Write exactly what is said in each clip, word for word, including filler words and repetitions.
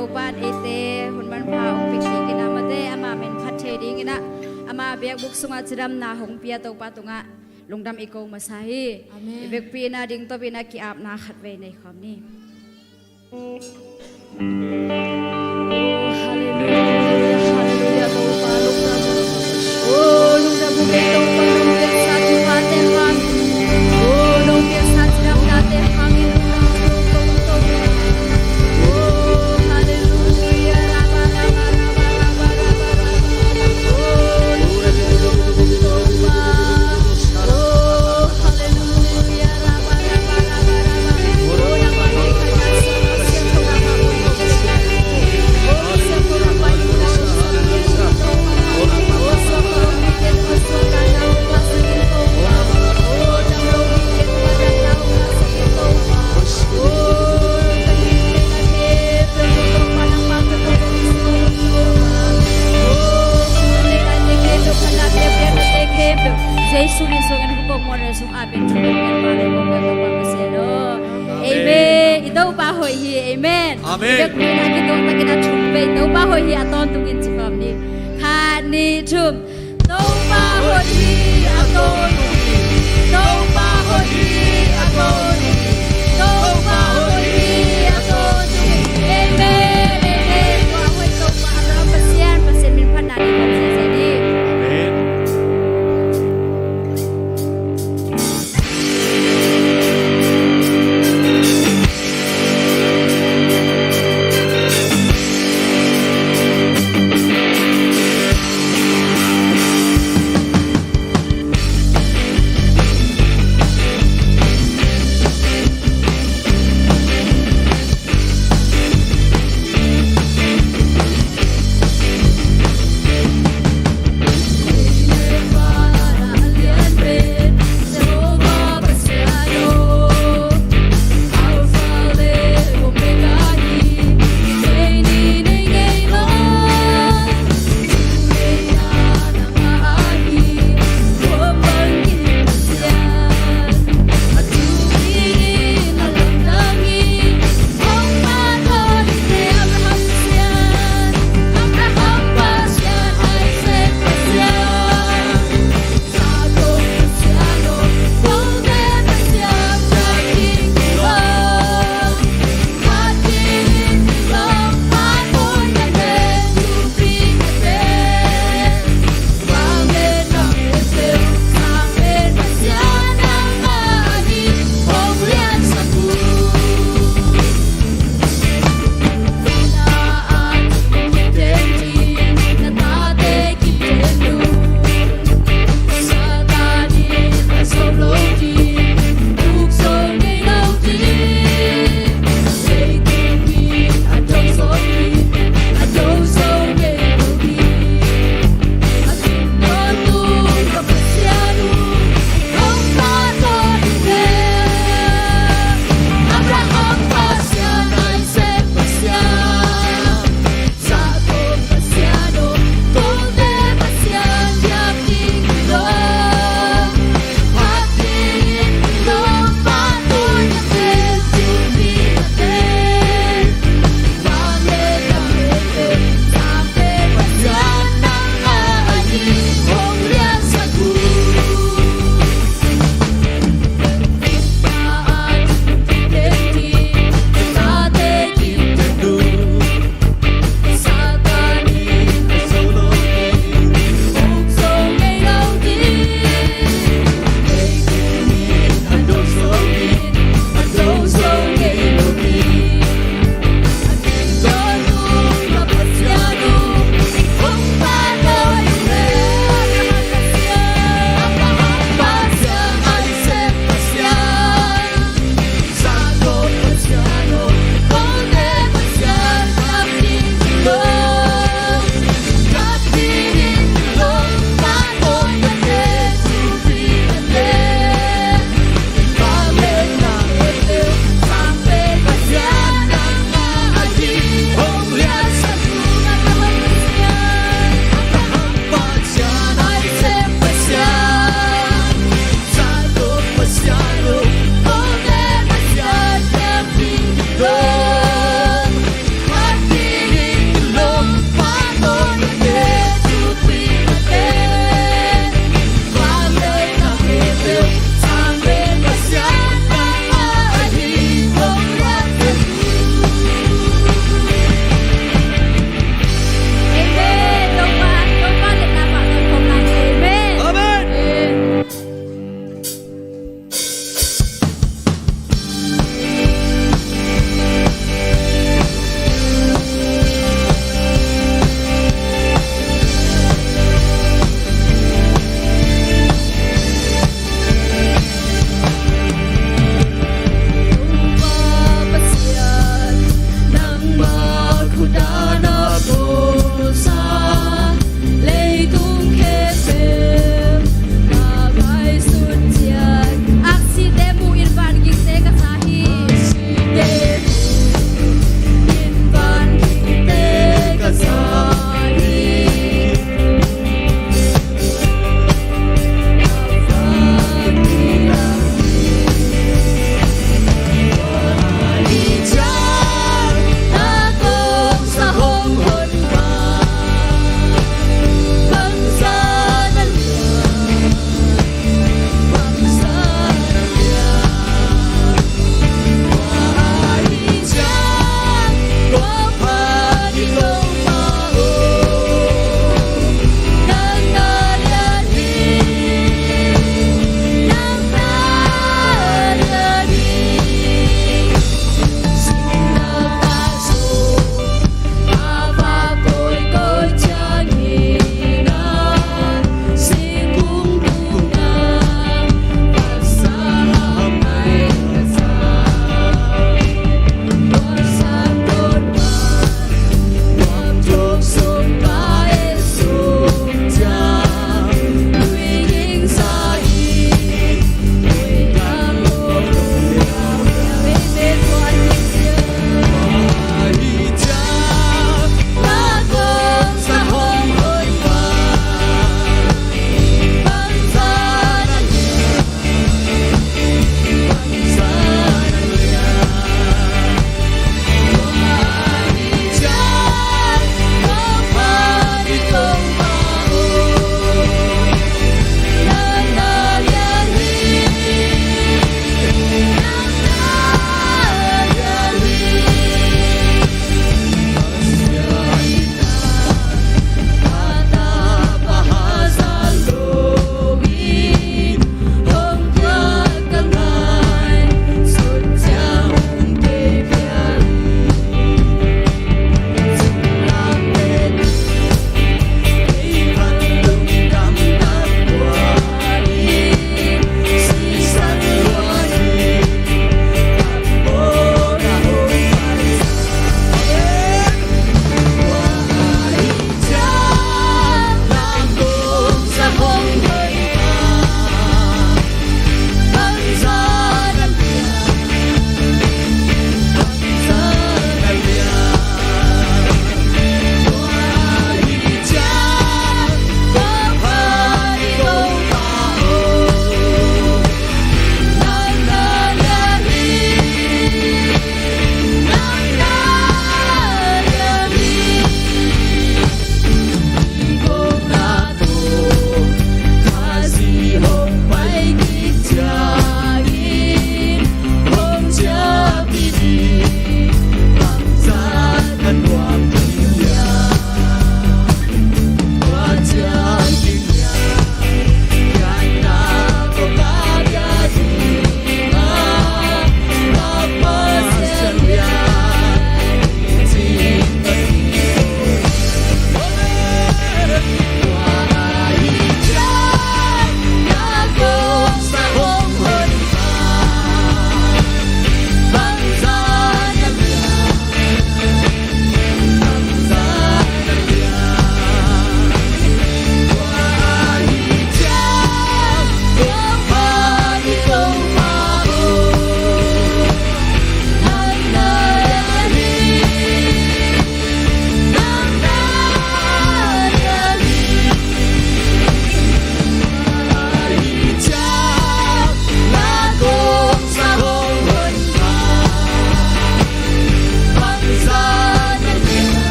Topa in eite hun manpha hong pia kik in ah, amaute ama min phat thei dingin ah, ama biakbuk sungah cidamna hong pia Topa tungah lungdam i ko masa hi. Amen. I vekpi in ah dingtop in ah ki-apna khatvei nei khawm ni. Halleluia, halleluia, Topa lungdam. Oh, lungdam, Topa, nong piaksa thuphate hang. Oh, nong piaksa cidamnate hang. Jesu min sungin hupok mon sung apin thupok men pale kong kong kong kong kong. Amen. I Topa hoih hi. Amen. Amen. I vekpi in ah kituak takin ah thum vei Topa hoih hi a tawntungin ci khawm ni. Khat, nih, thum. Topa hoih hi a tawntungin. Topa hoih hi a tawntungin. Topa hoih hi a tawntungin. Amen. Amen. Tua hoih Topa Abraham Pasian, Pasian min phatna ding khawm sese ni. Amen.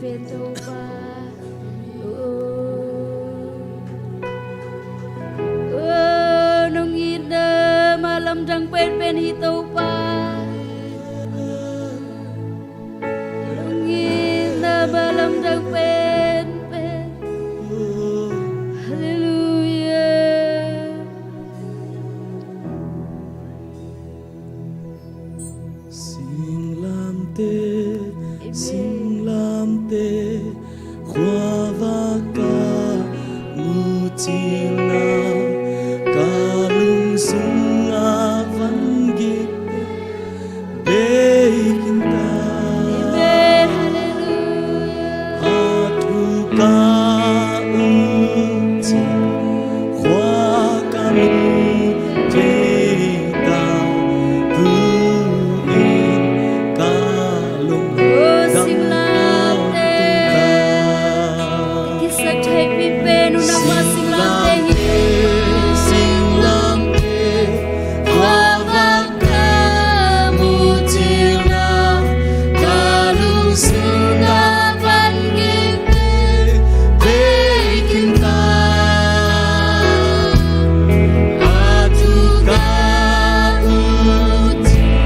Pen Topa. O, nong itna mah lamdang penpen hi Topa. Nong itna mah lamdang penpen. Halleluiah. Singlamteh, singlamteh, khuavak ah mucilna, ka lungsung ah van gik bei khin ta. Amen. Halleluiah. A thu ka ut ciang, khua ka mu thei ta, tu-in ka lungdam. O, singlamteh, kisa thei pipen uh nangmah singlamteh hi. Singlamteh, khuavak ah mucilna, ka lungsung ah van gik bei khin ta. A thu ka ut ciang,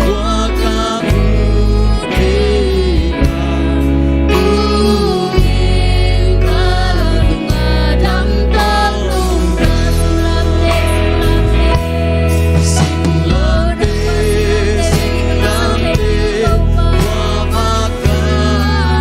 khua ka mu thei ta, tu-in ka lungdam. Singlamteh, singlamteh, khuavak ah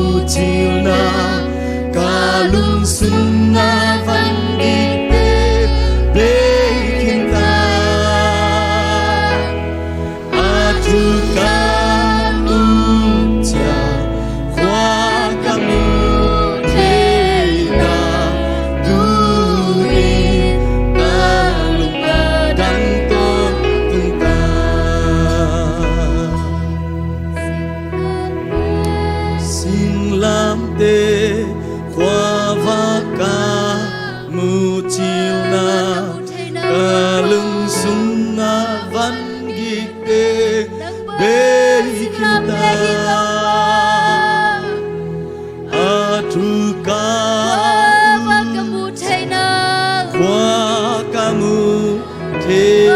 mucilna, ka lungsung ah van gik bei khin ta. A thu ka ut ciang, khua ka mu thei ta, tu-in ka lungdam tawntung ta. Singlamteh, khuavak ah mucilna, ka lungsung ah van gik bei khin ta. A thu ka ut ciang, khua ka mu thei ta,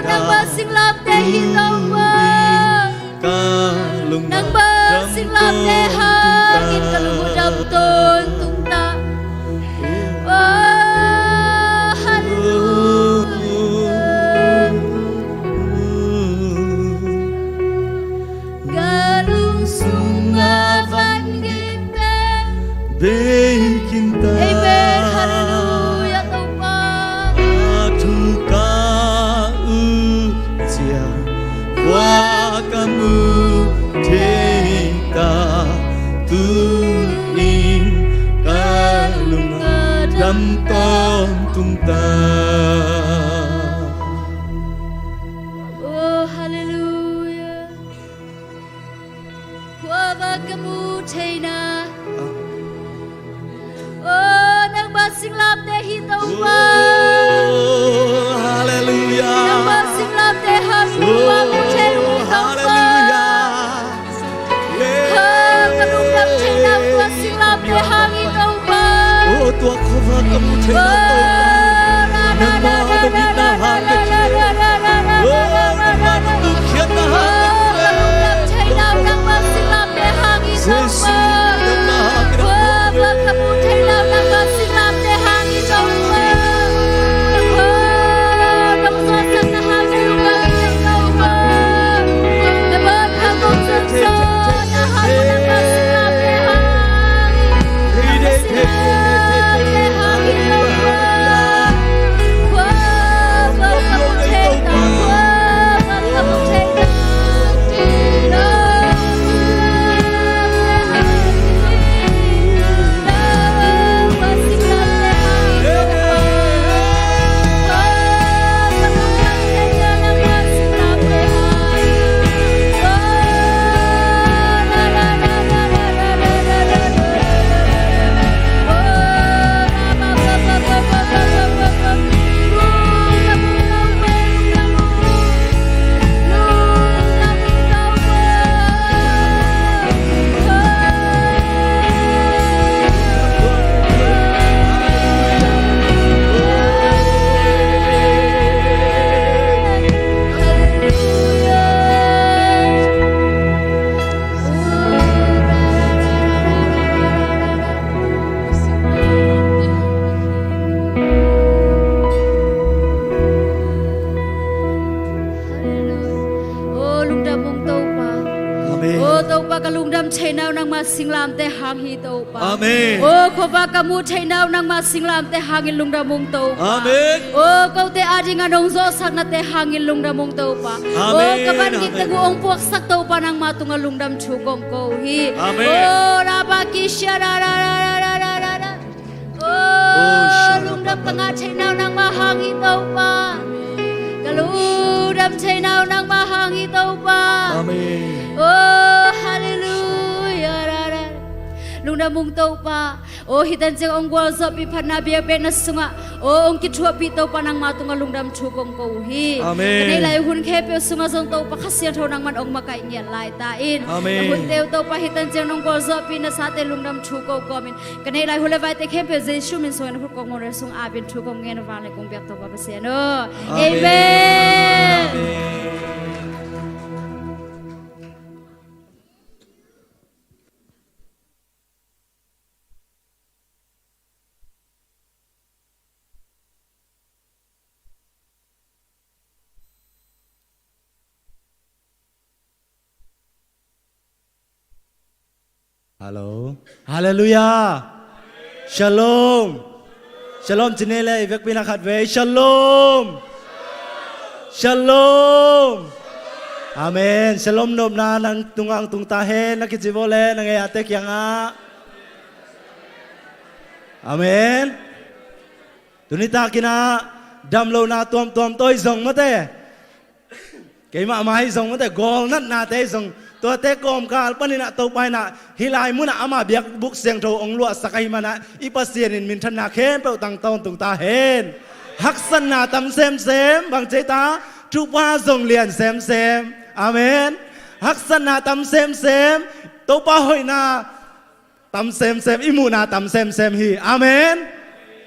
nangmah singlamteh hi Topa. Ka lungdam tawntung ta. Nangmah singlamteh hangin ka lungdam tawntung ta. Oh, halleluiah. Ka lungsung ah van gik bei khin ta. Amen. Halleluiah, Topa. A thu ka ut ciang, tawntung ta. Oh, halleluiah. Khuava ka mu theina. Oh, nangma singlamteh hi Topa. Oh, halleluiah. Nangma singlamteh hang hi Topa, mu thei uh hi Topa. Halleluiah. Oh, ka lungdam theina uh tua singlamteh hang hi Topa. Oh, tua khuava ka mu theina Topa. Nangma dong hitna hang ka hi. Oh, nangma dong khiatna hang ka hi. Ka lungdam theina uh nangma singlamteh hang hi Topa. Jesu, nangma hang ka hi. Oh, ka mu theina uh nangma singlamteh hang hi Topa. Oh, nangma singlamteh hang hi Topa. Oh, lungdam ung Topa. Amen. Oh, Topa, ka lungdam theina uh nangma singlamteh hang hi Topa. Amen. Oh, khuava ka mu theina uh nangma singlamteh hangin lungdam ung Topa. Amen. Oh, kote adingin nong zawhsaknate hangin lungdam ung Topa. Amen. Oh, ka van gik teng uh hong puaksak Topa, nangma tungah lungdam thu kong ko uh hi. Amen. Oh, rabakisha ra ra ra ra ra ra ra. Oh, lungdam ka ngah theina uh nangma hang hi Topa. Ka lungdam theina uh nangma hang hi Topa. Amen. Oh, halleluiah. Ra ra. Lungdam ung Topa. Oh, hih tan ciang hong gualzawhpih phatna biakpiakna sungah, oh, hong kithuahpih Topa, nangma tungah lungdam thu kong ko uh hi. Amen. Ka neih lai hun khempeuh sungah zong Topa Kha Siangtho nangman hong makaih ngiat lai ta in. Amen. Ka hunte uh Topa, hih tan ciang nong gualzawhpih nasate lungdam thu ko kawmin, ka neih lai hun le vaite khempeuh Jesu min sungah na khut kong mual sung apin thu kong ngen uh vanglian kong biak Topa Pasian aw. Amen. Amen. Amen. Hallo. Halleluiah. Shalom. Shalom ci ni le, i vekpi-in ah khatvei. Shalom. Shalom. Amen. Shalom nopna nang tungah hong tung ta hen, na kici vua le na ngei-ate kiangah. Amen. Tuni takin ah damlohna tuamtuam tawh i zong mate. Keimah mah i zong mate, gawlnatnate i zong. Tuate kawmkal panin ah Topa in ah hih lai munah ama biakbuk siangtho hong luahsak ahih manin ah i Pasian in minthanna khempeuh tang tawntung ta hen. Haksatna tam semsem, bang ci ei ta, Topa zong lian semsem. Amen. Haksatna tam semsem, Topa hoihna tam semsem, i muhna tam semsem hi. Amen.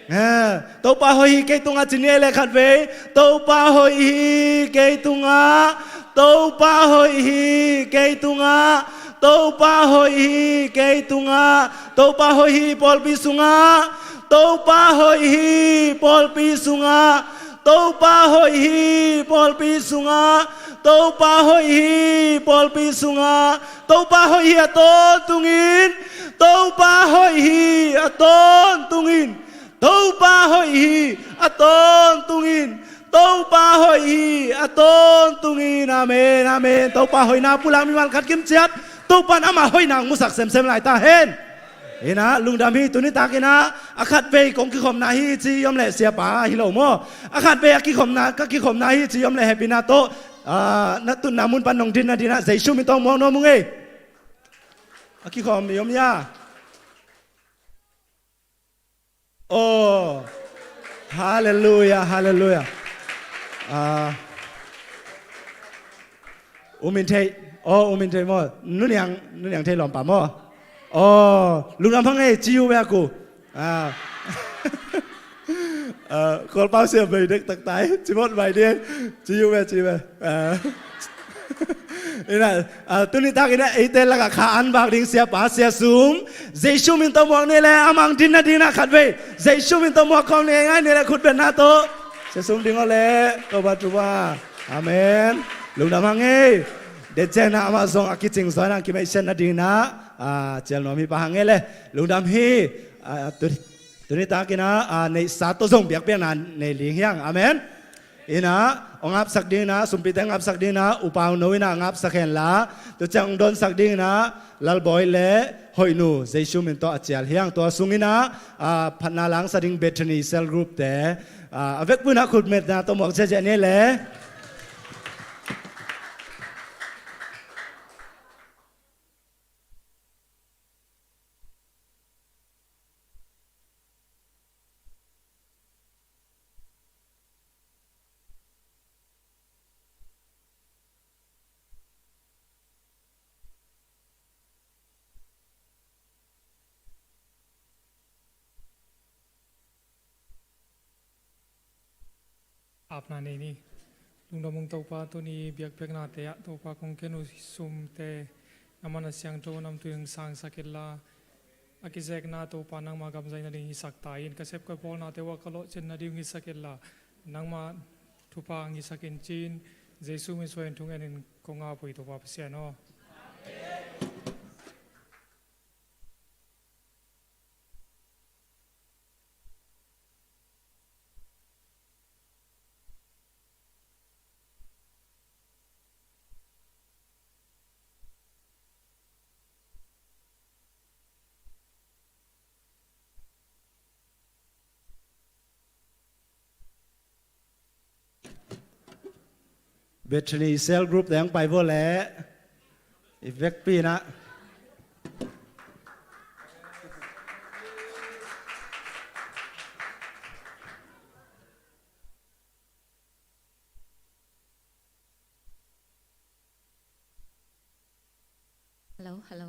Eh, Topa hoih hi kei tungah ci ni ei le khatvei. Topa hoih hi kei tungah. Topa hoih hi kei tungah. Topa hoih hi kei tungah. Topa hoih hi pawlpi sungah. Topa hoih hi pawlpi sungah. Topa hoih hi pawlpi sungah. Topa hoih hi pawlpi sungah. Topa hoih hi a tawntungin. Topa hoih hi a tawntungin. Topa hoih hi a tawntungin. Topa hoih hi a tawntungin. Amen, amen. Topa hoihna pulak mimal khat kim ciat. Topa in ama hoihna hong musak semsem lai ta hen. Ina, lungdam hi. Tuni takin ah a khatvei kong kikhopna hi ci om leh siapa hi lo maw? A khatvei a kikhopna, ka kikhopna hi ci om leh hehpihna tawh, ah, na tutna mun pan nong din nadingin ah Jesu min tawh muak nuam ung ei. A kikhop i om hia? Oh, halleluiah, halleluiah. Ah, U Min Thei, oh, U Min Thei maw? Nu Niang, Nu Niang Thei lawmpa maw? Oh, lungdam hang ei, ci uh ve a ku. Ah. Ah, Kawlpau siam bei dektak tai, ci mawk vai ding, ci uh ve, ci uh ve. Ah. Ina, ah, tuni takin ah eite lakah kha an vak ding siapa, Sia Sum, Jesu min tawh muak ni leh, a mang din nadingin ah khatvei Jesu min tawh muak khawm ni, ngai ni leh khutbetna tawh. Sia Sum ding aw leh, Topa thupha. Amen. Lungdam hang ei. Denciang in ah amah zong a kicing zaw in ah kimeihsiat nadingin ah, ah, cial nuam hi pah hang ei leh. Lungdam hi. Ah, tu, tuni takin ah, ah, neihsa tawh zong biakpiakna nei ling hi hang. Amen. Ina, hong ngapsak dingin ah, sumpite ngapsak dingin ah, U Pau No in ah ngapsak hen la, tua ciang hong dawnsak dingin ah, Lalbawi le Hoihnu, Jesu min tawh a cial hi hang. Tua sungin ah, ah, phatna langsak ding Bethany Cell Group te, ah, a vekpi in ah khutbetna tawh muak ziahziah ni leh. Apna nei ni. Lungdam ung Topa, tuni biakpiaknate ah Topa kong ken uh sumte, nangma na siangtho namtui hong sangsak inla, a kizekna Topa nangma gam zai nading hisak ta in, ka sep ka pawlnate uh ah ka lawhcin nading hisak inla, nangma thupha hong hisak in ci-in, Jesu min suang thungen in kong ap uh hi Topa Pasian aw. Bethany Cell Group te hong pai vo leh, i vekpi in ah. Hello, hello.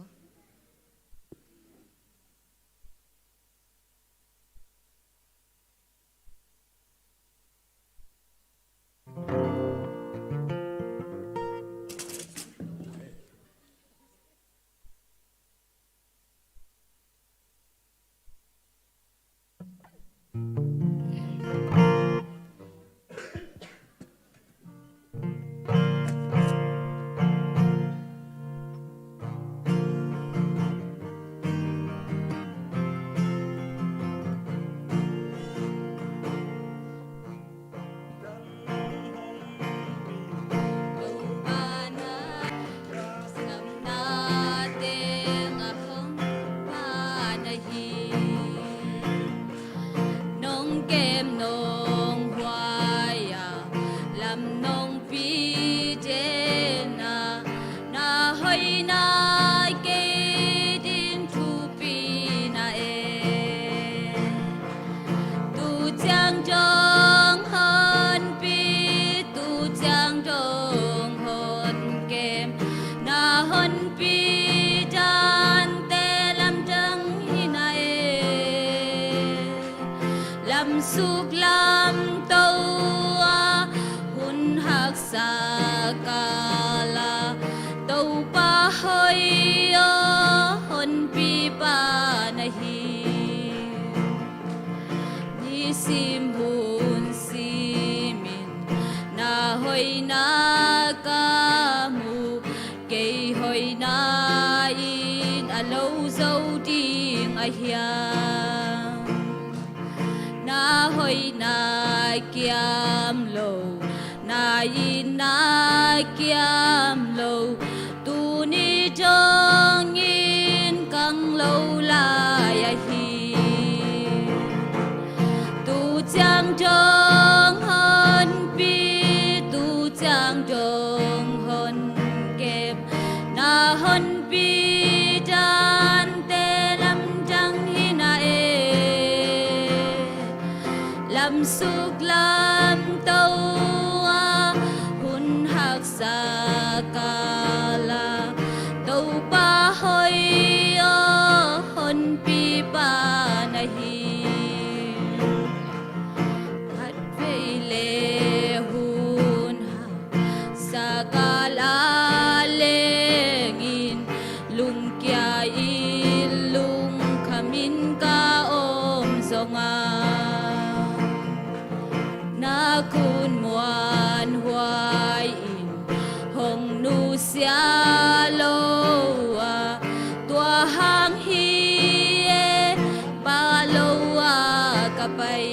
Nong kem nong huai a, lam nong pi den a, na hoihna kei ding thupi na e. Tu ciang dong honpi, tu ciang dong honkem, na honpi dante lamdang hi na e. Lamsuk lamto a hun haksa kal a, Topa hoih aw, honpipa na hi. Nisim hun simin na hoihna ka mu, kei hoihna in a lo zo ding a hiam? Na hoihna kiam lo, na itna kiam lo, tuni dongin kang lo lai ahi. Tu ciang dong honpi, tu ciang dong honkem, na honpi dante lamdang hi na e. Lamsuk lamto a hun haksa kala, Topa hoih aw honpipa na hi. Khatvei le hun sakal a lengin, lungkia in lungkhamin ka om zonga, na kun muanhuai in hong nusia lo a, tua hang hi e, pha lo a ka pai.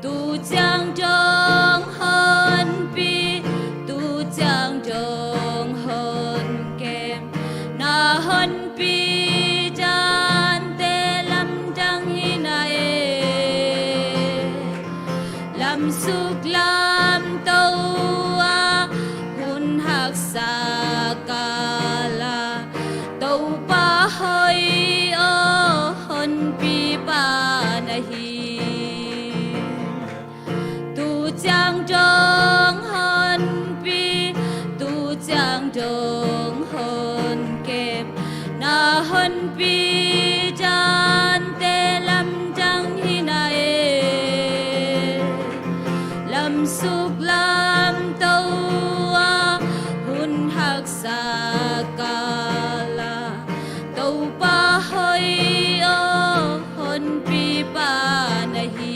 Tu ciang dong honpi, tu ciang dong honkem, na honpi dante lamdang hi na e. Lamsuk lamto a hun haksa kala, Topa hoih aw honpipa na hi. Tu ciang dong honpi, tu ciang dong honkem, na honpi dante lamdang hi na e. Lamsuk lamto a hun haksa kala, Topa hoih aw honpipa na hi.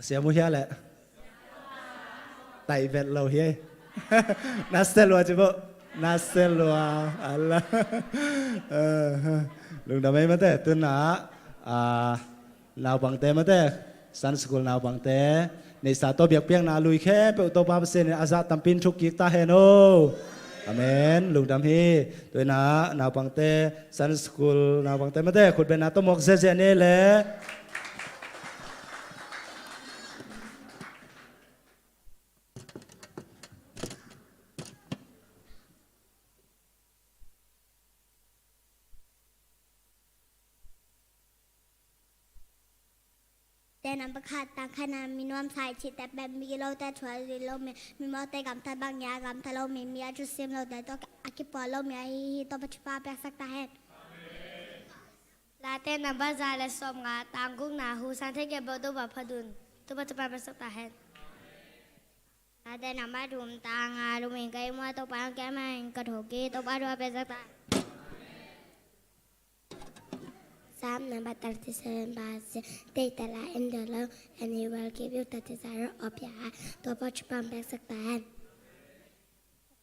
Siam uh hia leh? Taih vet lo hi. Na se lua ci bo. Na se lua. Ala. Lungdam ei mate. Tuna, ah, naupangte mate, Sunday school naupangte, neihsa tawh biakpiakna lui khempeuh Topa Pasian in a zah tampi in thuk kik ta hen aw. Amen. Lungdam hi. Tuna naupangte, Sunday school naupangte mate, khutbetna tawh muak ziahziah ni leh. Te nang pakhat tang khat na mi nuamsa i cihte pen mi lote thuak zi lo mi, mi mawte gamtat bang ya gamtat lo mi, mi a thusim lote tawh a kipuak lo mi ahi hi. Topa thupha piaksak ta hen. Late nang bazar le sawmnga tang gukna hu san thei ke bo Topa phadun. Topa thupha piaksak ta hen. Late nang ba thum tang nga lungming kai mua Topa ang kia ma in ka thoki Topa thupha piaksak ta. Psalm number thirty-seven, verse ten. Take the light and the love, and he will give you the desire of your heart. Topa thupha piaksak ta hen.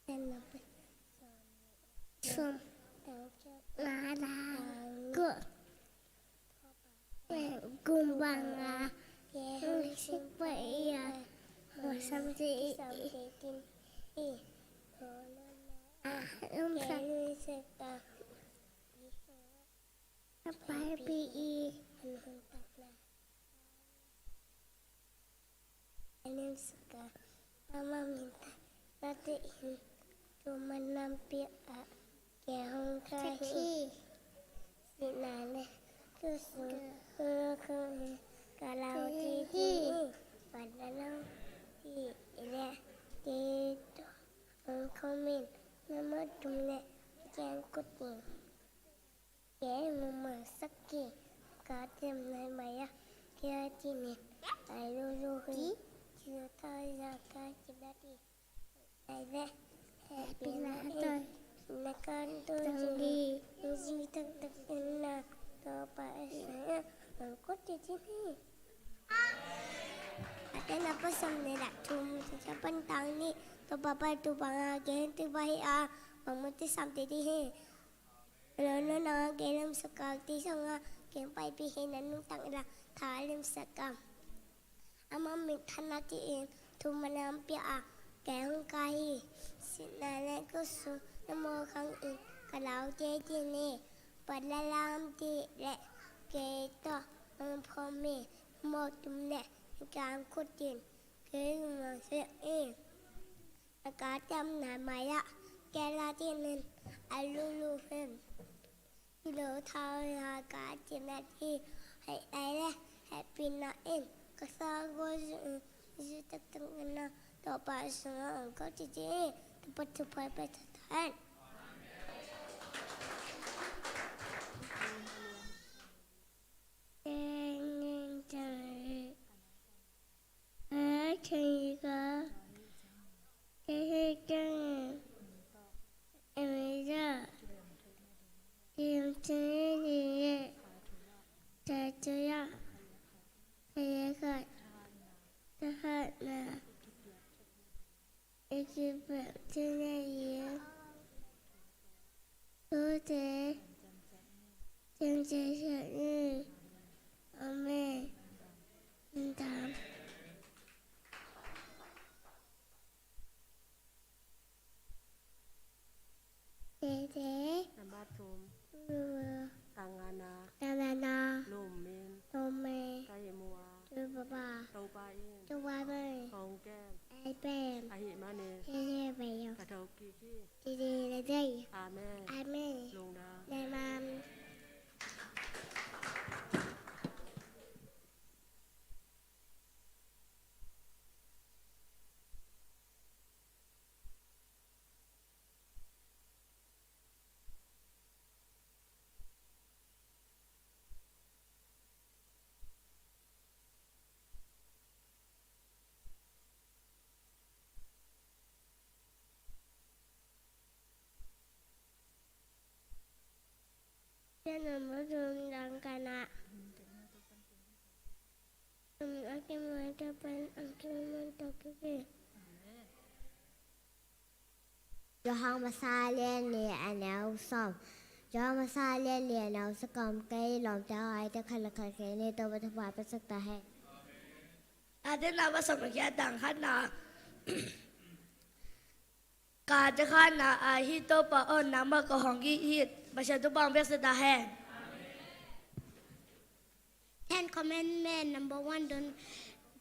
Psalm number, Psalm number, Psalm. Kum banga, Yesu sing pa iya, mo sam si i, sam si tin i, mo nona, ah, um, sa, Yesu sing ta, Pai pi i. An hun takna. Anem sika. Ama minta. Nate in. Tuman nampi a. Ke hong kai hi. Sinane. Tusun. Hong kai hi. Kalau ti hi. Pada nang. Hi. Ile. Ke to. Hong komin. Nama tumne. Kian kuting. Ke mumang saki ka tem nai maya kia tini ai lulu hi. Ki? Ki ta ya ka ki dati. Ai ve. Happy na toi. Na kan toi. Tangi. Zi tak tak na. Topa esa. Ang ko ti tini. Ate na pa sam ne dak thum. Sa pan tang ni. Topa pa tu panga ke tu pa hi a. Bang mu ti sam ti ti hi. Lo no na ke lam sa ka ti sa nga ke pai pi hi na nung tang la tha lam sa ka. Ama min thana ti in thu manam pia a ke hong ka hi. Sina le ko su na mo khang in ka lau te ti ni. Pat la lam ti le ke to mo pho mi mo tum le kan khut tin ke mo se in. A ka tam na maya ke la ti nen a lu lu hen. Lo thau ya ka ti na ti hai ai le happy na in ka sa go zu zu tak tak na to pa su na ko ti ti to pa to pa pa ta ta. Teng teng teng. Teng teng teng. Amen. Tete. Nambat thum. Tangana. Tangana. Lumin. Lumin. Ka hi mua. Tupapa. Topa in. Topa in. Hong kem. Ai pem. Ahi manin. Tete pe yo. Ka thau kiki. Tete le dei. Amen. Amen. Lungdam. Amen. Sia number thum dang kana. Amen. Amen. Johan masa lian li a neu sawm. Johan masa lian li a neu sawm. Kei lawmte haw, eite khat le khat kei ni Topa thupha pia sak ta hen. Late na va sawm le giat, tang khatna. Ka te khatna a hi, Topa aw, nangmah ka hong it hi. Pasian thupha hong pia sak ta hen. Ten Commandment, number one, don't,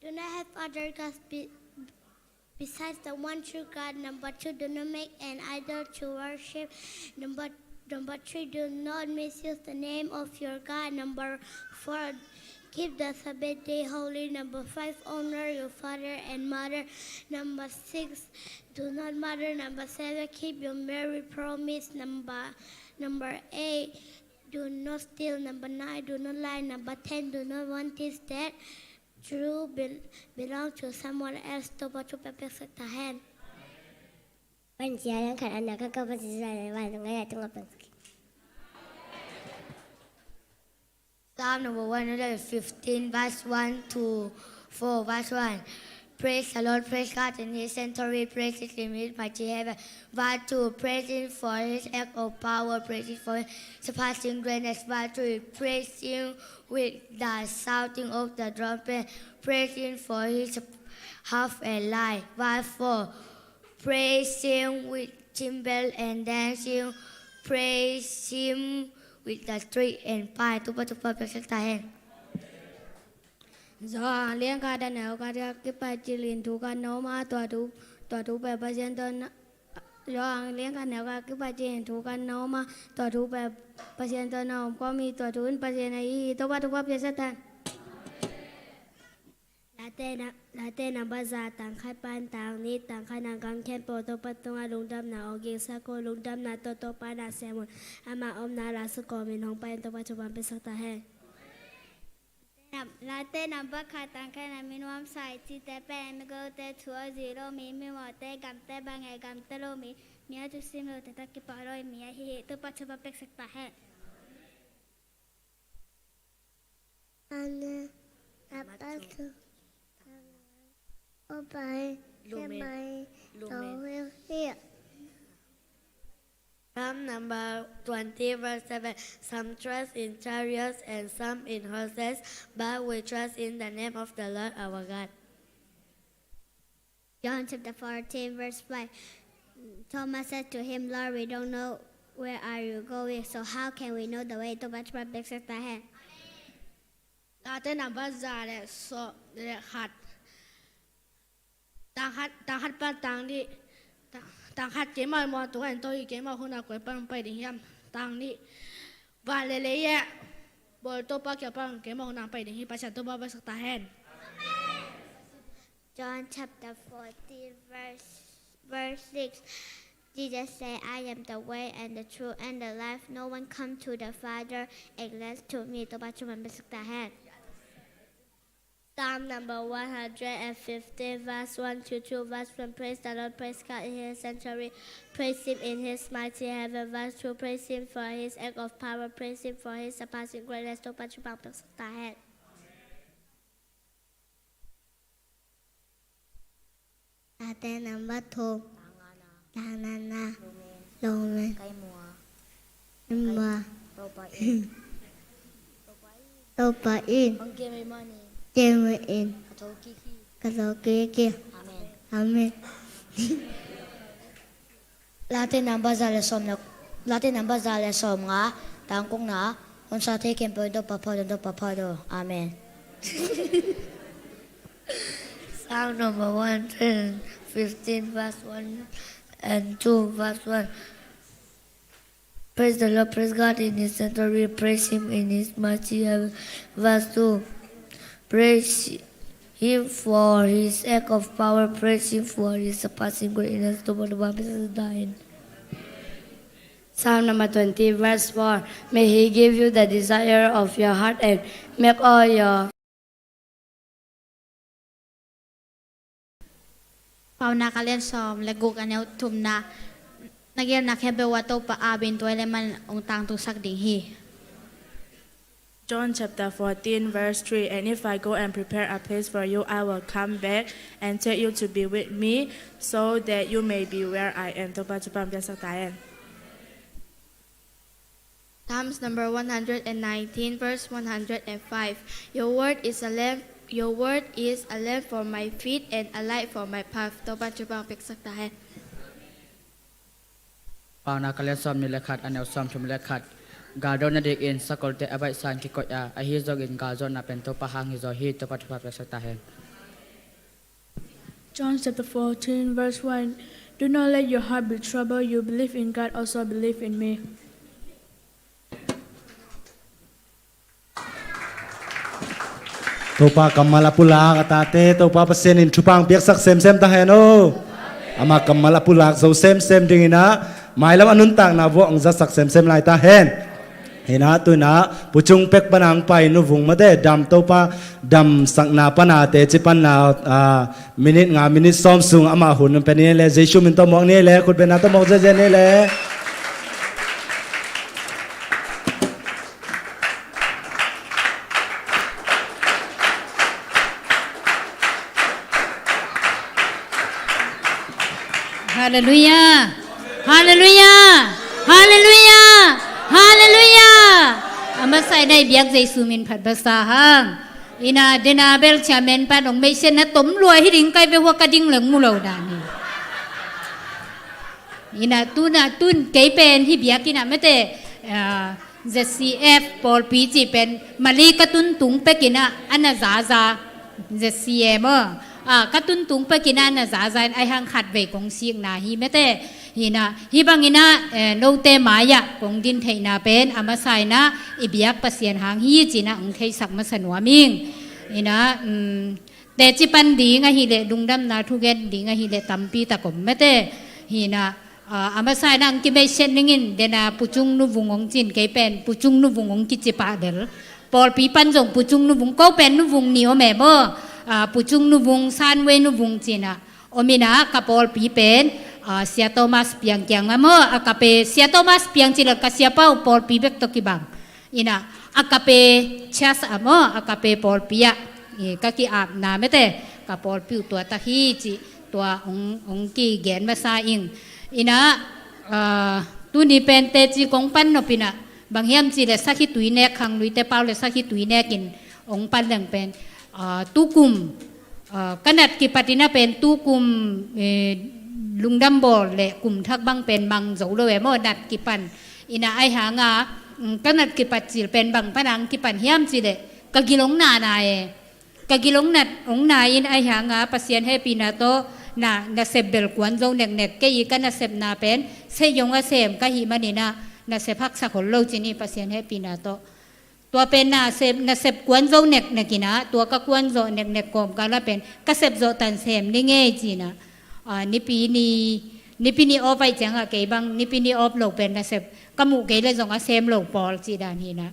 do not have other gods be, besides the one true God. Number two, do not make an idol to worship. Number, number three, do not misuse the name of your God. Number four, keep the Sabbath day holy. Number five, honor your father and mother. Number six, do not murder. Number seven, keep your marriage promise. Number, number eight, do not steal. Number nine, do not lie. Number ten, do not want things that true bel-, belong to someone else. Topa thupha pia sak ta hen. Pan sia yang khat ana ka ka pan sia yang wa nga ya tunga pan sak. Psalm number one hundred fifteen, verse one to four, verse one. Praise the Lord, praise God in his sanctuary, praise him in his mighty heaven. Verse two, praise him for his act of power, praise him for his surpassing greatness. Verse three, praise him with the shouting of the trumpet, praise him for his harp and lyre. Verse four, praise him with cymbal and dancing, praise him with the string and pipe. Topa thupha pia sak ta hen. Johan lian khat a neu khat, ka kipaci lin thu khat na om a, tua thu, tua thu pen Pasian tawh na, Johan lian khat a neu khat, ka kipaci lin thu khat na om a, tua thu pen Pasian tawh na om kawm hi, tua thu in Pasian ahi hi. Topa thupha pia sak ta hen. Late na, Late number za, tang khat pan tang nih, tang khat na gam khempeuh Topa tungah lungdamna hong gingsak un. Lungdamna tawh Topa na sem un. Ama omna la sung kawmin hong pai in. Topa thupha pia sak ta hen. Nam-, Late number khat, tang khat na, mi nuamsa i cihte pen migilote thu a zui lo mi, mimawhte gamte bang e, gamta lo mi, mi a thusim lote tawh kipak lo mi ahi hi. Topa thupha pia sak ta hen. Amen. Amen. Amen. Amen. Psalm number twenty, verse seven. Some trust in chariots and some in horses, but we trust in the name of the Lord our God. John chapter fourteen, verse five. Thomas said to him, "Lord, we don't know where are you going, so how can we know the way?" Topa thupha piaksak ta hen. Late number za le sawm le khat. Tang khat, tang khat pan tang nih. Tang, tang khat keimah muang tungah en to hi, keimah hun a koi pan pai ding hiam? Tang nih. Van le lei e. Bawl Topa kiang pan keimah hun a pai ding hi, Pasian thupha piaksak ta hen. John chapter fourteen, verse, verse six. Jesus said, "I am the way and the truth and the life. No one come to the Father except to me." Topa thupha piaksak ta hen. Psalm number one hundred and fifteen, verse one to two, verse one. Praise the Lord, praise God in his sanctuary, praise him in his mighty heaven. Verse two, praise him for his act of power, praise him for his surpassing greatness. Topa thupha piaksak ta hen. Late number two. Tang ngana. Tang ngana. Lungmen. Lungmen. Kai mua. Kai mua. Topa in. Topa in. Hong kem ei mani. Kem ei in. Ka tho kik hi. Ka tho kik hi. Amen. Amen. Late number za le sawm le, Late number za le sawm nga, tang kukna, hong sa thei khempeuh in Topa phat un, Topa phat un. Amen. Psalm number one hundred fifteen, verse one and two, verse one. Praise the Lord, praise God in his sanctuary, praise him in his mighty heaven. Verse two. Praise him for his act of power, praise him for his surpassing greatness. Topa thupha piaksak ta hen. Psalm number twenty, verse four. May he give you the desire of your heart and make all your Paunak a lian sawm le guk, a neu thumna. Na gelna khempeuh ah Topa ap in, tua ahih leh amah in hong tangtungsak ding hi. John chapter fourteen, verse three. And if I go and prepare a place for you, I will come back and take you to be with me, so that you may be where I am. Topa thupha hong piaksak ta hen. Psalms number one hundred and nineteen, verse one hundred and five. Your word is a lamp, your word is a lamp for my feet and a light for my path. Topa thupha hong piaksak ta hen. Paunak a lian sawm nih le khat, a neu sawm thum le khat. Galdo na dik in sakolte a baihsa in kikoih a, ahi zongin galzawhna pen Topa hang hi zaw hi. Topa thupha piaksak ta hen. John chapter fourteen, verse one. Do not let your heart be troubled. You believe in God, also believe in me. Topa kammal a pulak a tate, Topa Pasian in thupha hong piaksak semsem ta hen aw. Amah kammal a pulak zo semsem dingin ah, mailam a nuntakna vuah hong zatsak semsem lai ta hen. Hi-in ah, tu-in ah, Pu Cung Pek pan a hong pai Nu Vung mate, dam, Topa damsakna pan a teci panna, ah, minit nga, minit sawm sung amah hun hong pia ni le, Jesu min tawh muak ni le, khutbetna tawh muak ziahziah ni le. Halleluiah! Halleluiah! Halleluiah! Halleluiah! A masa in ah i biak Jesu min phat masa hang. Hi-in ah, dena bel chairman pan hong meihsetna tom lua hi ding, kai ve hua ka ding leng mu lo dan hi. Hi-in ah, tu-in ah, tu-in kei pen hih biakinn ah mate, ah, Z C F pawlpi cih pen Malay ka tun tung pekin ah a na zaza, Z C A maw, ah, ka tun tung pekin ah a na zaza in, ahih hang khatvei kong sikna hi mate. Hi-in ah, hih bangin ah, eh, note mai-ah kong din theihna pen a masa in ah i biak Pasian hang hi ci-in ah hong theisak masa nuam ing. Hi-in ah, um, teci pan ding ahih leh, lungdamna thugen ding ahih leh tampi tak om mate. Hi-in ah, ah, a masa in ah hong kimeihset ning in, dena Pu Cung Nu Vung hong ci-in, kei pen Pu Cung Nu Vung hong kici pah bel. Pawlpi pan zong Pu Cung Nu Vung, ko pen Nu Vung nih om e maw. Ah, Pu Cung Nu Vung, San Wei Nu Vung ci-in ah om in ah, ka pawlpi pen, ah, Sia Thomas Piang kiang ah maw, Agape, Sia Thomas Piang ci leh ka siapa uh pawlpi bek tawh kibang. Hi-in ah, Agape Church ah maw, Agape pawlpi ah, eh, ka ki-apna mate, ka pawlpi uh tua tak hi cih, tua hong, hong kigen masa ing. Hi-in ah, ah, Tuni pen teci kong pan nop inah, bang hiam cih leh sakhi tui nek, khangluite pau leh sakhi tui nekin hong pan leng pen, ah, tukum, ah, ka nat kipat inah pen tukum, eh, lungdam bawl leh kum thak bang pen mang zo lo e maw, nat kipan. Inah ahi hanga, mm, ka nat kipat cil pen bang pan hong kipan hiam cih leh ka gil hong nana e. Ka gil hong nat, hong na in ahi hanga Pasian hehpihna tawh na, nasep bel kuan zo neknek. Kei i ka nasepna pen, sei hong a sem ka hih man inah, nasep haksa khol lo ci ni Pasian hehpihna tawh. Tua pen nasep, nasep kuan zo neknek inah, tua ka kuan zawh neknek kawmkal ah pen, ka sep zawh tan sem ni ngei ci inah. Ah, Nipi ni, Nipi ni awp ahih cianga kei bang, Nipi ni awp lo pen nasep, ka muh kei leh zong a sem lo pawl cih dan hi inah.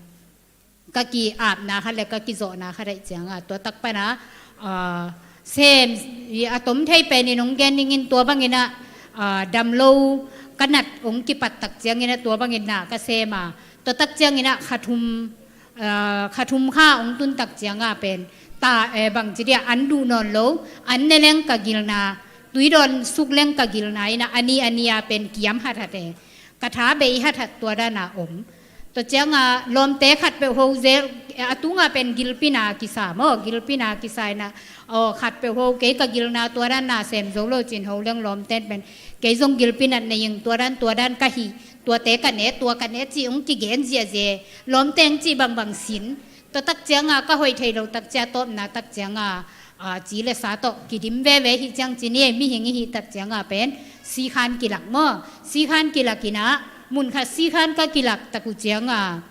Ka ki-apna khat leh ka kizawhna khat ahih cianga, tua tak pana, ah, sem, i a tom thei penin hong gen ning in tua bang inah, ah, dam lo, ka nat hong kipat tak ciang inah tua bangin na ka sem a. Tua tak ciang inah kha thum, ah, kha thum kha hong tun tak cianga pen, ta, eh, bang ci dia, an duh nawn lo, an ne leng ka gilna, tui dawn suk leng ka gilna inah, a ni a ni a pen kiam hathat e. Ka tha bei hathat tua dana om. Tua cianga lawmte khat peuh ho zel, a tunga pen gilpina kisa maw, gilpina kisa inah, aw, khat peuh ho kei ka gilna tua dan na sem zo lo cin ho leng lawmten pen, kei zong gilpi nat nei ing, tua dan, tua dan ka hih, tuate ka ne, tua ka ne cih hong kigen ziahziah e. Lawmte hong cih bangbang sin. Tua tak cianga ka hoih thei lo tak cia, tawpna tak cianga, ah, ci leh sa tawh kidim veve hi ciang ci ni e, mihing i hih tak cianga pen, sikhan kilak maw. Sikhan kilak inah, mun khat sikhan ka kilak tak uh cianga,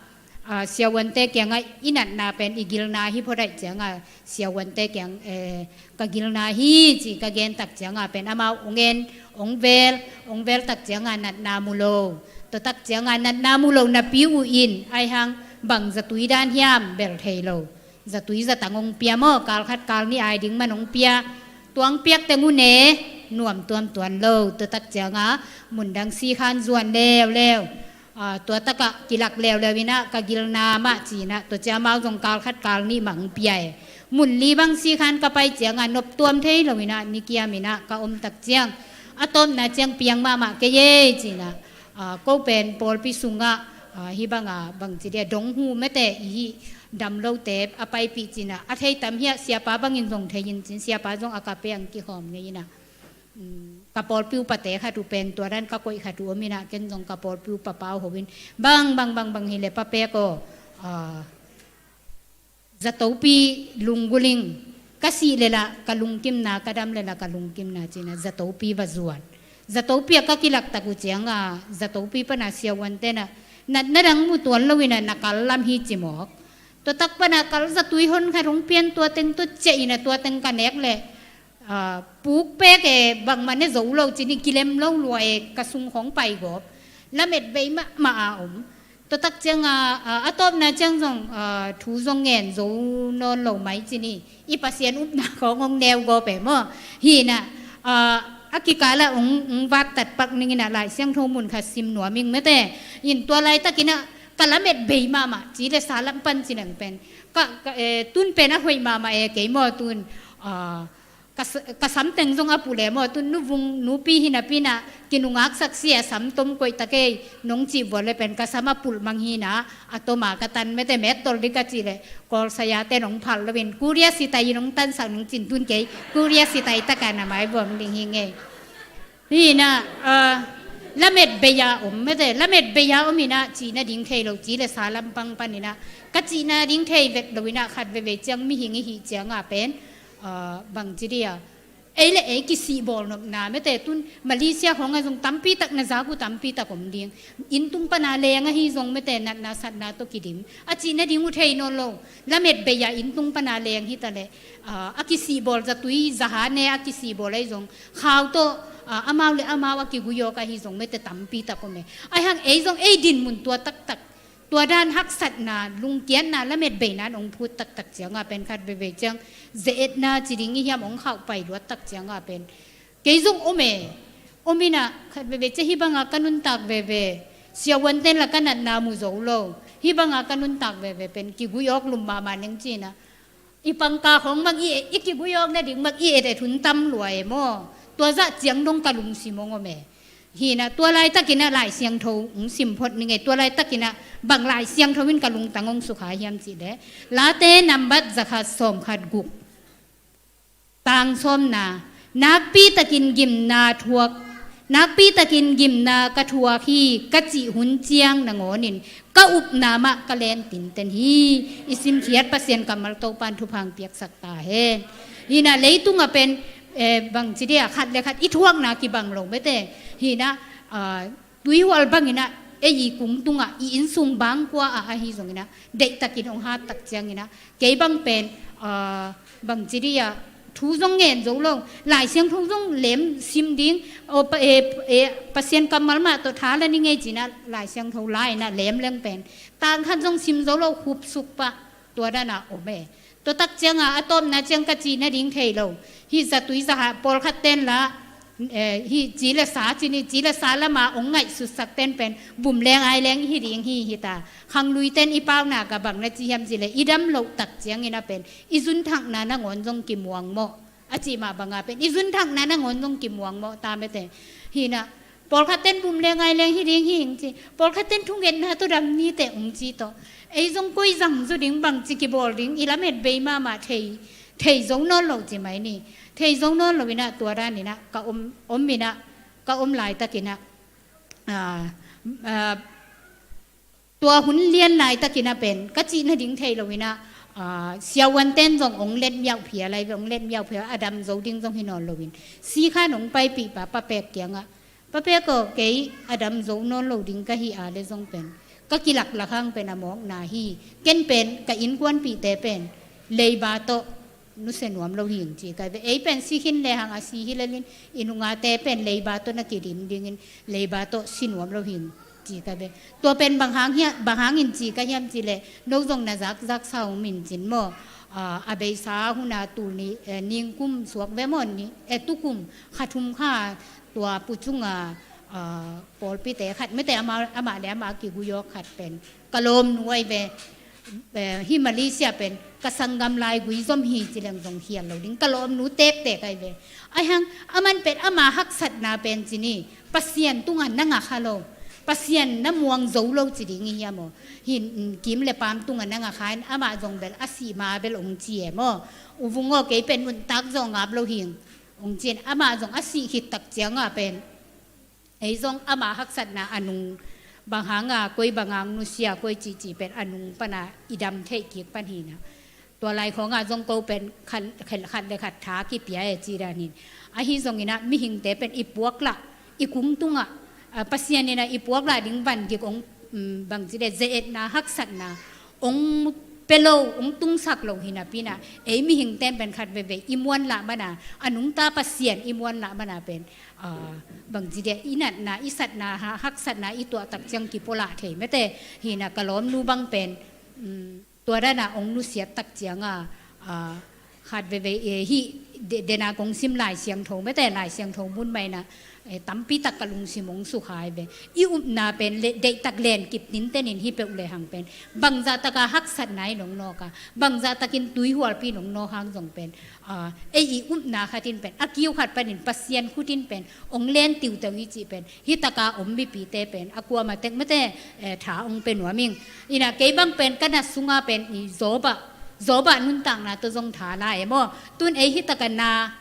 ah, siavuante kiangah i natna pen, i gilna hi phot ahih cianga, siavuante kiang, eh, ka gilna hi ci ka gen tak cianga pen, amau hong en, hong vel, hong vel tak cianga natna mu lo. Tua tak cianga natna mu lo napi uh in, ahi hang bang zatui dan hiam bel thei lo. Zatui zatang hong pia maw, kal khat kal nih ai ding man hong pia. Tua hong piak teng uh ne, nuam tuamtuan lo. Tua tak cianga, mundang sikhan zuan leuleu. Ah, tua takah kilak leuleu inah, ka gilna mah ci inah, tua cia amau zong kal khat kal nih mah hong pia e. Mun li bang sikhan ka pai cianga, nop tuam thei lo inah, ni kiam inah ka om tak ciang, a tawpna ciang piang mahmah kei e ci inah. Ah, ko pen pawlpi sungah, ah, hih banga bang ci dia, dong hu mete i hih dam lote a paipih ci inah, a thei tam hiah, siapa bangin zong thei in cin, siapa zong a ka pia hong kikhawm ngei inah. Mm, ka pawlpi upate khat uh pen tua dan ka koih khat uh om inah, ken zong ka pawlpi upa pau ho in, bang, bang, bang, bang hi leh pa pek aw, ah, zatopi lunggulh ing, ka sih leh lah ka lungkimna, ka dam leh lah ka lungkimna ci inah, zatopi va zuan. Zatopi ah ka kilak tak uh cianga, zatopi pana siavuante nah, natna dang mu tuan lo inah, na kal lam hi ci mawk. Tua tak pana kal zatui hon khat hong pian, tua teng tua ciah inah, tua teng ka nek leh, ah, puk pek e, bangmah ne zo lo ci ni, kilem lo lua e, ka sung khawng pai gawp. Lamet bei mahmah a om. Tua tak cianga, ah, a tawpna ciang zong, ah, thu zong ngen zo nawn lo mai ci ni. I Pasian upna khawng hong neu gawp e maw. Hi inah, ah, a kikalah hong, hong vat tat pak ning inah, Lai Siangtho mun khat sim nuam ing mete. In tua laitak inah, ka lamet bei mahmah, ci leh sa lam pan ci leng pen, ka, ka, eh, tun pen a hoih mahmah e kei maw tun, ah, ka s-, ka sam teng zong a pulh e maw, tun nuvung nupi hi napi nah, kinungaksak si a, sam tom koih ta kei nong cih vual leh pen, ka sam a pulh mang hi nah, a toma ka tan mete, met tol dih ka cih leh, Kawl saya te nong phalh lo in, Korea sitai in hong tansak ning cin, tun kei Korea sitai taka na maivuam ding hi ngei. Hi nah, ah, lamet bei a om mete, lamet bei a om inah, cihna ding thei lo, ci leh sa lampang pan inah, ka cihna ding thei vet lo inah, khat veve ciang mihing i hih cianga pen, ah, bang ci dia, ei leh ei kisih bawl nopna mete, tun Malaysia khawngah zong tampi tak, na zak uh tampi tak om ding. Inn tung pana leng ahi zong mete, natna satna tawh kidim. A cihna ding uh thei nawn lo. Lamet bei a inn tung pana leng hi ta leh, ah, a kisih bawl, zatui zaha ne a kisih bawl ahi zong, khau tawh, ah, amau leh amau a kiguih awk ahi zong mete, tampi tak om e. Ahi hang ei zong ei din mun tua taktak, tua dan haksatna, lungkiatna, lamet beina in hong phut taktak cianga pen, khat veve ciang ze-etna ci ding i hiam, hong khauh pai luat tak cianga pen, kei zong om e. Om inah, khat veve ciang hih banga ka nuntak veve, siavuanten lah ka natna mu zo lo, hih banga ka nuntak veve pen kiguih awk lum mahmah ning ci inah, i pangka khawng mang i, i kiguih awk nading mang i et et hun tam lua e maw. Tua zah ciang dong ka lungsim hong om e. Hi na, tua laitakin ah Lai Siangtho hong sim phot ning ei, tua laitakin ah bang Lai Siangtho in ka lungtang hong sukha hiam cih leh, Late nambat zakhat sawmkhat guk, tang sawmna, nakpi takin gimna thuak, nakpi takin gimna ka thuak hi ka cih hun ciang nangawnin ka upna mah ka len tinten hi. I simkhiat Pasian kammal Topan thupha hong piaksak ta hen. Hi na, leitungah pen, eh, bangci dia, khat le khat i thuakna kibang lo mete. Hi na, ah, tuihual bangin ah, ei i kung tungah, i innsung bangkua ah ahi zongin ah, deihtakin hong hat tak ciangin ah, kei bang pen, ah, bangci dia, thu zong ngen zo lo, Lai Siangtho zong lem sim ding, aw, pa, eh, eh, Pasian kammal mah tawh tha la ning ei ci-in ah, Lai Siangtho la in ah lem leng pen, tang khat zong sim zo lo, khupsuk pah, tua dan ah om e. Tua tak ciangah a tawpna ciang ka cih nading thei lo. Hih zatui zahah pawlkhat ten la, eh, hih ci le sa ci ni, ci le sa lama hong ngaihsutsak ten pen bum leng ai leng hi ding hi hi ta. Khanglui ten i pauna ka bang na ci hiam cih leh, i dam loh tak ciangin ah pen i zunthakna nangawn zong kimuang mawh. A cih mah banga pen i zunthakna nangawn zong kimuang mawh ta mete. Hi na, pawlkhat ten bum leng ai leng hi ding hi ing ci. Pawlkhat ten thungetna tawh dam ni teh ung ci tawh. Ei zong koi zang zu ding, bangci kibawl ding, i lamet bei mahmah, thei, thei zo nawn lo ci mai ni. Thei zo nawn lo in ah tua dan in ah ka om, om in ah, ka om laitakin ah, ah, ah, tua hun lian laitakin ah pen, ka cih nading thei lo in ah, ah, siavuan ten zong hong let miauh phial ai ve, hong let miauh phial, a dam zo ding zong hi nawn loin. Si khan hong paipih pa, Pa Pek kiangah, Pa Pek aw, kei a dam zo nawn lo ding ka hi a le zong pen, ka kilaklak hang pen a mawkna hi. Ken pen ka innkuanpihte pen leiba tawh nusia nuam lo hi ing ci kai ve. Ei pen si khin le hang a si hi lelin, i nungate pen leiba tawh na kidim dingin, leiba tawh si nuam lo hi ing ci kai ve. Tua pen bang hang hia, bang hangin ci ka hiam cih leh, no zong na zakzak sa uh min cin maw. Ah, a beisa huna tul ni, eh, ningkum suak ve maw ni, eh, tukum kha thum kha tua Pu Cunga, ah, pawlpite khat mete, amah, amah le amah kiguiyawk khat pen ka lawmnu ai ve. Eh, hih Malaysia pen ka sanggam laigui zom hi ci leng zong khial lo ding, ka lawmnu tektek ai ve. Ai hang, aman pen ama haksatna pen ci ni, Pasian tungah na ngakha lo, Pasian na muang zo lo ci ding hi hiam aw. Hih, mm, kim le pam tungah na ngakha in, amah zong bel a sih ma bel hong ci e maw. U Vung aw, kei pen nuntak zawh ngap lo hi ing, hong ci in, amah zong a sih khit tak ciangah pen ei zong ama haksatna a nung, bang hanga, koi bang hang nusia, koi cihcih pen a nung pana i dam theih kik pan hi na. Tua lai khawngah zong ko pen khat, khat, khat le khat tha kipia e ci dan hin. Ahi zongin ah mihingte pen i puak lah, i kung tungah, ah, Pasian in ah i puak lah ding van gik hong, mm, bangci le ze-etna, haksatna hong pia lo, hong tungsak lo hi napi in ah, ei mihingte pen khat veivei i muan lah mana, a nungta Pasian i muan lah mana pen, ah, bangci dia, i natna, i satna, ha, haksatna i tuah tak ciang kipualah thei mete. Hi na, ka lawmnu bang pen, mm, tua dana hong nusiat tak cianga, ah, khat veivei, eh, hih de-, dena kong sim Lai Siangtho mete, Lai Siangtho mun mah in ah, eh, tampi tak ka lungsim hong sukha ai ve. I upna pen le, deihtak len kip tinten in hi peuh le hang pen, bangzah taka haksatna in hong nawk a, bangzah takin tuihualpi in hong nawk hang zong pen, ah, ei i upna khat in pen, a kiu khat panin Pasian khut in pen hong len tiuteu i cih pen, hih taka om mipite pen a kuamah tek mete, eh, tha hong pia nuam ing. Hi na, kei bang pen ka nat sunga pen i Job ah, Job ah nuntakna tawh zong tha la e maw. Tun ei hih taka na,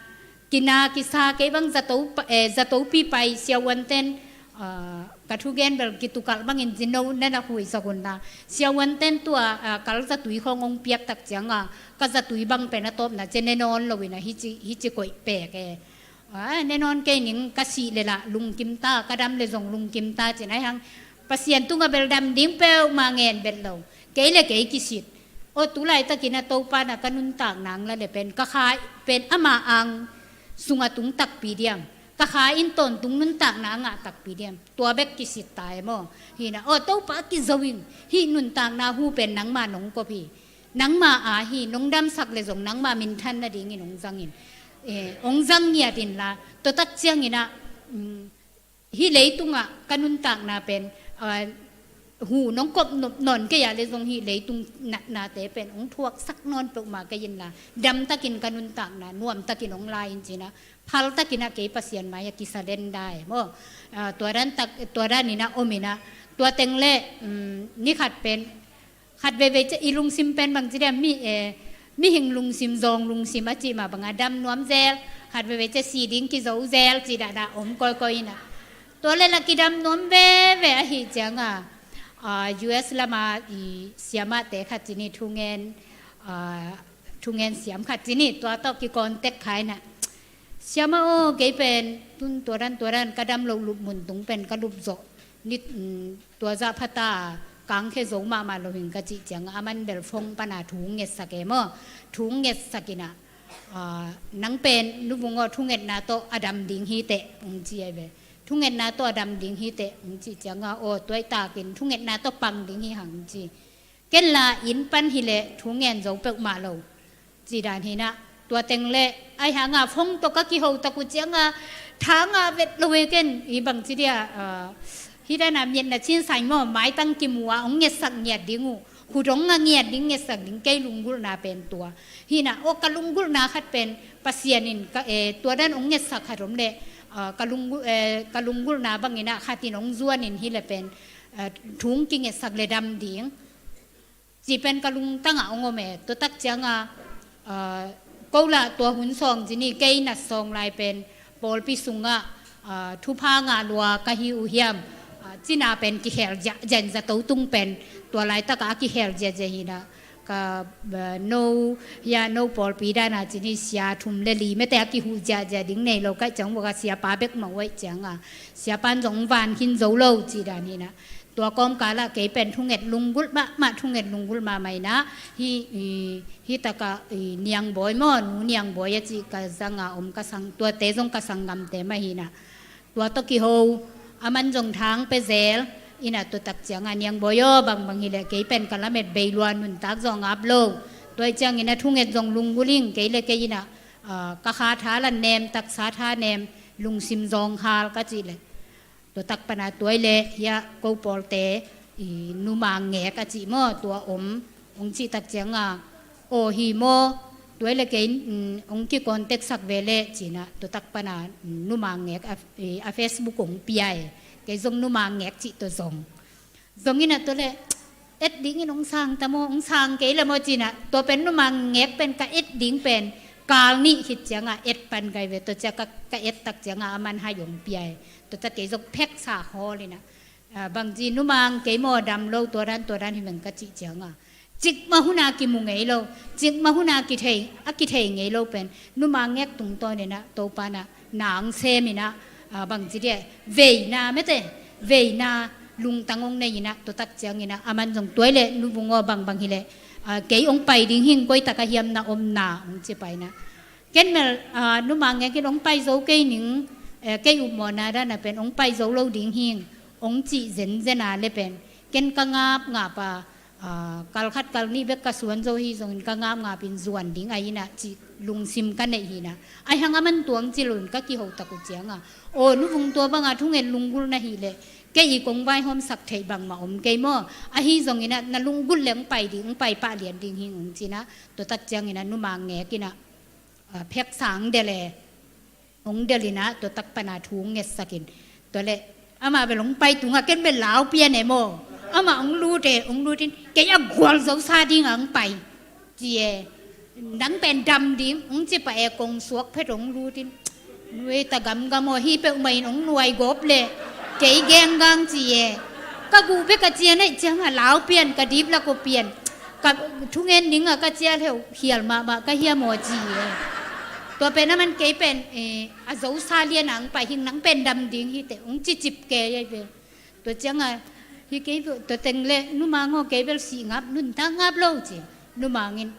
kina kisa, kei bang zato pa-, eh, zatopi pai siavuanten, ah, ka thugen bel kitukalh bangin zino na na huisak un la. Siavuanten tua, ah, kal zatui khawng hong piak tak cianga, ka zatui bang pen a tawpna ciang ne nawn lo in ah hici, hici koih pek e. Ah, ne nawn kei ning, ka sih le lah lungkim ta, ka dam le zong lungkim ta ci-in, ai hang Pasian tungah bel dam ding peuhmah ngen bet lo. Kei le kei kisit. Aw, tu laitakin ah Topa na ka nuntak nang la le pen, ka kha pen ama ang sungah tung takpi diam, ka kha in tawntung nuntakna a ngah takpi diam. Tua bek kisit ta e maw. Hi na, aw Topa, kizo ing, hih nuntakna hu pen nangma nong kop hi. Nangma a hi, nong damsak le zong nangma minthan nadingin hong zangin. Eh, hong zang ngiat in la, tua tak ciangin ah, mm, hih leitungah ka nuntakna pen, ah, hu nong kop nop nawn kei a le zong hi leitung natnate pen hong thuaksak nawn peuhmah kei inla, damtakin ka nuntakna nuamtakin hong la in ci-in ah, phaltakin ah kei Pasian mai-ah kisalen dai maw. Tua dan tak, tua danin ah om in ah, tua teng le ni khat pen khat veivei ciang i lungsim pen bangci dia, mi, eh, mihing lungsim, zawng lungsim a cih mah bangah dam nuam zel, khat veivei ciang si ding kizo zel cih dahdah om kawikawi in ah. Tua le la kidam nuam veve ahih ciangah, U S lama i siamahte khat ci ni, thungen, thungen siam khat ci ni, tua tawh kicontact kha in ah, siamah aw, kei pen tun tua dan tua dan ka dam loh lup mun tung pen ka lup zawh ni, tua zah phata kangkhe zo mahmah lo hing ka cih ciangah, aman bel phone pana thu hong ngetsak e maw, thu hong ngetsak in ah, nang pen nuvung aw, thungetna tawh a dam ding hi teh hong ci ahi ve. Thungetna tawh a dam ding hi teh hong cih ciangah, aw, tuaitakin thungetna tawh pang ding hi hang ci. Ken la inn pan hileh thu ngen zo peuhmah lo cih dan hi in ah, tua teng le ahi hangah phone tawh ka kiho tak uh ciangah, thangah vet lo e ken, i bangci dia, hih dan a miatna cinsai maw, maitang kimu a hong ngetsak ngiat ding uh, khut hong nga ngiat ding, ngetsak ding, kei lunggulhna pen tua hi in ah. Aw, ka lunggulhna khat pen Pasian in ka, eh, tua dan hong ngetsak khat om leh, ka lunggulh, eh, ka lunggulhna bangin ah khat in hong zuan in hileh pen, eh, thu hong kingetsak le dam ding cih pen ka lungtangah hong om e. Tua tak ciangah, ko lah tua hun sawng ci ni, kei nat sawng lai pen pawlpi sungah thupha ngah lua ka hi uh hiam, cina pen kikhel ziahziah in, zato tung pen tua laitakah a kikhel ziahziah hi in ah, ka, no, hia no pawlpi dana ci ni, sia thum le li mete a kihuh ziahziah ding nei lo ka hih ciang, vua ka siapa bek mah uh ahih ciangah, siapan zong van khin zo lo cih dan hi in ah. Tua kawmkalah kei pen thunget lunggulh mahmah, thunget lunggulh mahmah in ah, hih, hih takah Niangbawi maw, Nu Niangbawi a cih ka zanga om ka sang, tuate zong ka sanggamte mah hi in ah. Tua tawh kiho, aman zong thang pia zel in ah, tua tak ciangah, Niangbawi aw, bangbang hileh kei pen ka lamet bei lua, nuntak zong ap lo. Tua ahih ciangin ah thunget zong lunggulh ing, kei le kei in ah, ka kha tha la nem, taksa tha nem, lungsim zawng hal ka cih leh. Tua tak pana tua ahih leh, hia ko pawlte, i numa ngek a cih maw, tua om, hong cih tak ciangah, aw hi maw, tua ahih leh kei, hong kicontact sak ve leh ci in ah, tua tak pana numa ngek a, a Facebook hong pia e. Kei zong numa ngek cih tua zong. Zong in ah tua leh, et dingin hong sang ta maw, hong sang kei le maw ci in ah, tua pen numa ngek pen ka et ding pen kal nih khit ciangah et pan ka hi ve. Tua ciang ka, ka et tak ciangah aman hai hong pia e. Tua ciang kei zong pheksa khawl in ah, bangci, numa kei maw, dam lo, tua dan tua dan hi meng ka cih ciangah, cikmah huna kimu ngei lo, cikmah huna kithei, a kithei ngei lo pen numa ngek tungtawn in ah, Topa in ah na hong sem in ah, bangci dia, veina mete, veina lungtang hong nei in ah, tua tak ciangin ah, aman zong tua ahih leh nuvung aw, bangbang hileh kei hong pai ding hing, koi tak a hiam na omna, hong ci pai in ah. Ken mel, numa ngek in hong pai zo kei ning, kei upmawhna dana pen hong pai zo lo ding hing, hong cih zenzen a le pen ken ka ngapngap a, kal khat kal nih bek ka suan zo hi zongin ka ngapngap in zuan ding ahi in ah cih lungsim ka neih hi in ah. Ahi hang aman tua hong ci loin ka kiho tak uh ciangah, aw, nuvung, tua banga thunget lunggulh na hileh kei i kong vaihawmsak theih bangmah om kei maw. Ahi zongin ah na lunggulh leh hong pai ding, hong pai pah lian ding hing, hong ci in ah, tua tak ciangin ah numa ngek in ah, pheksa hong delh e. Hong delh in ah, tua tak pana thu hong ngetsak in. Tua leh amah bel hong pai tungah ken bel lau pian e maw. Amah hong lut e, hong lut in, kei a gualzosa dingah hong pai ci e. Nang pen dam ding, hong ci pah e, kong suak phet hong lut in. Nuai ta gamgam aw, hih peuhmah in hong nuai gawp leh kei genggang ci e. Ka guh bek a cian ahih ciangah lau pian, ka dip lak uh pian. Ka thungen dingah ka cial heu khial mahmah ka hiam aw ci e. Tua pen aman kei pen, eh, a zosa lian a hong pai hing, nang pen dam ding hi teh, hong cicip kei ahi ve. Tua ciangah, hi kei ve, tua teng le, numa ngawh, kei bel sih ngap, nuntak ngap lo ci. Numa ngin,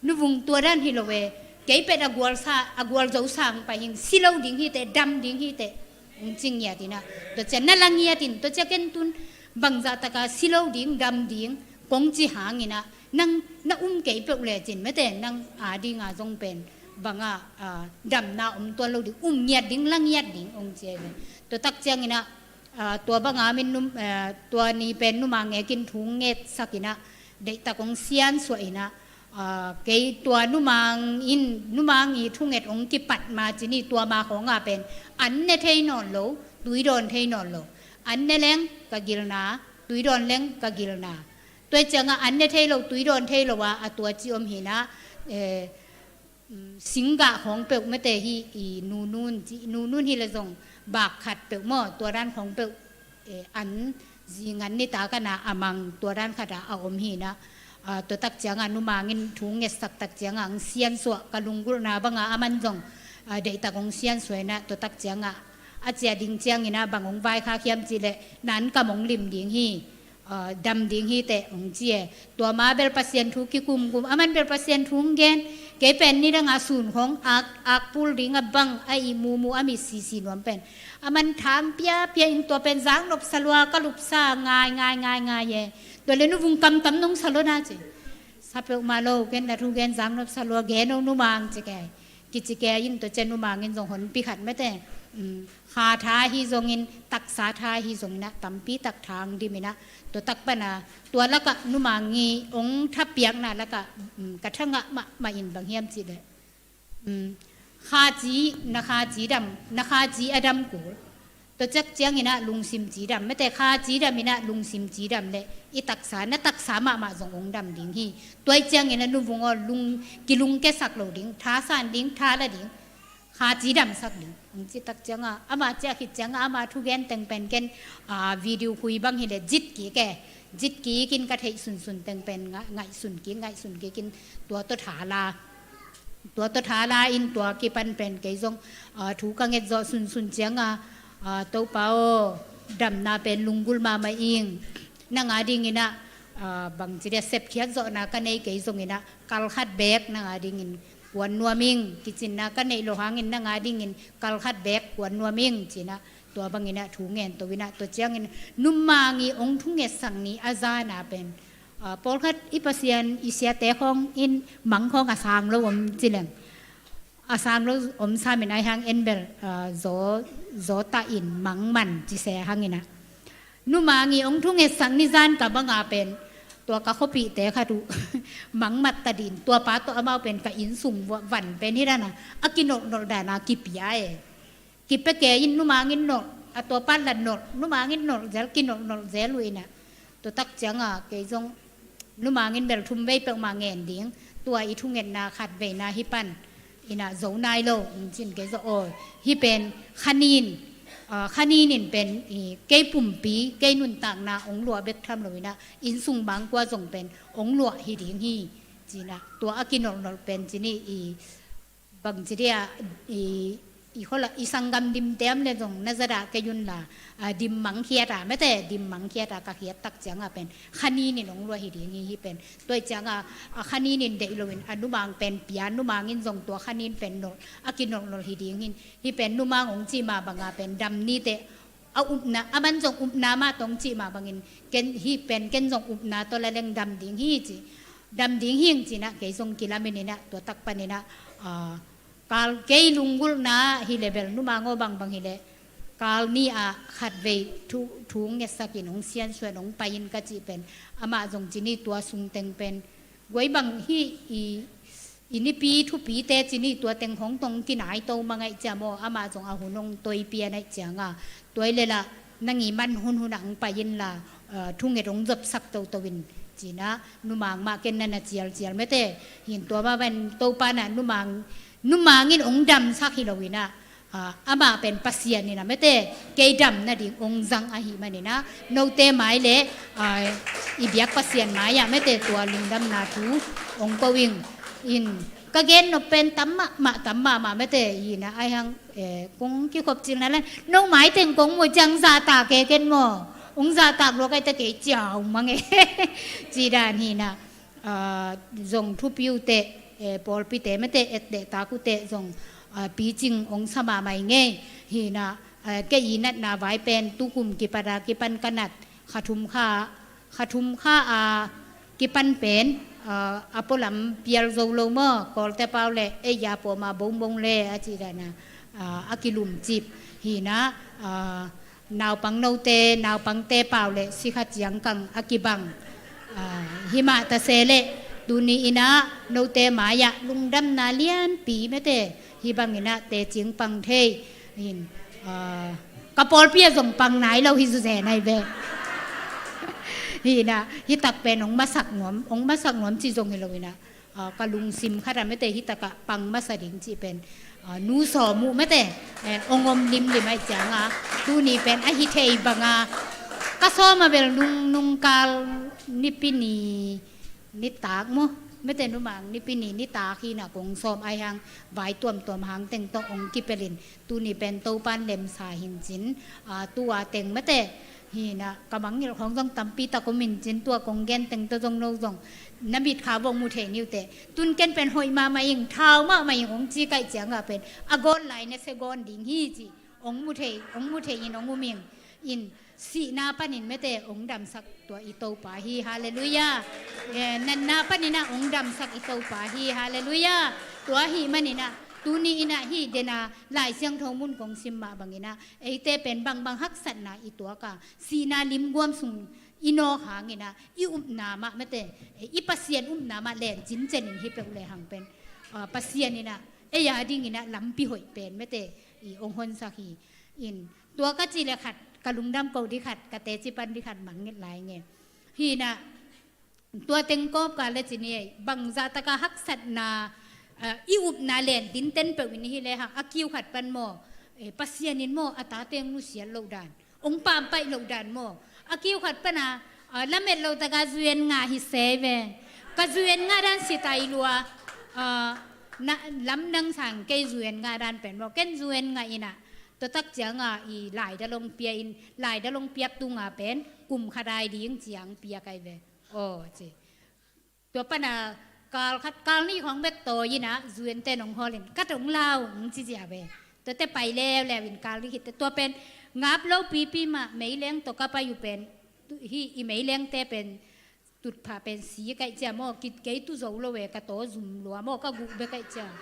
nuvung, tua dan hi lo e. Kei pen a gualsa, a gualzosa hong pai hing, si lo ding hi teh, dam ding hi teh, hong ci ngiat in ah. Tua ciang na la ngiat in, tua ciang ken tun bangzah taka si lo ding, dam ding kong ci hang in ah, nang na um kei peuh lecin, mete, nang a dinga zong pen bangah, ah, damna om tuan lo ding, um ngiat ding, la ngiat ding, hong ci ahi ve. Tua tak ciangin ah, Tua banga min tua ni pen numang ngekin thu ngetsak inah, deihtak hong siansuah inah, kei tua numang in, numang i thunget hong kipat ma ci ni, tua ma khawng a pen an ne thei nawn lo, tui dawn thei nawn lo. An ne leng ka gilna, tui dawn leng ka gilna. Tua ciangah an ne thei lo, tui dawn thei lo a, a tua ci om hinah, singgah khawng peuh mete hi, i nunun ci, nunun hi le zong bak khat peuh maw, tua dan khawng peuh an zingan nita kana a mang tua dan khata a om hinah. Tua tak ciangah numang in thu ngetsak tak ciangah ang siansuah ka lunggulhna banga aman zong deihtak hong siansuah inah, tua tak ciangah a ciah ding cianginah bang hong vaikhak hiam cih leh, nan kam hong lim ding hi, dam ding hi teh hong ci e. Tua ma bel Pasian thu kikumkum, aman bel Pasian thu hong gen. Kei pen nidanga sun khawng ak, akpul ding a bang a i mumu a mi sisi nuam pen, aman thang piapia in tua pen zang nopsa lua ka lupsa ngai ngai ngai ngai e. Tua le nuvung kamtam nong sa lo na ci. Sa peuhmah lo, ken na thu gen zang nopsa lua gen o numang ci kei. Kici kei in tua ciang numang in zong honpi khat mete, kha tha hi zongin, taksa tha hi zongin ah tampi tak thang dim inah, tua tak pana tua lakah numang i hong thapiakna lakah ka thangah mahmah in bang hiam cih leh, kha ci, na kha ci dam, na kha ci a dam kul. Tua tak cianginah lungsim ci dam mete, kha ci dam inah lungsim ci dam leh i taksa, na taksa mahmah zong hong dam ding hi. Tua cianginah nuvung aw, lung, kilungkesak lo ding, tha san ding, tha la ding, kha ci damsak ding hong ci tak ciangah, ama ciah khit ciangah ama thugen teng pen ken video khui bang hi leh zit kik e. Zit kik in ka theih sunsun teng pen ngaihsun kik, ngaihsun kik in tua tawh tha la. Tua tawh tha la in tua kipan pen kei zong thu ka nget zawh sunsun cianga, Topa aw, damna pen lunggulh mahmah ing. Nang a dinginah bangci dia sepkhiat zawhna ka nei kei zonginah kal khat beek nang a dingin kuan nuam ing. Kicinna ka neih lo hangin nang a dingin kal khat beek kuan nuam ing cinah, tua banginah thu ngen to inah, tua ciangin numang i hong thungetsak ni a zana pen, pawlkhat i Pasian i siate khawng in mang khawng a sang lo om ci leng, a sang lo om samin ai hang en bel zaw, zaw ta in mang man ci se hanginah, numang i hong thungetsak ni zan ka banga pen tua ka khuapihte khat uh mang mat ta din, tua pa tawh amau pen ka innsung van pen hi dana a kinolhnolh dana kipia e. Kipeke in numang in nolh, a tua pan la nolh, numang in nolh zel, kinolhnolh zel uh inah. Tua tak cianga kei zong numang in bel thum vei peuhmah ngen ding, tua i thungetna khat veina hi pan inah zo nai lo, hong cin kei zong aw. Hi pen khanin, khanin in pen kei pumpi, kei nuntakna hong luah bek tham lo inah, innsung bangkua zong pen hong luah hi ding hi cinah, tua a kinolhnolh pen cini i bangci dia i, i khuala i sanggam dimte am le zong na zadah kei un la, dim mangkhiata mete, dim mangkhiata ka khiat tak cianga pen khanin in hong luah hi ding hi. Hi pen tua cianga a khanin in deih loin a numang pen pia, numang in zong tua khanin pen nolh, a kinolhnolh hi ding hin. Hi pen numang hong ci ma banga pen dam nite a upna, aman zong upna mah tawh hong cih mah bangin ken, hi pen ken zong upna tawh la leng dam ding hi ci, dam ding hing cinah kei zong kilamin inah, tua tak paninah kal, kei lunggulhna hi le bel numang aw bangbang hi leh kal ni ah khat vei thu, thu ngetsakin hong siansuan hong pai in ka cih pen, amah zong cini tua sung teng pen guai bang hi i, i nipi thupite cini tua teng hong tong kinai to ma ngaih ciam aw, amah zong a hun hong toipia naih cianga, tuai lela nang i man hunhunah hong pai inla, thunget hong zopsak toto in cinah, numang mah ken na na cialcial mete. Hin tua mah van Topa na numang, numang in hong damsak hi lo inah, amah pen Pasian inah mete, kei dam nading hong zang ahi maninah, note mai le i biak Pasian mai-ah mete tua lungdamna thu hong ko ing. In ka gen nop pen tam mahmah, tam mahmah mete inah, ai hang kong kikhop cilna lan, no mai teng kong mu ciang zahtak e ken maw, hong zahtak lua kai ta kei ciau mang e. Ci dan hinah, zong thupi uh teh, pawlpite mete etdehtak uh teh zong picing hong sa mahmah ing ei. Hinah kei i natna vai pen tukum kipata kipan ka nat, kha thum kha, kha thum kha a kipan pen a pualam pial zo lo maw, Kawlte pau le ei a pawma bongbong le a ci dana a kilumcip hinah, Naupang note, naupangte pau le sikha ciangkang a kibang, ah, himah ta se leh tuni in ah note mai-ah lungdamna lianpi mete hih bangin ah teci pang thei in, ah, ka pawlpi ah zong pang nai lo hi zuzen ai ve. Hi in ah hih tak pen hong masak nuam, hong masak nuam ci zong hi lo in ah, ah, ka lungsim khat ah mete hih takah pang masa ding cih pen, ah, nu sawm uh mete, eh, hong om limlim ahih ciangah tuni pen ahi thei banga ka sawm a bel nung, nung kal Nipi ni nitak maw, mete numang Nipi ni nitak hi in ah kong sawm ahih hang vai tuamtuam hang teng tawh hong kipelin tuni pen Topan lemsa hi in cin, ah, tua teng mete hi in ah ka mangngilh khawng zong tampi tak om in cin tua kong gen teng tawh zong no zong na mitkha bawng mu thei ni uh teh. Tun ken pen hoih mahmah ing, thau mahmah ing hong ci ka hih ciangah pen a gawn lai na sia gawn ding hi ci hong mu thei, hong mu thei in hong um ing. In sihna panin mete hong damsak tua i Topa hi, halleluiah. Eh, natna panin ah hong damsak i Topa hi, halleluiah. Tua ahih manin ah tuni in ah hih den a Lai Siangtho mun kong sim mah bangin ah eite pen bangbang haksatna i tuak a, sihna limguam sung i nawk hangin ah i upna mah mete, eh, i Pasian upna mah len cincin in hi peuh lehang pen, ah, Pasian in ah ei a dingin ah lampi hoih pen mete i hong honsak hi. In tua ka cih leh khat ka lungdam koh ding khat, ka teci pan ding khat mangngilh lai nge. Hi in ah tua teng kawp ka le ci ni ei, bangzah taka haksatna, ah, i upna len tinten peuh in hi lehang a kiu khat pan maw, eh, Pasian in maw a tate hong nusiat loh dan, hong pampaih loh dan maw, a kiu khat pan a, ah, lamet loh taka zuan ngah hi se ve. Ka zuan ngah dan si tai lua, ah, na, lamdang sang kei zuan ngah dan pen maw, ken zuan ngah in ah tua tak ciangah i laidal hong pia in, laidal hong piak tunga pen kum khat ai ding ciang piak ai ve. Aw ci. Tua pana kal khat, kal nih khawng bek tawi in ah zuante nong hawl in ka tong lau hong ci zia ve. Tuate pai leuleu in kal nih khit tua pen ngap lo pipi mah meileng tawh ka pai uh pen, tu, hih i meilengte pen tutphah pen si ka hih ciang maw, kit kei tu zo lo ve, ka taw zum lua maw, ka guh bek ka hih ciang.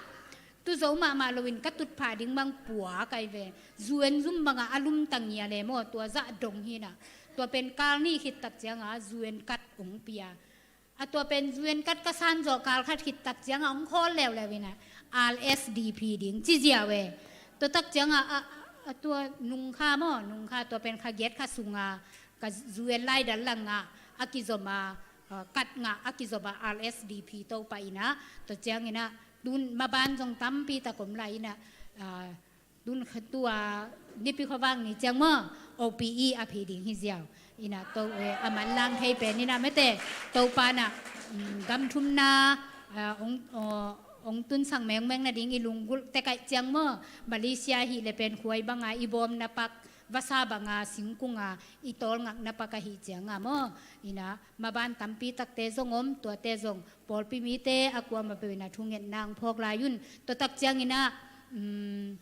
Tu zo mahmah loin ka tutphah ding bang pua ka hih ve. Zuan zum bangah a lum tangia le maw, tua zah dong hi in ah. Tua pen kal nih khit tak ciangah zuan kat hong pia. A tua pen zuan kat ka san zawh kal khat khit tak ciangah hong khawl leuleu in ah R S D P ding ci zia ve. Tua tak ciangah a, a, a tua nungkha maw, nungkha tua pen kha giat kha sunga ka zuan laidal langah a kizom a, ah, kat ngah a kizom a R S D P Topa in ah, tua ciangin ah tun maban zong tampi tak om lai in ah, ah, tun kha tua Nipi khuavak ni ciang maw, O P E a phi ding hi ziau. In ah to, eh, a manlang thei pen in ah mete Topa in ah, mm, gam thumna, ah, hong, oh, hong tunsak mengmeng nading i lunggulh tek ahih ciang maw, Malaysia hih le pen khuai banga i bawm na pak, vasa banga singkunga i tawlngak na pak ahih cianga maw, in ah maban tampi takte zong om, tuate zong pawlpi mite a kuamah peuh in ah thungetna hong phawk lai un. Tua tak ciangin ah, um,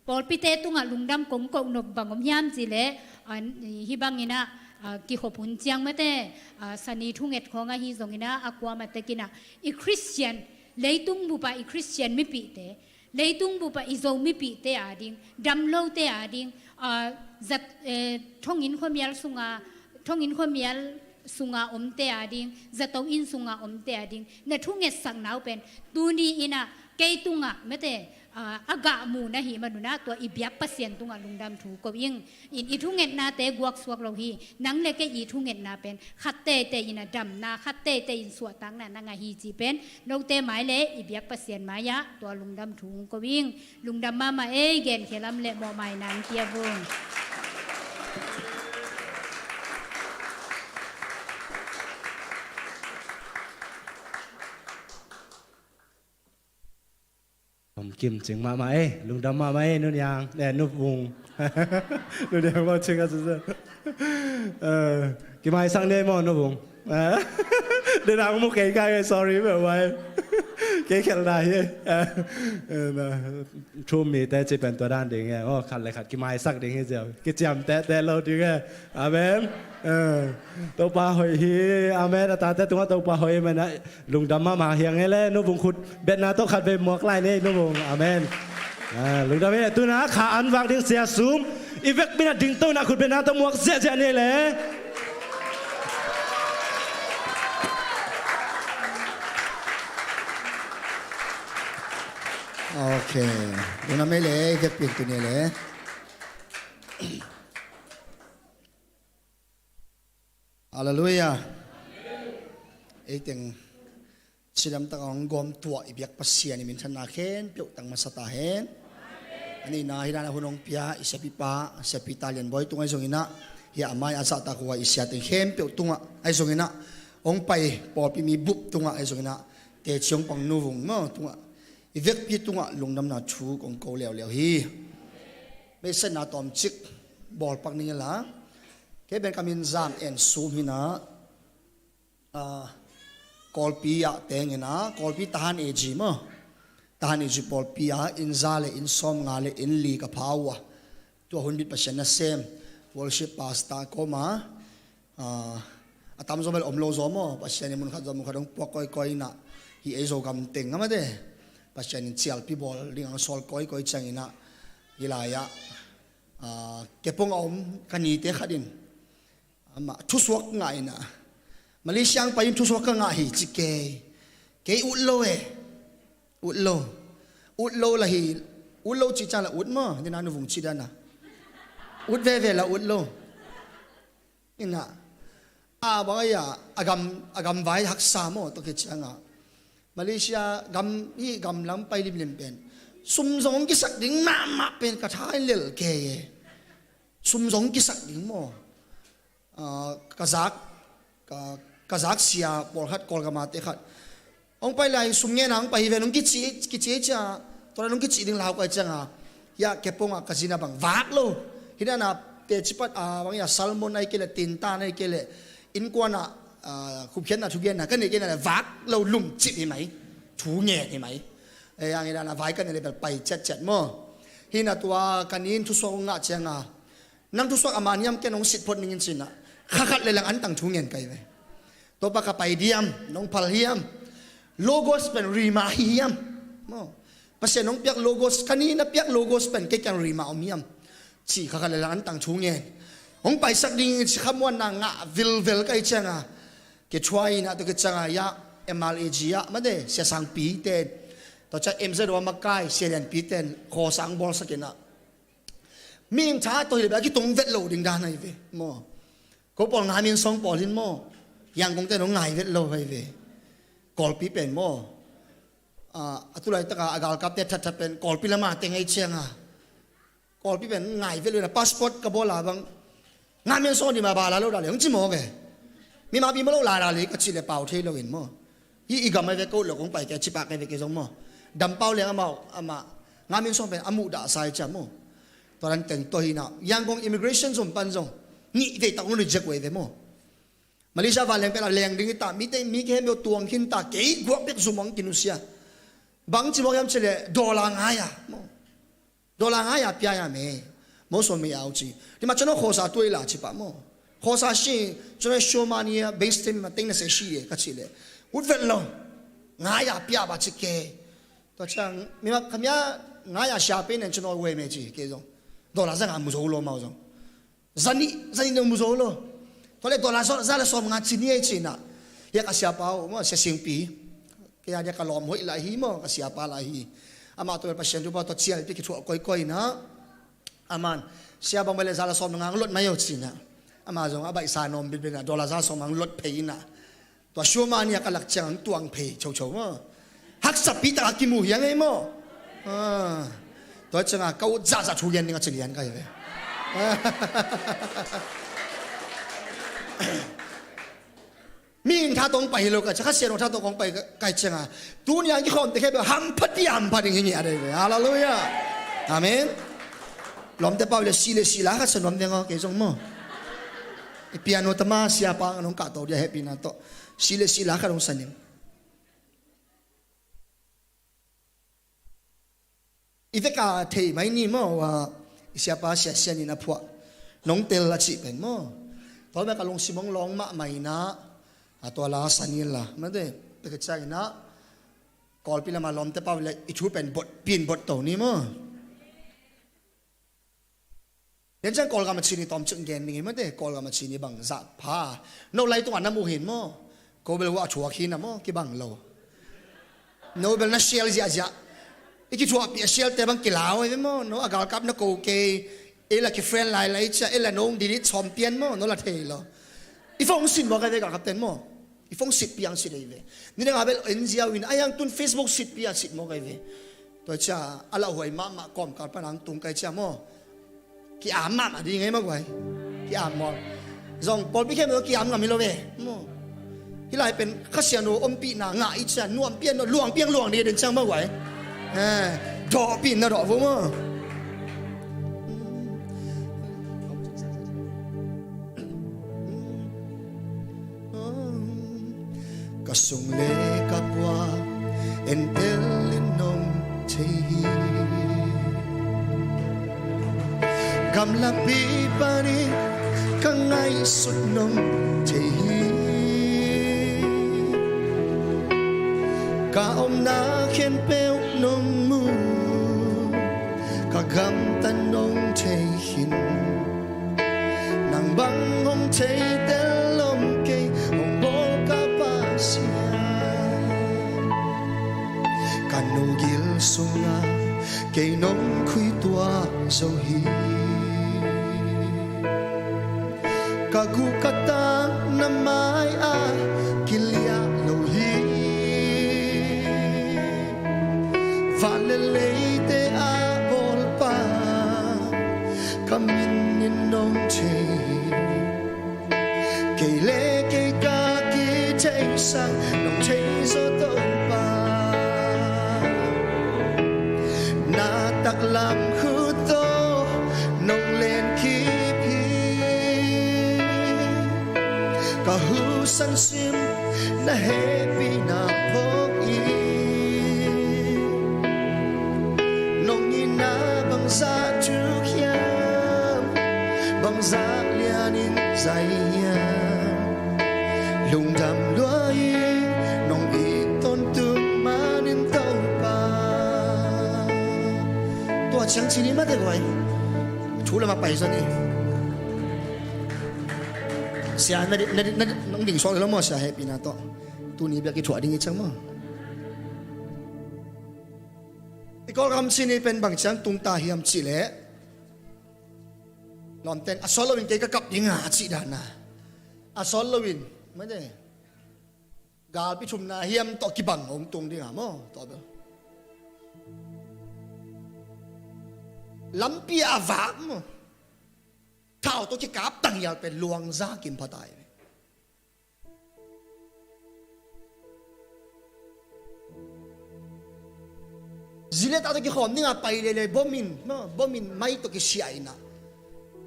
pawlpite tungah lungdam kong koh nop bang om hiam cih leh, ah, hih bangin ah, ah, kikhop hun ciang mete, ah, sani thunget khawng ahi zongin ah a kuamah tekin ah i Khristian, leitung bupah i Khristian mipihte, leitung bupah i Zo mipihte a ding, damlote a ding, ah, zat, eh, thonginn khuamial sunga, thonginn khuamial sunga omte a ding, zato inn sunga omte a ding na thungetsakna uh pen tuni in ah kei tungah mete, ah, a gahmu na hih manun ah tua i biak Pasian tungah lungdam thu ko ing. In i thungetnate guaksuak lo hi. Nang le kei i thungetna pen khat teitei in ah damna, khat teitei in suahtakna na ngah hi cih pen note mai le i biak Pasian mai-ah tua lungdam thu hong ko ing. Lungdam mahmah ei, genkhial lam le mawhmaina hong pia vung. Om kim cing mahmah ei, lungdam mahmah ei, Nu Niang, eh, Nu Vung. Nu Niang maw cing a sese. Eh, kimaisak ni ei maw, Nu Vung. Eh, de nang mu kei kai, sorry, bye bye. Kei khelna hi ei. Eh, eh, na, thu um mite ci pen tua dan ding ei. Oh, khat le khat kimaisak ding hi ziau. Kiciam tehteh lo ding ei. Amen. Eh, Topa hoih hi. Amen. A tate tungah Topa hoih hi. Amen. Lungdam mahmah hi ing ei le, Nu Vung khut betna tawh khat vei muak lai ni ei, Nu Vung. Amen. Ah, lungdam hi. Tuna kha an vak ding Sia Sum, I vekpi in ah dingto in ah khutbetna tawh muak ziahziah ni le. Ok. Lungdam ei le, i vekpi in tu ni le. Halleluiah. Ei teng cidamtak a hong gawm tuah i biak Pasian i minthanna khempeuh tang masa ta hen. A nihna hi dan a hun hong pia i siapipa, siapi Talian Bawi tungah ahi zongin ah, hi a mai a zahtak uh a i sia teng khempeuh tungah ahi zongin ah, hong pai pawlpi mi bup tungah ahi zongin ah, teci hong pang Nu Vung maw tungah, i vekpi tungah lungdamna thu kong ko leuleu hi. Beisetna tawmcik bawlpak ning inla, kei pen ka min Zam En Sum hi in ah, ah, Kawlpi ah teng in ah, Kawlpi Tahan A G maw, Tahan A G pawlpi ah inn za le inn sawmnga le inn li ka pha uh a, tua hun bit Pasian nasem, worship pastor kawm a, ah, a tamzaw bel om lo zaw maw, Pasian in mun khat zaw mun khat hong puak kawikawi in ah, hih ei Zogam teng a mate Pasian in cialpi bawl ding a hong sawl kawikawi ciangin ah, hih lai-ah, ah, Kepong a om ka nite khat in, amah thusuak ngah in ah, Malaysia hong pai in thusuak ka ngah hi ci kei. Kei ut lo e. Ut lo. Ut lo la hi. Ut lo cih ciang la ut maw, hi dan a Nu Vung cih dan a. Ut veve la ut lo. Hi in ah, a bang a, a gam, a gamvai haksa maw, tua khit ciang ah, Malaysia gam, hih gam lam pai limlim pen sum zong hong kisak ding mahmah pen ka tha in lel kei e. Sum zong hong kisak ding maw. Ah, ka zak, ka, ka zak sia pawlkhat, Kawlgam a te khat, hong pai lai sum ngen a hong pai hi ve, nong kici, kici ei cia, tua dan nong kici ding lau kei ciang a, hiah Kepong ah ka zin a bang vak lo. Hi dan a teci pat a bang hiah salmon ahih kei leh, tinta ahih kei leh, innkuan ah, ah, khupkhiatna thugenna ka neih kei na leh vak lo, lumcip hi mai. Thu ngen hi mai. Eh, ang hi dan a vai ka neih leh bel pai ciatciat maw. Hi in ah tua ka ni in thusuak hong ngah ciang a, nang thusuak a man hiam, ken hong sit phot ning in ci in ah, kha khat le lang antang thu ngen kei ve. Topa, ka pai diam, nong phal hiam? Logos pen Rhema hi hiam? Maw. Pasian hong piak Logos, ka ni na piak Logos pen kei kiang Rhema om hiam? Ci kha khat le lang antang thu ngen. Hong paisak ding in ci, khamuanna ngah vilvel ka hih ciang a, kithuah in ah, tua khit ciang a hiah M R A G ah mate, Sia Sangpi ten, tua ciang M Z O a makai Sia Lianpi ten khawsa hong bawlsak in ah, mihing tha tawh hi leh bel a kitung vet lo ding dan ahi ve maw. Ko pawl Nga Min Sawng pawl hi in maw, Yangon te nong ngai vet lo ahi ve. Kawlpi pen maw, ah, a tu laitak a a galkapte thatthat pen Kawlpi lam a teng ahih ciang a, Kawlpi pen ngai vet lo in ah, passport ka bawl a bang, Nga Min Sawng di ma ba la lo da le hong ci mawk e. Mimal pi ma lo la da le ka cih leh pau thei lo in maw. Hih i gam ahi ve, ka ut lo kong pai kei, ci pah kei ve kei zong maw. Dam Pau leng amau, amah Nga Min Sawng pen a muh dah sa hi cia maw. Tua dan teng tawh hi in ah, Yangon immigration zong pan zong nih vei tak hong reject uh hi ve maw. Malaysia vanleng pen a leng ding hi ta, mite, mi khempeuh tuang khin ta, kei guak bek zum hong kinusia. Bang ci mawk hiam cih leh dollar ngai a maw. Dollar ngai a pia hiam e. Most of me au ci. Tua mah ciang aw khawsa tuai la ci pah maw. Khawsa si, ciang aw show money a, base team ma teng na se si e ka cih leh, ut vet lo. Ngai a pia ba ci kei. Tua ciang, mi ma, ka mi a ngai a sia pe nen ciang aw wei me ci kei zong. Dollar za nga mu zo lo mau zong. Za nih, za nih nong mu zo lo. Tua leh dollar za, za le sawmnga ci ni ei ci in ah. Hiah ka siapa uh maw, Sia Singpi. Kei a dia ka lawm hoih lai hi maw, ka siapa lai hi. Amah tua Pasian thupha tawh cialpi kithuah kawikawi in ah. Aman, sia, bang bang leh za le sawmnga hong lot mai o ci in ah. Amah zong a baihsa nawm bitbit in ah, dollar za sawmnga hong lot phei in ah. Tua show money a ka lak ciang hong tuang phei chocho maw. Haksapi tak a kimu hi a ngei maw. Ah. Tua ciang a ka ut zahzah thu gen ding a ci lian ka hi ve. Mihing tha tawh hong pai hi lo ka ci, Kha Siangtho tha tawh hong pai ka, ka hi ciang a, tuni a kikhawmte khempeuh hampha ding, hampha ding hi ngiat hi ve. Halleluiah. Amen. Lawmte pau leh si leh si la khat sa nuam veng aw, kei zong maw. I piano tama siapa nong kahto dia hehpihna tawh si leh si la khat hong sa ning. I vek a thei mai ni maw, a, i siapa Sia Sian in a phuah nong tel a cih pen maw. Tua mek a lungsim hong lawng mahmah in ah, a, tua la sa ni la. Mate, tua khit ciang in ah, Kawlpi lam a lawmte pau leh i thu pen bot, pin bot to ni maw. Ken ciang Kawlgam a cin i tawm ciang gen ding hi mate, Kawlgam a cin i bang zah pha. No lai tungah na muh hin maw? Ko bel hua a thuak hi na maw, kibang lo. No bel na share ziahziah. I kithuahpih a share te bang kilau hi ve maw? No a galkap na ko kei. Ei la ki friend lailai cia, ei la no delete sawm pian maw? No la thei lo. I phone sit maw kai ve galkap ten maw? I phone sit piang sit ei ve. Ni dang a bel en ziau in, a yang tun Facebook sit pia sit maw kai ve. Tua cia a lauhuai mahmah kawmkal pan ang tung kai cia maw? Ki-am mahmah ding ei maw guai. Ki-am maw? Zong pawlpi khem lo ki-am ngam hi lo ve maw? Hih lai pen Kha Siangtho ompihna ngah i cia nuam pian lo, luang piang luang ding den ciang maw guai. Eh, dawhpih na dawh vo maw? Ka sung le ka pua entel in nong thei hi. Gamlapi panin ka ngaihsut nong thei hi. Ka omna khempeuh nong mu, ka gamtat nong thei khin. Nang bang hong theitel om kei, hong bawl ka Pasian. Ka nugil sungah kei nong khuituah zo hi. Ka guh ka tang na mai-ah kiliah lo hi. Van le leite a bawlpa ka min in nong thei hi. Kei le kei ka kitheisak nong thei zaw Topa. Na taklam khut tawh nong lenkip hi. Ka husan sim na hehpihna phawk hi. Nong itna bangzah thuk hiam, bangzah lianin zai hiam. Lungdam lua hi, nong it tawntung manin Topa. Tua ciang cin hi mate guai. Thu lamah pai zaw ni. Sia, na di, na di, na di, nong ding suak lo maw, sia, hehpihna tawh. Tuni biak i thuah ding i ciang maw? I Kawlgam cin i pen bang ciang tung ta hiam cih leh, lawmten a sawt loin kei ka kap ding a cih dan a, a sawt loin mate, galpi thumna hiam tawh kibang hong tung ding a maw, tawh bel. Lampi a vak maw, thau tawh kikap tanghial pen luangza kim pha ta hi. Zi le ta tawh kikhawm dingah pai leilei, bom in, bom in mai tawh kisiah inah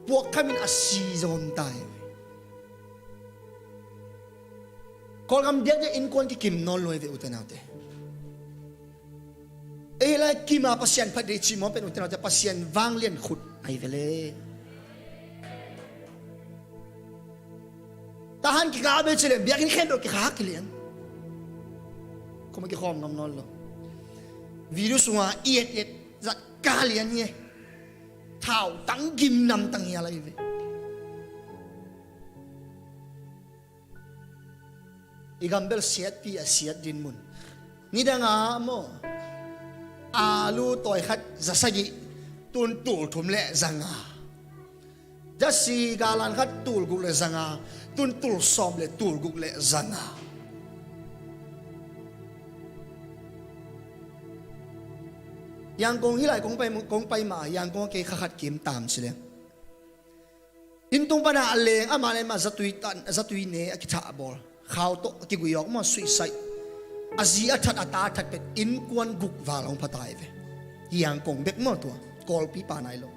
puak khamin a si zong om ta hi. Kawlgam diakdiak innkuan kikim nawn lo hi ve ute naute. Ei lai kima Pasian phat dei cih maw pen ute naute, Pasian vanglian khut ahi ve le. Tahan kikah a bei cileh biakinn khempeuh kikhak kilian. Khuma kikhawm ngam nawn lo. Video sunga i et et zat kah lian hi e. Thau tang gim nam tang hial ahi ve. I gam bel siatpi a siat dinmun. Nidanga maw, alu tawi khat za sagih, tun tul thum le za nga. Za si galan khat tul guk le za nga, tun tul sawm le tul guk le za nga. Yangkong hi lai kong pai, kong pai ma, Yangkong a kei kha khat kim tam ci le. Inn tung pana a leng, ama le ama zatui tan, zatui ne a kithah a bawl. Khau tawh a kigui awk maw, suicide. A zi a that, a ta a that pet, innkuan guk val hong pha ta hi ve. Yangkong bek maw tua, Kawlpi pa nai lo.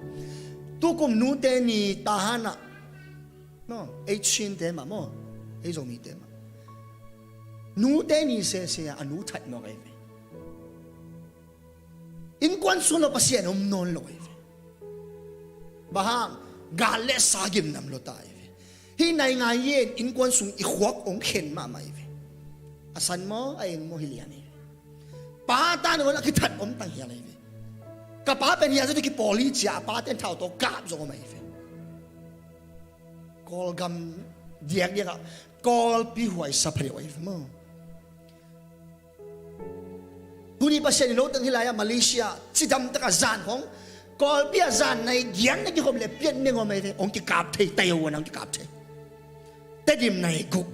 Tukum nute ni Tahan ah maw, ei Chin te mah maw, ei Zomi te mah. Nute ni sese a, a nu that mawk ahi ve. Innkuan sung lo Pasian om nawn lo ahi ve. Bang hang, gal le sa gim nam lo ta ahi ve. Hih naingan yen innkuan sung i khuak ong khen mahmah ahi ve. A san maw, a eng maw hi lian ahi ve. Pa tan ong a kithat om tang hial ahi ve. Ka pa pen hial zatu kipawl hi cia, a pa ten thau tawh kap zong om ahi ve. Kawlgam diakdiakah Kawlpi huaisa phadeuh ahi ve maw. Tuni Pasian in noteng hih lai-ah Malaysia cidam takah zan khawng Kawlpi ah zan nai giat na kikhop le pian neng om ahi ve. Hong kikap thei, tayo a na hong kikap thei. Tedim nai guk.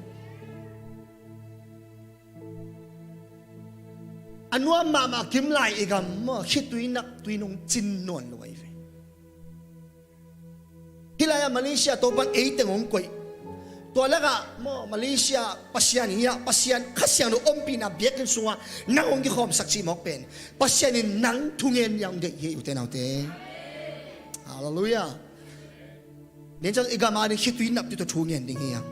A nuam mahmah kim lai i gam maw, khitui naptui nong cin nawn lo ahi ve. Hih lai-ah Malaysia Topa'n eiteng hong koih. Tua lakah maw Malaysia Pasian hi-ah, Pasian Kha Siangtho ompihna biakinn sungah nang hong kikhawmsak cih mawk pen Pasian in nang thungen ding hong deih hi, ute naute. Halleluiah. Nen ciang i gam a ding khitui naptui tawh thu ngen ding hi hang.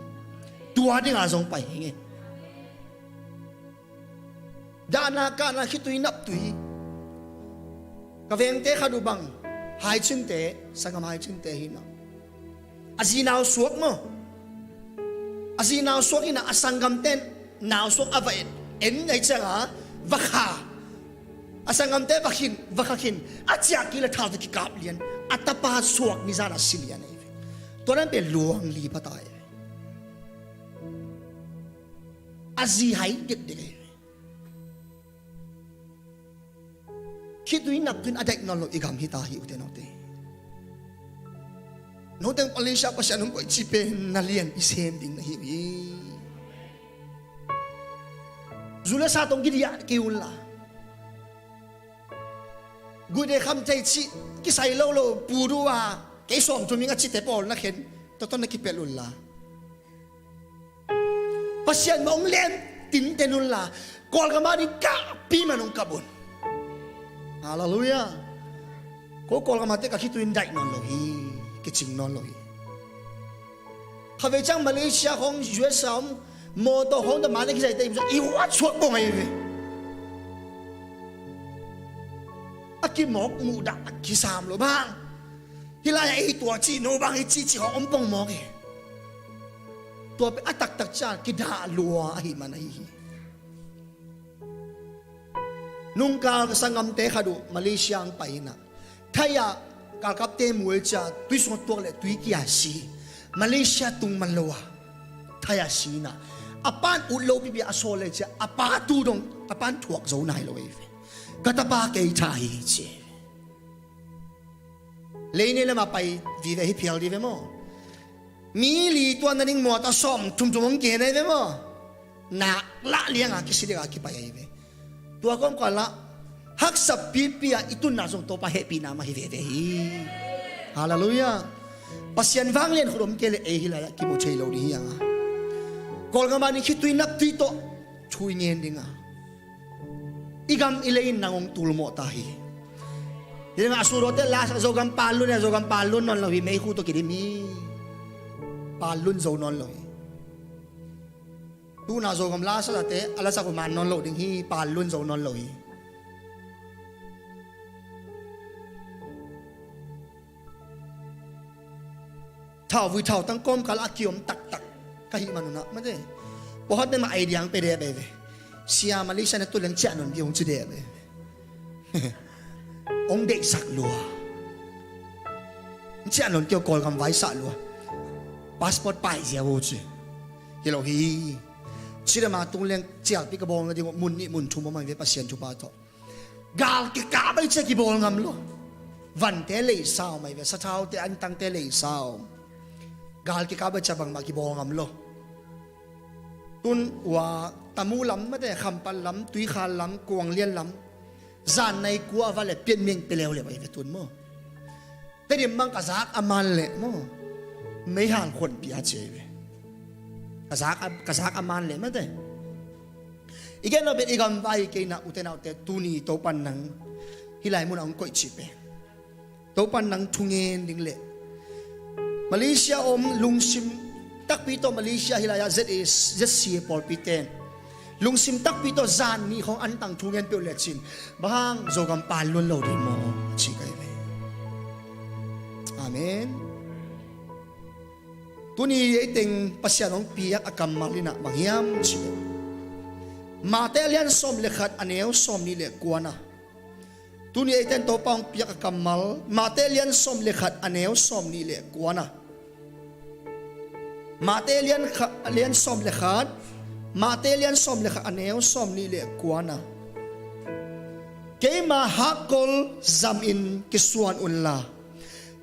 Tua dingah zong pai hi ngei. Dahna kahna khitui naptui. Ka vengte khat uh bang haicinte, sanggam haicinte hi na. A zi nau suak maw. A zi nau suak hi na, a sanggamte nau suak a va en, en ahi cianga va kha. A sanggamte va khin, va kha khin. A ciah kila thau tawh kikap lian. A tapa suak ni zan a si lian ahi ve. Tua dan pen luang li pha ta ahi ve. A zi hai dekdek ahi ve. Khitui naptui in a daih nawn lo i gam hi ta hi, ute naute. Noteng Malaysia Pasian hong koih cih pen na lian i sem ding na hi uh hi. Zu le sa tawh kidiah kei unla. Guite kham thei cih kisai lo lo pu du a kei sawm thum ing a cihte pawl na khen tawh tawh na kipelh unla. Pasian mah hong lem tinten unla, Kawlgam a ding kahpi man hong kap un. Halleluiah. Ko Kawlgam a te ka khitui in daih nawn lo hi, kicing nawn lo hi. Khavei ciang Malaysia khawng U S A om mawtaw khawng tawh mate kizaite i huat suak bawng ahi ve. A kimawk muhdah a kisam lo bang. Hih lai-ah ei tua ci, no bang ei ci ci khawng om pong mawk hi. Tua pen a taktak ciang kidah lua ahih man ahi hi. Nungkal ka sanggamte khat uh Malaysia ang pai inah, thai-ah galkapte mual cia tui sungah tuak le tui kia si. Malaysia tung man lo a thai-ah si inah, a pan ut lo pipi a sawl le cia a pa tu dong a pan thuak zo nai lo ei ve. Ka tapa kei tha hi ci. Leine lamah pai vive hi phial dih ve maw? Mi li tuan nading mawtaw sawm thumthum hong gen ahi ve maw? Nak lah lianga kisi dingah kipai ahi ve. Tua kawmkal ah haksa pipi ah i tunna zong Topa hehpihna mah hi veve hi. Halleluiah. Pasian vanglian khut om kei le ei hi lai-ah kimu thei lo ding hi hanga, Kawlgam ah ni khitui naptui tawh thui ngen dinga i gam i lei in nang hong tulmawh ta hi. Hi dingah a sudawte lasak Zogam pallun e, Zogam pallun nawn lo hi, meikhu tawh kidim hi. Pallun zo nawn lo hi. Tuna Zogam lasak zate a lasak uh man nawn lo ding hi, pallun zo nawn lo hi. Thauvui thautang kawmkal a kiom taktak ka hih manunah mate, pawhat ne mah aidiang pe deh bei ve. Sia Malaysia na tu leng ciah nawn kei hong ci deh bei ve. Hong deihsak lua. Ciah nawn kei Kawlgam vaisah lua. Passport paih zia uh ci. Hi lo hi. Cidama tung leng cialpi ka bawl nading uh mun nih mun thum om ahi ve Pasian thupha tawh. Gal kikap ahi cia kibawl ngam lo. Vante leisa om ahi ve, sathaute antangte leisa om. Gal kikap ahi cia bangmah kibawl ngam lo. Tun ua Tamu lam mate, Khampat lam, Tuikhal lam, Kuanglian lam, zan nai kua a va le pianmeng pia leuleu ahi ve tun maw. Tedim bang ka zak a man leh maw, meihal khuanpi a ci ahi ve. Ka zak a, ka zak a man leh mate. I gen lo pen i gamvai kei na ute naute, tuni Topan nang hih lai munah hong koih cih pen Topan nang thungen ding leh Malaysia om lungsim takpi tawh Malaysia hih lai-ah Z A, Z C A pawlpi ten lungsim takpi tawh zan nih khawng antang thungen peuh lecin bang hang Zogam pallun lo ding maw ci ka hi ve. Amen. Tuni ei teng Pasian hong piak a kammal inah bang hiam cih leh Mate a lian sawm le khat a neu sawm nih le kuana. Tuni ei ten Topa hong piak a kammal Mate a lian sawm le khat a neu sawm nih le kuana. Mate lian kha-, lian sawm le khat, Mate lian sawm le khat a neu sawm nih le kuana, keima hakkol zamin kisuan unla,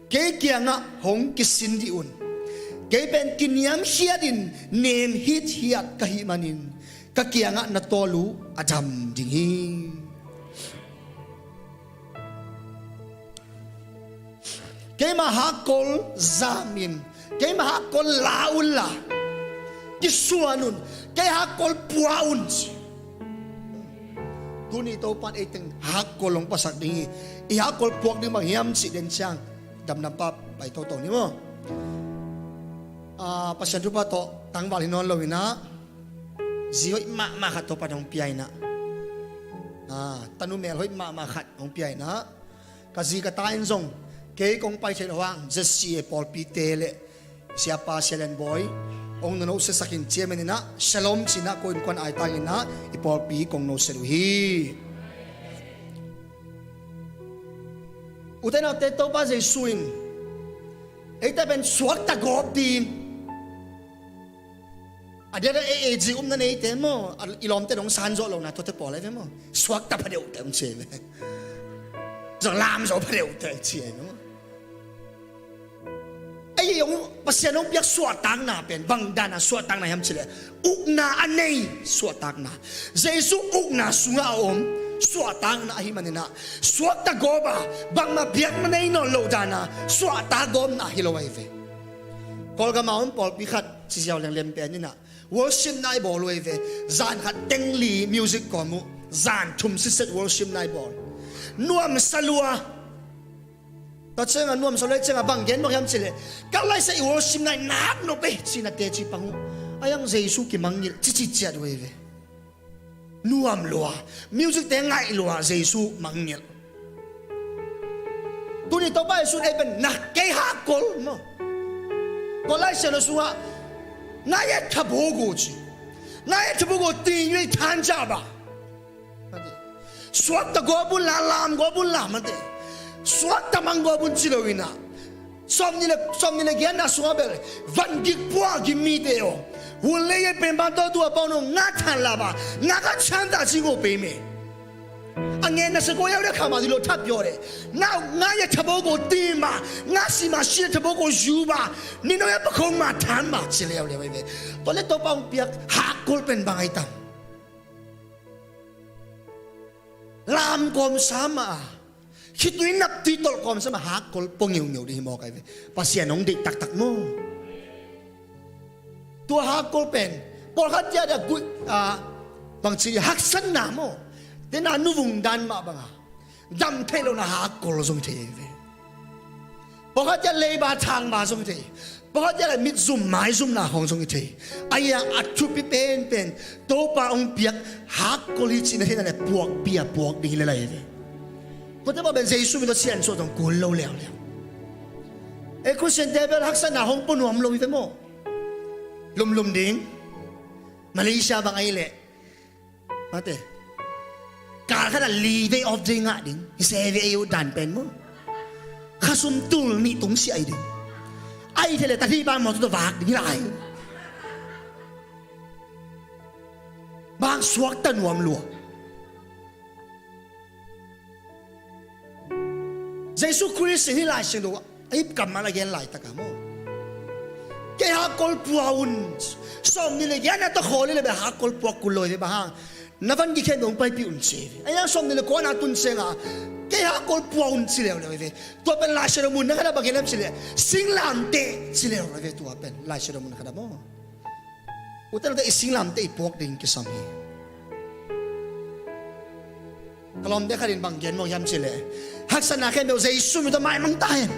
kei kiangah hong kisin dih un. Kei pen kiniamkhiatin nem hithiat ka hih manin ka kiangah na tawl uh a dam ding hi. Keima hakkol zamin, keima hakkol la unla, kisuan un, kei hakkol pua un ci. Tuni Topan eiteng hakkol hong pasak ding hi. I hakkol puak ding bang hiam cih den ciang damdam pa pai toto ni maw? Ah, Pasian thupha tawh tangval hi nawn lo inah, zi hoih mahmah khat Topan hong pia inah, ah, tanu mel hoih mahmah khat hong pia inah, ka zi ka ta in zong kei kong pai theih loh hang Z C A pawlpite le siapa Sialen Bawi hong na nosiasak in ciamen inah, Shalom cinah ko innkuan aitang inah i pawlpi kong nosiat uh hi. Ute naute, Topa Jesu in eite pen suakta gawp ding. A diakdiak ei, ei zi upna neite maw, a, i lawmte dong san zawh lohna tuate pawl ai ve maw? Suakta phadeuhte hong ci ai ve. Zong lam zo phadeuhte ci ai ve maw? Ei, ei hong, Pasian hong piak suahtakna pen bang dana suahtakna hiam cileh, ukna a nei suahtakna. Jesu ukna sungah a om suahtakna ahi maninah, suakta gawpa bangmah biakna nei nawn loh dana suahtak gawpna ahi lo ai ve. Kawlgama om pawlpi khat ciziau lenglem pen inah, worship night bawl uh ai ve. Zan khat teng li music kawm uh, zan thum sitset worship night bawl. Nuamsa lua. Tua cianga nuamsa lua cianga bang gen mawk hiam cileh, ka laisa i worship night nak nop ei cina teci pang uh. Aiang Jesu kimangngilh cici ciat uh ai ve. Nuam lua, music te ngaih lua, Jesu mangngilh. Tuni Topa Jesu ei pen na kei hakkol maw? Kawlai sian lo sungah, ngai et kha bogo ci. Ngai et kha bogo ti ngai than ca ba. Suakta gawp un la, lam gawp un la mate. Suakta mang gawp un ci lo inah, sawmnih le, sawmnih le giatna sungah bel van gik pua gim mite aw, hun lei ei pen ban tawh tua pau no nga than la ba, nga ka chan ta ci ngo pei me. A ngen na se ko yau de kha ma di lo thap yo de. Nga, nga ya thabo ko ti ma, nga si ma si thabo ko yu ba, ni no ya pa khong ma than ma ci leu leu ei ve. Tua le Topa hong piak hakkol pen bang ai tam? Lam kawmsa mah a, khitui naptui tolh kawmsa mah hakkol pua ngeungeu ding hi mawk ai ve. Pasian hong deih taktak maw? Tua hakkol pen pawlkhat tiah dah guih, ah, bangci haksatna maw? Tena nuvung dan mah banga dam theih lohna hakkol zong hi thei ai ve. Pawlkhat tiah leiba thangba zong hi thei. Pawlkhat tiah le mitzum maizumna khawng zong hi thei. Aia a thupi penpen Topa hong piak hakkol hi cihna theihna le puakpi a puak ding hi le lai hi ve. Kote pawh pen Jesu min tawh siansuah zong kul lo leuleu. E Khristiante bel haksatna hong pua nuam lo hi ve maw? Lumlum ding. Malaysia bang ahi leh mate, kal khat a li vei off day ngah ding hi se ve ei uh dan pen maw? Khasum tul nih tung siah ai ding. Ai thei le ta thih bang mawtaw tawh vak ding hi lai. Bang suakta nuam lua. Jesu Khrist in hih Lai Siangtho a ip kammal a gen laitak a maw? Kei hakkol pua un. Sawmnih le giatna tawh khawl hi le beh hakkol pua kul lo hi ve bang hang? Na van gik khempeuh hong paipih un ci hi ve. Aia sawmnih le kuana tun cianga kei hakkol pua un ci leuleu hi ve. Tua pen Lai Siangtho mun na khat a bang gen hiam cileh singlamteh ci leuleu hi ve tua pen Lai Siangtho mun na khat a maw? Ute naute i singlamteh i puak ding kisam hi. Ka lawmte khat in bang gen mawk hiam cileh, haksatna khempeuh Jesu min tawh maimang ta hen.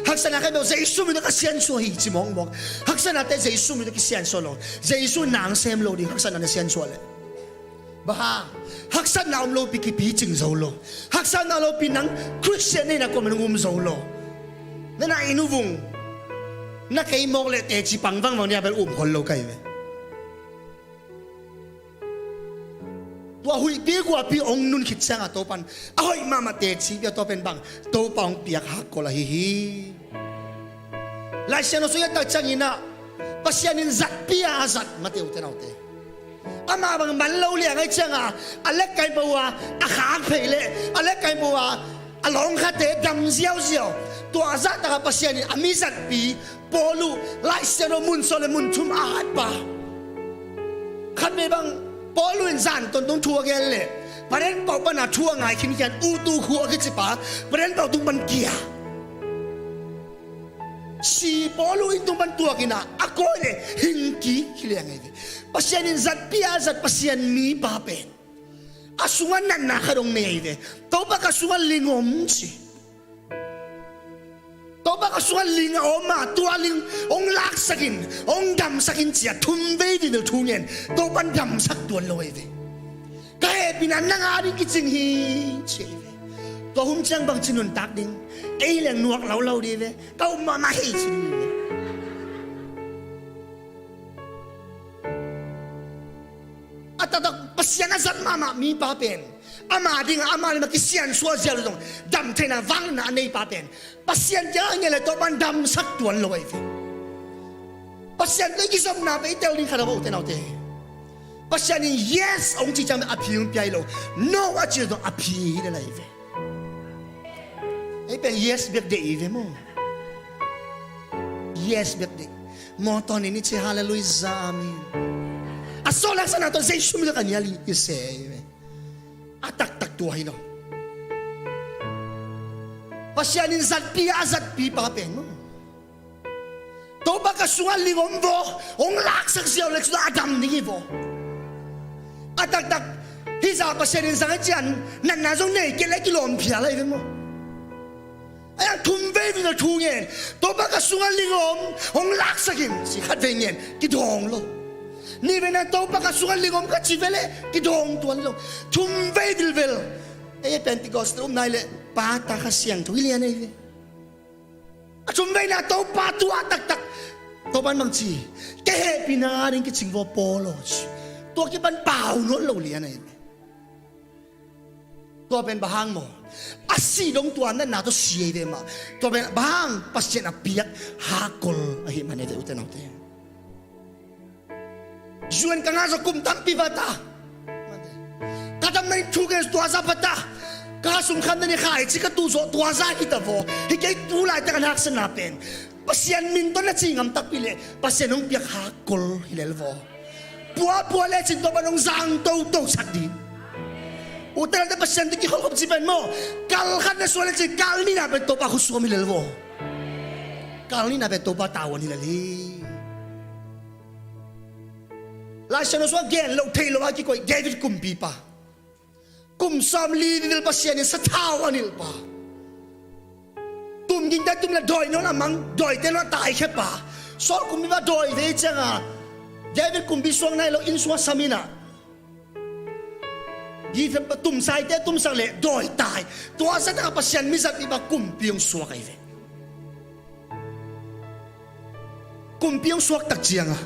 Haksatna khempeuh Jesu min tawh ka siansuah hi ci mawkmawk. Haksatnate Jesu min tawh kisiansuah lo. Jesu nang sem lo ding haksatna na siansuah leh. Bang hang? Haksatna om lopi kipicing zo lo. Haksatna lopi nang Khristian neihna kuaman hong um zo lo. Na na i nuvung na kei mawk leh teci pang vangvang nia bel um khol lo kai ve. Tua huihpi guapi hong nun khit cianga Topan a hoih mahmah teci pia tua pen bang? Topa hong piak hakkol ahi hi. Lai Siangtho sung i et tak cianginah Pasian in zatpi a a zat mate ute naute. Amah bang man lo liang ahih ciangin a lekkai pau a, a khak phei le a lekkai pau a, a lawngkhate dam ziauziau. Tua a zahtakah Pasian in a mi zatpi Paul uh Laisiangtho mun sawm le mun thum a at pa. Khatvei bang Paul in zan tawntung thu a gen le Parenpau pana thu a ngai khinkhian utu khu a kici pa Parenpau tung pan kia. Si Paul uh inn tung pan tuak in a, a kawi le hing kik hi liang ahi ve. Pasian in zatpi a zat Pasian mipa pen a sungah natna khat hong nei ahi ve. Topa ka sungah ling om ci. Topa ka sungah ling a om a, tua ling hong laksak in, hong damsak in ci a thum vei vilvel thu ngen. Topa in damsak tuan lo ahi ve. Ka hehpihna nang a ding kicing hi ci ahi ve. Tua hun ciang bangci nuntak ding? Ei leng nuak lo lo ding ve. Ka um mahmah hi ci ding hi ve. A taktak Pasian a zat mahmah mipa pen ama dingah ama limah kisiansuah ziau lo zong damtheihna vangliatna a neipa pen Pasian kiangah ngen le Topa in damsak tuan lo ahi ve. Pasian tawh i kizopna pen i tel ding khat a va ute naute. Pasian in yes hong cih ciang a phi hong pia hi lo. No a cih zong a phi hi le lai ve. Ei pen yes bek deih hi ve maw? Yes bek deih. Mawtaw nin i ci hallelujah amen. A sawltakna tawh Jesu min tawh ka nial hi i se hi ve. A taktak tua hi lo. Pasian in zatpi a zatpi pa pen maw? Topa ka sungah ling om vaw, hong laksak ziau le cuna a dam ding hi vaw. A taktak hih zah Pasian in zang a cian natna zong nei kei le kilawm phial ahi ve maw? A yang thum vei vilvel thu ngen. Topa ka sungah ling om, hong laksak in ci khat vei ngen, kidawng lo. Nih vei na Topa ka sungah ling om ka ci ve le kidawng tuan lo. Thum vei vilvel. Ei Pentecost um nai le pa ta kha siangtho hi lian ahi ve. A thum veina Topa tua taktak Topa in bang ci, ka hehpihna ding kicing vaw Paul aw ci. Tua kipan pau nawn lo lian ahi ve. Tua pen bang hang maw? A si dong tua natna tawh si ahi ve mah. Tua pen bang hang? Pasian a piak hakkol ahi man ahi ve ute naute. U N ka ngah zawh kum tampi va ta. Ka damna in thu gen tua za pha ta. Ka sum khamna ni khai ci ka tu zawh tua za hi ta vaw. Hi kei tu laitak an haksatna pen Pasian min tawh na ci ngam takpi le Pasian hong piak hakkol hi lel vaw. Puapua lecin Topa nong zang toto sak ding. Ute naute Pasian tawh kikholhkhop ci pen maw? Kal khat na suan lecin kal nihna pen Topa khusuam hi lel vaw. Kal nihna pen Topa tavuan hi lel hi. Laisiangtho sungah gen loh theih loh a kikoih David kumpipa. Kum sawmli vivel Pasian in sathau a nilhpa. Tum gingte tum le dawi nawn a mang, dawite nawn a taikhia pa. Saul kumpipa dawi vei cianga David kumpi suak nai lo inn sungah sam in a. Tumsaite tumsak le dawi tai. Tua sa taka Pasian mizat pipa kumpi hong suak ahi ve. Kumpi hong suak tak cianga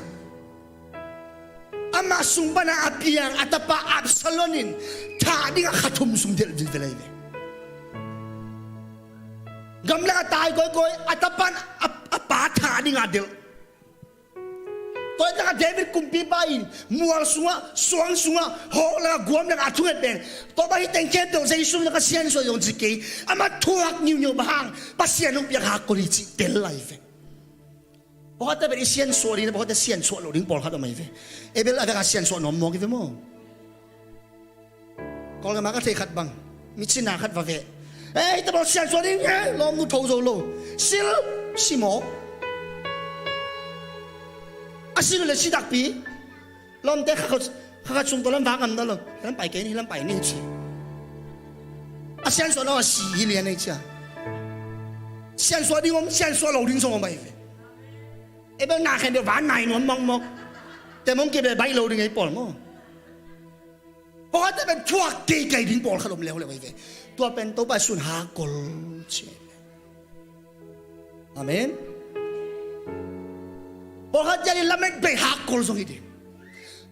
amah sung pana a piang a tapa Absalom in thah dingah kha thum sung delh vilvel ahi ve. Gamlak a tai kawikawi a tapa in a, a pa thah dingah delh. Tua hi taka David kumpipa in mual sungah, suang sungah, hawh lakah, guam lakah a thunget pen Topa hih teng khempeuh Jesu min tawh ka siansuah hi hong ci kei. Amah thuak niuhniuh bang hang? Pasian hong piak hakkol hi cih tel lai ve. Pawlkhatte pen i siansuah ding na pawlkhatte siansuah loh ding pawlkhat om ahi ve. Abel a vekah siansuah nuam mawk hi ve maw? Kawlgam ah ka thei khat bang, mi cina khat va veh. Eh, hih tawh siansuah ding, eh, lawmnu tho zo lo. Sil, si mawk. A si lo le si takpi. Lawmte kha khat, kha khat sung tua lam vak ngam na lo. Hi lam pai kei ni, hi lam pai ni ci. A siansuah lo a si hi lian ei cia. Siansuah ding om, siansuah lo ding zong om ahi ve. Abel na khen deuh van nai nuam mawkmawk. Te mong kei beh baih lo ding ei pawl maw? Pawlkhatte pen thuak keikai ding pawlkhat om leuleu ahi ve. Tua pen Topa sun hakkol ci. Amen. Pawlkhat ciat in lamet bei hakkol zong hi ding.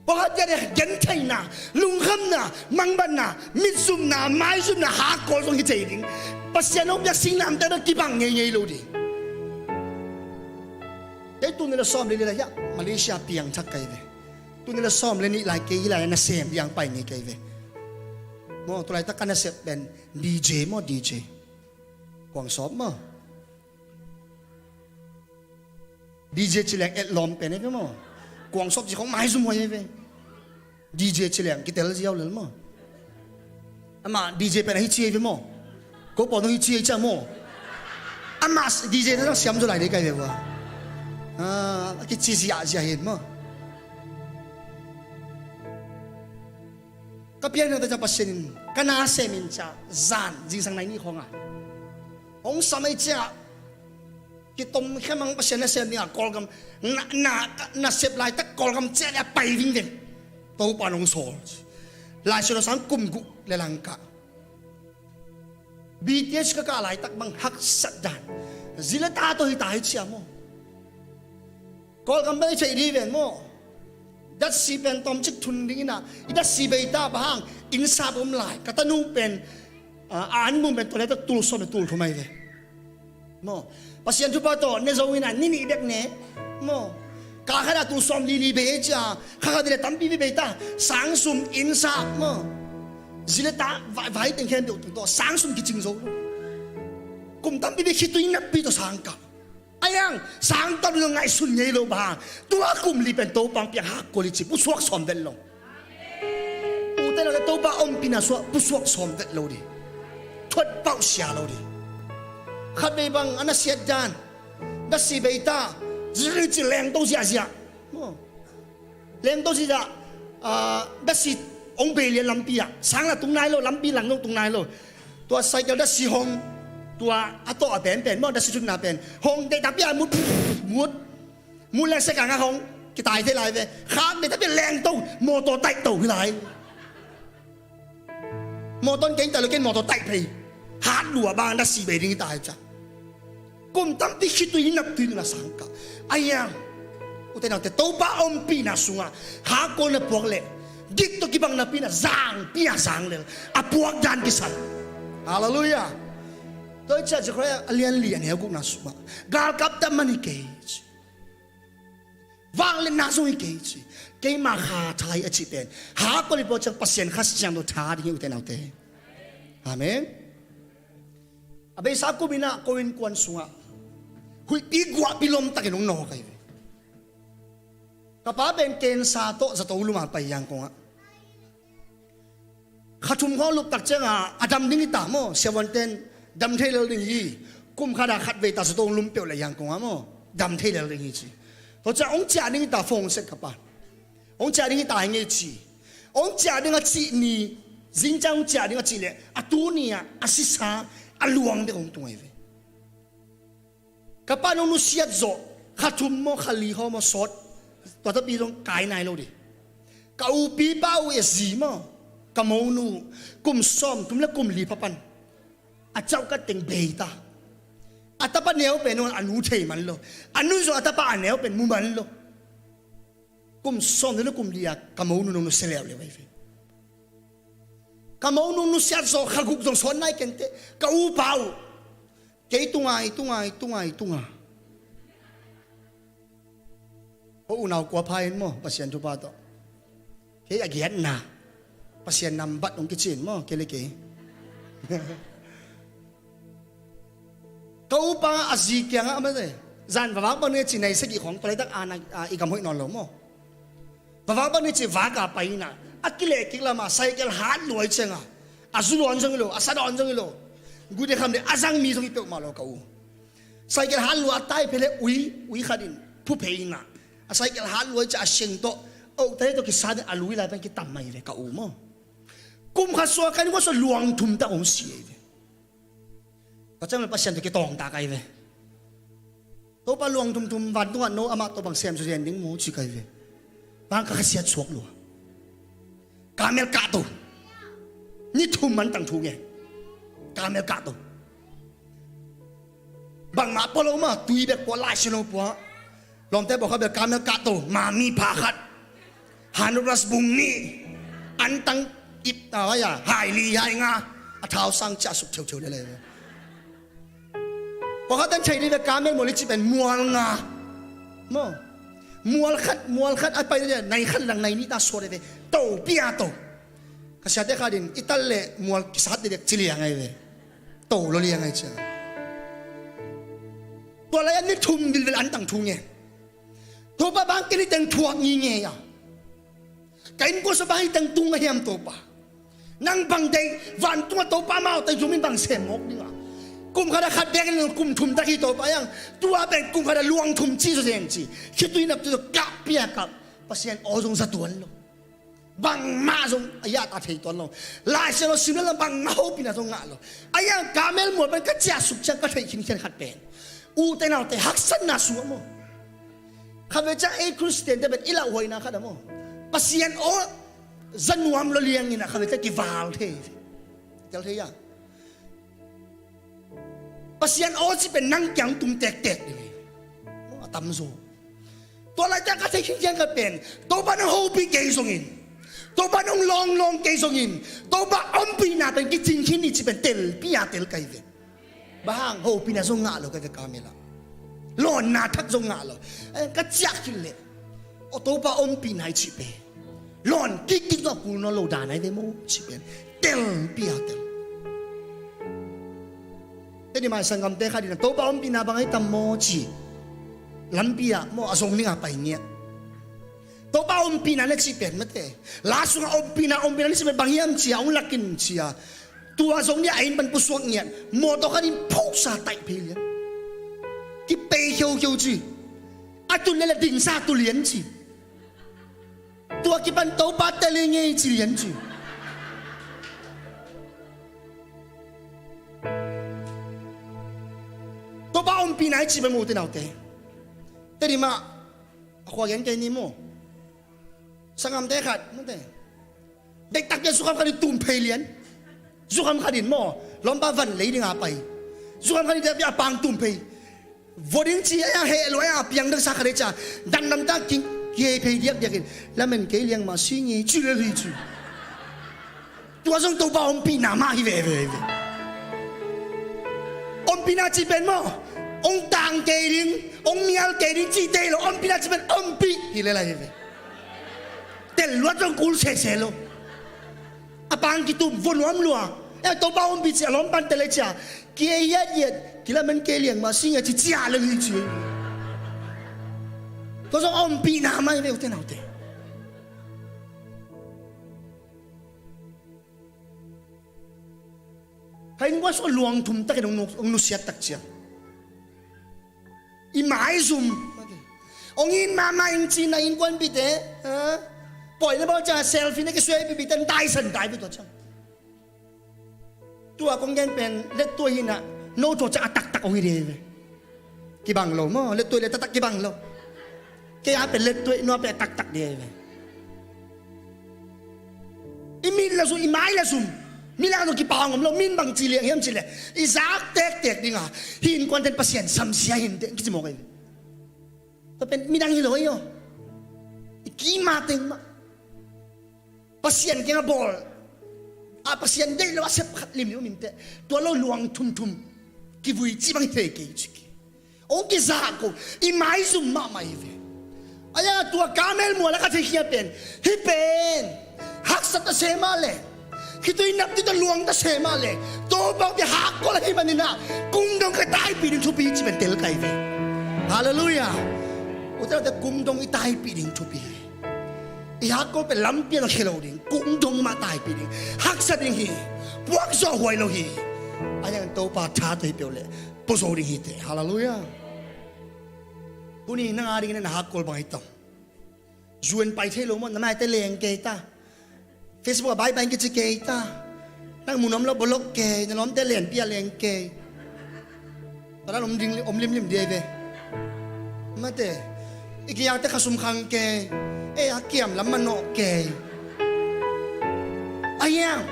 Pawlkhat ciat in gentheihna, lungkhamna, mangbatna, mitzumna, maizumna hakkol zong hi thei ding. Pasian hong piak singnamte bek kibang ngeingei lo ding. Kei Tul nih le sawm le nih lai hiah Malaysia piangthak ka hi ve. Tul nih le sawm le nih lai kei hih lai-ah nasem ding pai ngei ka hi ve. Maw, tu laitak ka nasep pen D J maw, D J. Kuang sawp maw. D J ci leng etlawm pen hi ve maw. Kuang sawp ci khong maizum huai hi ve. D J ci leng kitel ziau lel maw. Amah D J pen ahi ci hi ve maw. Ko pawl nong hi ci hi cia maw. Amah D J na siam zaw lai dei ka hi ve ua. Ah, a kici ziahziah hi maw. Ka pianthakte ca Pasian in ka nasem in ca zan zingsang nai nih khawng a hong sam ei ciah kitomkhia mang Pasian nasem ding a Kawlgam na, na, nasep laitak Kawlgam ciah le a pai vingveng. Topa nong sawl. Lai Siangtho sang kum guk le langkah. B T H ka kah laitak bang haksat dan. Zi le ta tawh hi ta hi cia maw. Kawlgam bang i theih dih ven maw. Datsi pen tawmcik thun ding ina i datsi bei ta bang hang. Innsap om lai ka tanu pen a anmum pen tua le ta tul sawm le tul thum ai ve. Maw. Pasian thupha tawh ne zo ina ni nih bek ne. Maw. Ka khat a tul sawm li li bei ei cia kha khat le tampi bei bei ta. Sang sum innsap maw. Zi le ta vai, vai teng khen deuh tung tawh sang sum kicing zo lo. Kum tampi bei khitui nappi tawh sang kah. A yang sang tam lo ngaihsun ngei lo bang tua kum li pen Topa hong piang hak kua li ci pusuak sawm vet lo. Ute naute Topa ompihna sungah pusuak sawm vet lo dih. Thuat pauh sia lo dih. Khat vei bang a na siat dan datsi bei ta. Zirci lengto ziahziah. Lengto ziahziah. Datsi hong bei lian lampi ah sang la tung nai lo lampi lang zong tung nai lo. Tua cycle datsi hong tua a tawh a penpen maw datsi thunna pen hong deih takpi a mut mut mut leng sek a ngak hong kitai thei lai ve. Khak deih takpi a lengto mawtaw taih to hi lai. Mawtaw in keng taih lo ken mawtaw taih phei. Hat lua bang datsi bei ding hi ta hi ca. Kum tampi khitui hi naptui nuna sang kah. A yang ute naute Topa ompihna sungah hakkol na puak leh dik tawh kibang napi na zangpi a zang lel a puak dan kisal. Halleluiah. Tua hi ciah Zechariah a lian li a neu gukna sungah galkap ta man hi kei ci. Vangliatna zong hi kei ci. Keima kha tha hi a cih pen hakkol i puak ciang Pasian Kha Siangtho tha ding hi ute naute. Amen. A beisa kum inah ko innkuan sungah huihpi guahpi lomtakin hong nawk ahi ve. Ka pa pen kensa tawh zato luma pai Yangon ah kha thum khawng luptak cianga a dam ding hi ta maw. Siavuanten dam thei lel ding hi. Kum khat a khat vei ta zato hong lum peuh leh Yangon ah maw dam thei lel ding hi ci. Tua ciah hong ciah ding hi ta phone hong set ka pa. Hong ciah ding hi ta hi ngei ci. Hong ciah ding a cih ni zingciang hong ciah ding a cih leh a tuni ah a sisa a luang bek hong tung ahi ve. Ka pa nong nusiat zawh kha thum maw kha li haw maw sawt tua tapi zong kai nai lo dih. Ka upipa uh e zi maw ka monu kum sawm thum le kum li phapan a cauhkat teng bei ta. A tapa neu pen a nu thei man lo. A nu zong a tapa a neu pen mu man lo. Kum sawm le kum li a ka monu nong nusia leuleu ahi ve. Ka monu nusiat zawh kha guk zong sawt nai kenteh ka upa uh kei tunga i tunga i tunga i tunga. Ko unau kua pha in maw Pasian thupha tawh kei a giatna Pasian nambat hong kici in maw kei le kei. Ka upa a zi kiangah a mate zan vavak bang ni a ci nai sagih khawng tua laitak a i gam hoih nawn lo maw. Vavak bang ni ci vaka pai ina a kileh kik lama cycle hat luai cianga a zu luan zong hi lo a sa dawn zong hi lo. Gute kham le a zang mi zong hi peuhmah lo ka u. Cycle hat lua a tai phei le ui ui khat in phu phei ina a cycle hat luai cia a siang tawh oh tai tawh kisa ding a lui lai pen kitam mai ve ka u maw. Kum khat sua kan kua sua luang thum tak hong si ei ve. Ka cang le Pasian tawh kitawng ta kai ve. Topa luang thumthum vantungah no amah tawh bang sem suzian ding mu ci kai ve. Bang ka khasiat suak lua. Kamel kah to. Ni thum man tang thu nge. Kamel kah to. Bangmah pua lo ma tui bek pua lai sino pua. Lawmte bawk kha bel kamel kah to mami pha khat. Handuras bung nih antang ip na waya hai li hai nga a thau sang ciah suk theutheu lele. Kua kha ten thei dih ve kamel mual i cih pen mual nga. Maw, mual khat, mual khat a pai nai khat lang nai nih ta suat ve. To pia to. Ka siate khat in i tal le mual kisat dek ci liang ai ve. To lo liang ai cia. Tua lai an ni thum vilvel an tang thu nge. Topa bang kei ni teng thuak ngi nge a. Ka innkuan sung bang hi teng tung a hiam Topa. Nang bang deih vantungah Topa amau teng tung in bang sem mawk ding a. Kum khat a khat bek in kum thum tak hi Topa yang. Tua pen kum khat a luang thum ci zaw zeng ci. Khitui nap tu zaw kap pia kap. Pasian aw zong za tuan lo. Bangmah zong a yah ta thei tuan lo. Lai Siangtho sim le bangmah hopihna zong ngah lo. A yang Karmel mual pen ka ciah suk ciang ka theih khinkhian khat pen. Ute naute haksatna sung a maw. Khatvei ciang ei Khristiante pen i lauhuaina khat a maw. Pasian aw za nuam lo liangin a khatvei ciang kival thei. Tel thei a. Pasian aw cih pen nang kiang tung tektek ding hi. Maw, a tamzaw. Tua laite ka theih khinkhian khat pen Topa nang hopih kei zongin, Topa nang lawnglawng kei zongin, Topa ompihna pen kicing khin hi cih pen telpi a tel kai ve. Bang hang hopihna zong ngah lo ka ve Karmel ah. Lawnna thak zong ngah lo. Ai, ka ciah khit leh aw Topa ompihna i cih pen lawn kikkik zong a kul nawn lo dan ai ve maw cih pen telpi a tel. Teni mai sanggamte khat in a Topa ompihna bang ai tam maw ci. Lampi ah maw a zong ning a pai ngiat. Topa ompihna na cih pen mate. La sungah ompihna ompihna na cih pen bang hiam cia hong lakin cia. Tua zong nia a inn pan pusuak ngiat. Mawtaw khat in phuksa taih phei lian. Kipei kheukheu ci. A tun le la dingsa tu lian ci. Tua kipan Topa tel i ngei ci lian ci. Topa ompihna i cih pen mute naute. Teni mah a khua gen kei ni maw. Sanggamte khat mute. Dektak pia zukham khat in tum phei lian. Zukham khat in maw lawmpa van lei ding a pai. Zukham khat in dektak pia a pang tum phei. Vo ding ci a heh lua a piang dangsa khat ei ca. Dangdam ta king kihei phei diakdiak in. Lamen kei liang mah si nge ci le li ci. Tua zong Topa ompihna mah hi veve hi ve. Ompihna ci pen maw. Ong tang kei ding ong mial kei ding ci tei lo ompihna ci pen ompih hi le lai hi ve. Tel luat zong kul sese lo. A pang kitum vo nuam lua. E Topa ompih ci a lawm pan tel ei cia. Kia yat yat kilamen kei liang mah sing a ci cia le hi ci. Tua zong a ompihna mai ve ute naute. Ka innkuan sung luang thum takin hong nusiat tak ciang i maizum. Hong in mahmah ing ci na innkuan bite. Pawi na bawl ciang selfie na kisuai bibite daisan dai bi tua ciang. Tua kong gen pen lettuai hinah no tua ciang a taktak hong hi dei ve. Kibang lo maw lettuai le taktak kibang lo. Kei a pen lettuai no a pen a taktak dei ve. I min la zum i mai la zum. Min la zum kipawng om lo min bang ci liang hiam ci le i zak tektek dinga hi innkuanten Pasian samsia hin te kici mawk ahi. Tua pen midang hi lo ahi aw. I kima teng mah Pasian kiangah bawl a Pasian deih lo a sep khat limlim om inteh. Tua lo luang thumthum kivui ci bang hi thei kei ci ki. Ong kizah ko i maizum mahmah hi ve. A yang a tua Karmel mual a ka theihkhia pen hih pen haksa ta se mah le khitui nap dita luang ta se mah le Topa ong ki hakkol ahi maninah kungdong ka taipih ding thupi ci pen tel kai ve. Halleluiah. Ute ute kungdong i taipih ding thupi hi. I hakkol pen lampi a na khia lo ding kungdong mah taipih ding haksa ding hi. Puakzawh huai lo hi. A yang Topa tha tei peuh le puzo ding hi te. Halleluiah. Tuni nang a dingin na hakkol bang hi tam. U N pai thei lo maw na maite leng kei ta. Facebook a baibai kici kei ta. Nang mun om lo bolok kei na lawmte lenpi a leng kei. Padan om ding om limlim dia ve. Mate i kiangte khasum khang kei. Ei a kiam lam manawh kei. A hiang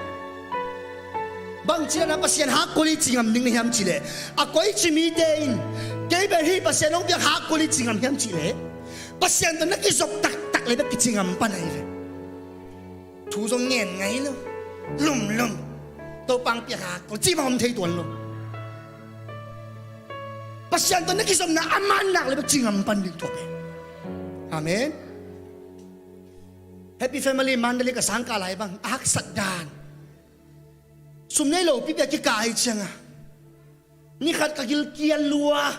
bang ci na Pasian hakkol i cingam ding na hiam ci le a koi ci mite in kei bel hi Pasian hong piak hakkol i cingam hiam ci le Pasian tawh na kizop taktak le bek kicingam pan ahi ve. Thu zong ngen ngai lo. Lumlum Topa ang piak hakkol ci bang om thei tuan lo. Pasian tawh na kizopna a man nak le bek cingam pan ding tua ve. Amen. Happy Family Mandalay ka sangkah lai bang a haksat dan, sum nei lo pipia kikah ahi cianga, ni khat ka gilkial lua.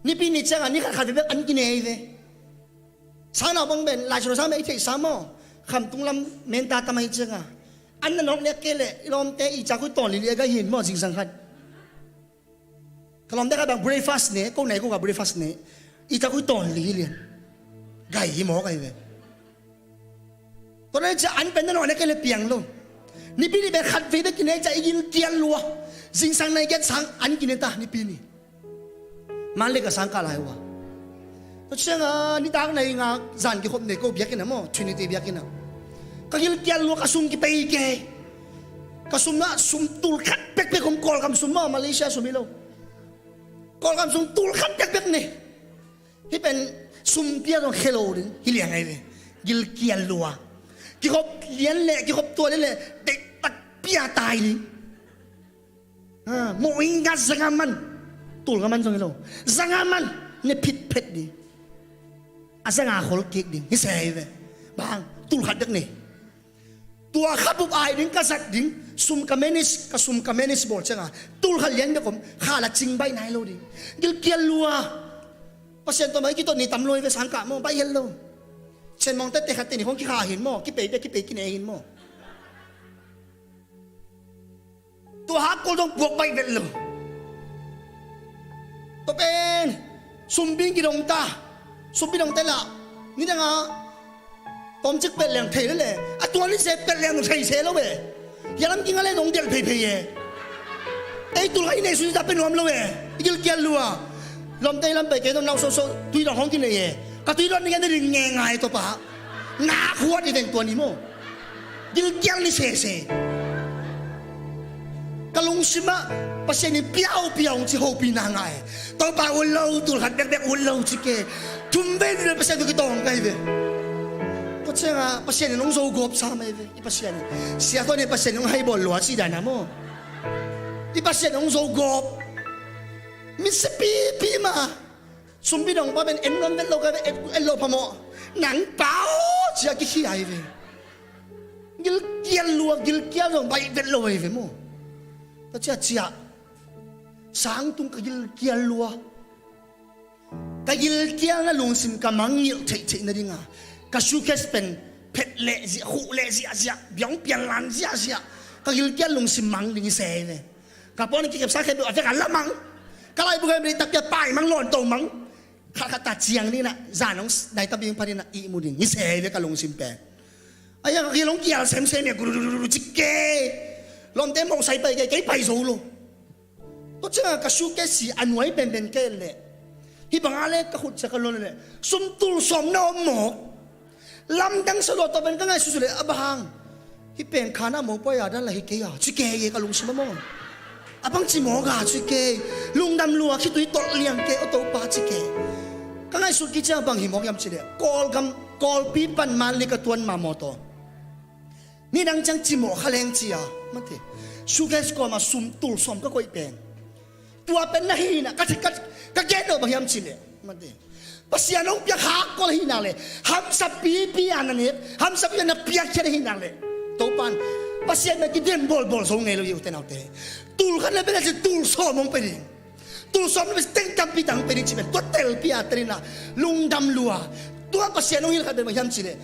Nipi ni cianga ni khat khat vekvek an kinei ve. Sanau bang ben lai sura sa me i theih sa maw? Khamtung lam menta tam ahi cianga, an na nawk nek kei leh i lawmte i cakui tawn lili a gai hin maw, zingsang khat. Ka lawmte khat bang breakfast ne, ko nai ko ka breakfast ne, i cakui tawn lili lian gai hi maw, gai ve. Tua na cia an pen na nawh na kei le piang lo. Nipi ni pen khat vei bek kine cia i gilkial lua. Zingsang nai giat sang an kine ta nipi ni. Man le ka sang ka lai ua. Tua cianga nitak nai nga zan kikhop nei ko biakinn ah maw, Trinity biakinn ah. Ka gilkial lua, ka sum kipei kei. Ka sum na sum tul khat pekpek om, Kawlgam sum maw, Malaysia sum hi lo. Kawlgam sum tul khat pekpek nei. Hih pen sum pia zong khelo ding hi liang ahi ve. Gilkial lua. Kikhop lian le kikhop tua lian le deihtak pia tai ding. Ha, mohinga zanga man. Tul nga man zong hi lo. Zanga man ne phitphet ding. A zanga khol kik ding hi se ahi ve. Bang tul khat dek nei. Tua kha bup ai ding, ka zat ding, sum ka manage, ka sum ka manage bawl cianga tul kha lian bek om, kha la cing baih nai lo ding. Gilkial lua. Pasian tawh mai kitot ni tam lo hi ve, sangkah maw, baih hel lo. Cian mawng tete khat teni khong kikha hin maw, kipei bek kipei kine hin maw. Tua hakkol zong puak baih vet lo. Tua pen sumpi kidong ta. Sumpi dong te lah nidanga tomcik pet leng thei lele. A tua ni se pet leng thei se lo ve. Yalam kinga le dong delh pheiphei e. Ei tul kha i nei sui ta pe nuam lo e. I gilkial lua. Lawmte lam pai kei dong nau soso tui dong hong kinei e. Ka tui dong ni ngen ring nge ngai to pa. Nga khuat i veng tua ni maw. Gilkial ni sese. Ka lungsimah Pasian in piaupiau ci hopina ngai. Topa ut lo, tul khat bekbek ut lo ci ke. Thum vei ni Pasian tu kitawng kai ve. Tua cianga Pasian in hong zo gawp sa mai ve. I Pasian in sia tawh ni Pasian in hong hai bawl lua ci dana maw. I Pasian in hong zo gawp. Mitsi pipi ma. Sumpi dong pa ben en ngon vet lo kai ve, en lo pa maw. Nang pau cia kikhi ai ve. Gilkial lua, gilkial zong baih vet lo ahi ve maw. Tua ciah ciah sangtung ka gilkial lua. Ka gilkial na lungsim ka mangngilh theihtheih nadinga ka suitcase pen phet leh ziah, khuh leh ziahziah, biang pianlan ziahziah. Ka gilkial lungsim mang ding hi se ahi ve. Ka puan kikepsa khe beuh a vek a la mang. Ka laibu khe beuh takpia pai mang, lawn to mang. Khat khat ta ciang ni na zan hong nai ta bing pha ni na ihmu ding hi se ve ka lungsim pen. A yang ka kilong kial semsem ya guru guru guru cik ke. Lawmte mawh sai pai ke, kei pai zo lo. Tua cianga ka suitcase a nuai penpen ke le. Hi banga le ka khut cia ka lon le sum tul sawm na om mawk. Lamdang sa lua tua pen ka ngaihsut le a bang hang. Hih pen khan a mopawi a dan la hi kei a ci kei e ka lungsim a maw. A bang ci mawk a ci kei. Lungdam lua khitui tolh liang kei aw Topa ci kei. Ka ngaihsut kiciang bang hi mawk hiam ci leh Kawlgam, Kawlpi pan Mandalay ka tuan ma mawtaw. Nidang ciang ci mawk kha leng ci a mate. Suitcase kawma sum tul sawm ka koih pen. Tua pen na hina ka, ka, ka gen lo bang hiam ci leh mate. Pasian hong piak hakkol ahi nak leh hamsa pipi a na nek, hamsa pipi a na piakkhiat ahi nak leh Topan Pasian na kidem bawlbawl zo ngei lo hi ute naute. Tul khat na pe na ci tul sawm hong pe ding. Tul sawm na pe ci teng tampi tang pe ding ci pen tua telpi a tel ina lungdam lua. Tua Pasian hong hilh khat pen bang hiam ci leh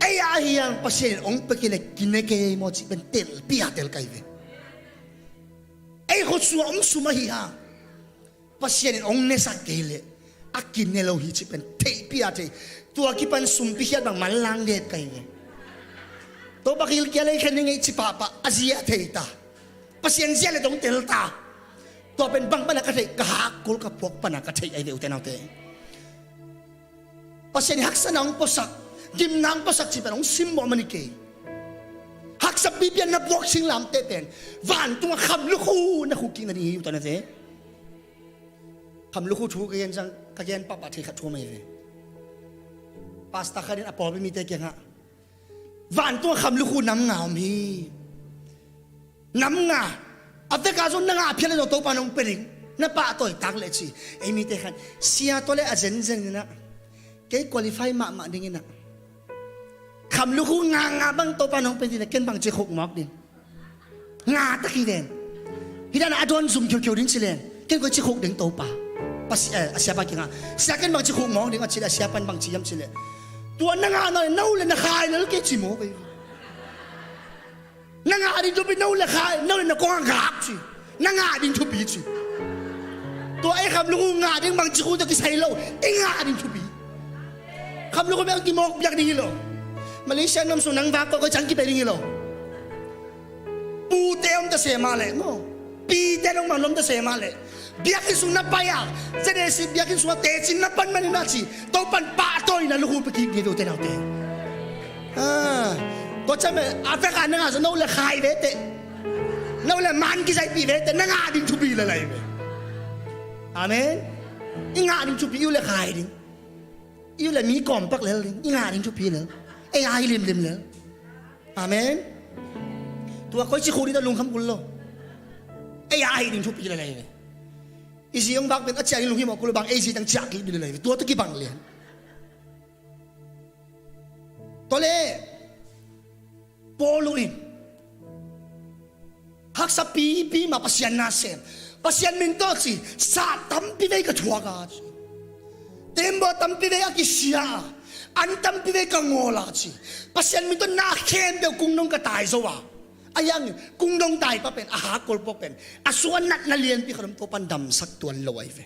ei a hiang Pasian in hong pe kei leh kine kei ei maw ci pen telpi a tel kai ve. Ei khut sua om sum ahi hang Pasian in hong nesak kei leh a kine lo hi ci pen theihpi a thei. Tua kipan sumpi khiat bang manlang det kai ve. Topa gilkial ei khen ni ngei ci pahpah a zia thei ta. Pasian zia le dong tel ta. Tua pen bang pana ka theih ka hakkol ka puak pana ka theih ai ve ute naute. Pasian in haksatna hong puasak, gimna hong puasak ci pen hong simmawh man hi kei. Haksa pipi a na puak singlamteh pen vantungah kham lukhu na khuk kik nading hi uh ta na ve. Kham lukhu thu ka gen ciang ka gen pahpah thei khat thu om ahi ve. Pastor khat in a pawlpi mite kiangah vantungah kham lukhu nam nga om hi. Nam nga a veka zong na ngah phial le zong Topa nong pe ding. Na pahtawi tak leh ci. Ei mite khan sia tawh le a zenzen inah Kei qualify mahmah ding inah, kham lukhu nga nga bang Topa nong pe ding le ken bang ci khuk mawk ding? Nga tak hi ven. Hi dan a dawn zum khiokhiok ding ci len ken koi ci khuk ding Topa? Pasi, eh, a siapa kiangah, sia ken bang ci khuk mawk ding a ci le a siapa in bang ci hiam ci le, tua na ngah na le na u le na khai lel kei ci mawk ei. Na ngah ding thupi, na u le khai, na u le na kong a gak ci. Na ngah ding thupi ci. Tua ei kham lukhu ngah ding bang ci khu tua kisai lo. Ei ngah ding thupi. Kham lukhu bek kimawk biak ding hi lo. Malaysia nam sung nang vak koi koi cang kipe ding hi lo. Pute om ta se mah leh maw, pite nong man om ta se mah leh, biakinn sung na pai a, ZAC biakinn sung a tecin na pan manin a ci, Topan pahtawi na lukhu pe kik ding hi ve ute naute. Ah, tua ciang a vek a na ngah zong na u le khai ve teh, na u le man kizaipih ve teh, na ngah ding thupi le lai ve. Amen. I ngah ding thupi i u le khai ding. I u le mi kawmpak lel ding, i ngah ding thupi lel. Ei a hi limlim lel. Amen. Tua koi ci khu ding tua lungkham kul lo. Ei a hi ding thupi le lai ve. I zi hong vak pen a ciah ding lunghimawh kul lo, bang ei zi tang ciah kik ding le lai ve. Tua tua kibang lian. Tua le Paul uh in haksa pipi mah Pasian na sem. Pasian min tawh ci, sat tampi vei ka thuak a ci. Tembaw tampi vei a kisia a, an tampi vei ka ngawl a ci. Pasian min tawh na khempeuh kungdong ka tai zo a. A hiang kungdong tai pa pen, a hakkol puak pen, a sung a natna lianpi khat om, Topan damsak tuan lo ahi ve.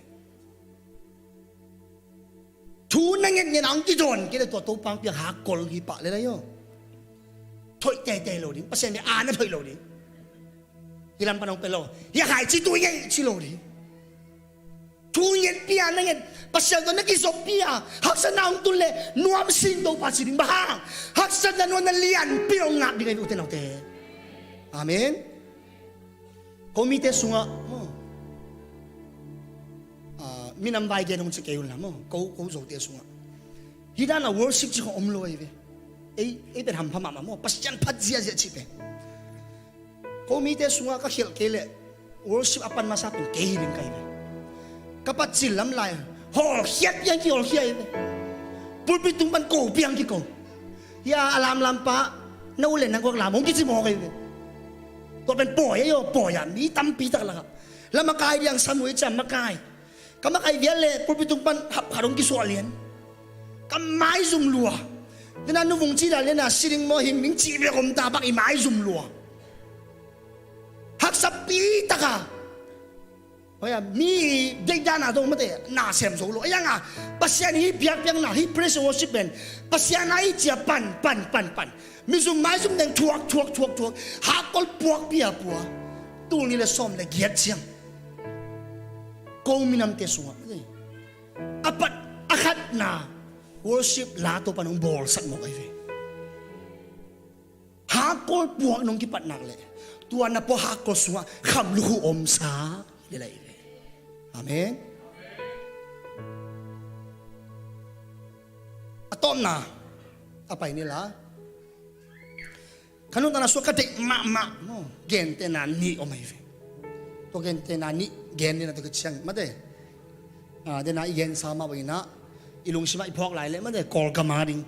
Thu na ngetnget a hong kidawn kei le tua Topa hong piak hakkol hi pah le lai aw. Thoih teitei lo ding, Pasian bia a na thoih lo ding. Hi lam pan hong pe lo, hi a khai ci tui ngei ci lo ding. Thu ngetpi a na nget, Pasian tawh na kizoppi a, haksatna hong tun le nuam sing Topa ci ding, bang hang haksatna nuamna lianpi hong ngak ding ahi ve ute naute. Amen. Ko mite sungah maw, ah, minam vai gen hong ci kei unla maw, ko, ko Zote sungah hi dan a worship ci khong om lo ahi ve. Ei, ei pen hampha mahmah maw, Pasian phat ziahziah cih pen. Ko mite sungah ka khialh kei leh worship a pan masa pen kei hi ding ka hi ve. Ka pat cil lam lai hawlkhiat piang kihawlkhia ahi ve. Pulpit tung pan ko piang kiko. Hia a lamlam pa, na u le nang guak lam hong kici mawk ahi ve. Tua pen pawi ahi aw, pawi ah mi tampi tak lakah. Lam a kai diang sam uh i ciam makai. Ka makai vial le pulpit tung pan hap khat hong kisuah lian. Ka maizum lua. Dena nuvung ci dan lian a sining maw hing ning cih bek om ta bak i maizum lua. Haksa pi taka. Hoia mi deihdan a dong mate na sem zo lo. A yang a Pasian hi biakpiakna hi praise and worship pen Pasian a i cia pan pan pan pan. Mizum maizum deng thuak thuak thuak thuak. Hakkol puak pia pua. Tul ni le sawm le giat ciang ko minamte sungah a pat a khatna worship la to pan hong bawlsak mawk ahi ve. Hakkol puak nong kipat nak leh tua na pua hakkol sungah kham lukhu omsa hi lai ve. Amen. A tawpna a pai ni la. Ka nuntakna sungah ka deih mahmah maw, gentehna nih om ahi ve. Tua gentehna nih gen ni na tua ka ciang mate. Ah, dena i gensa mah bangin ah i lungsimah i phawk lai leh mate Kawlgam a ding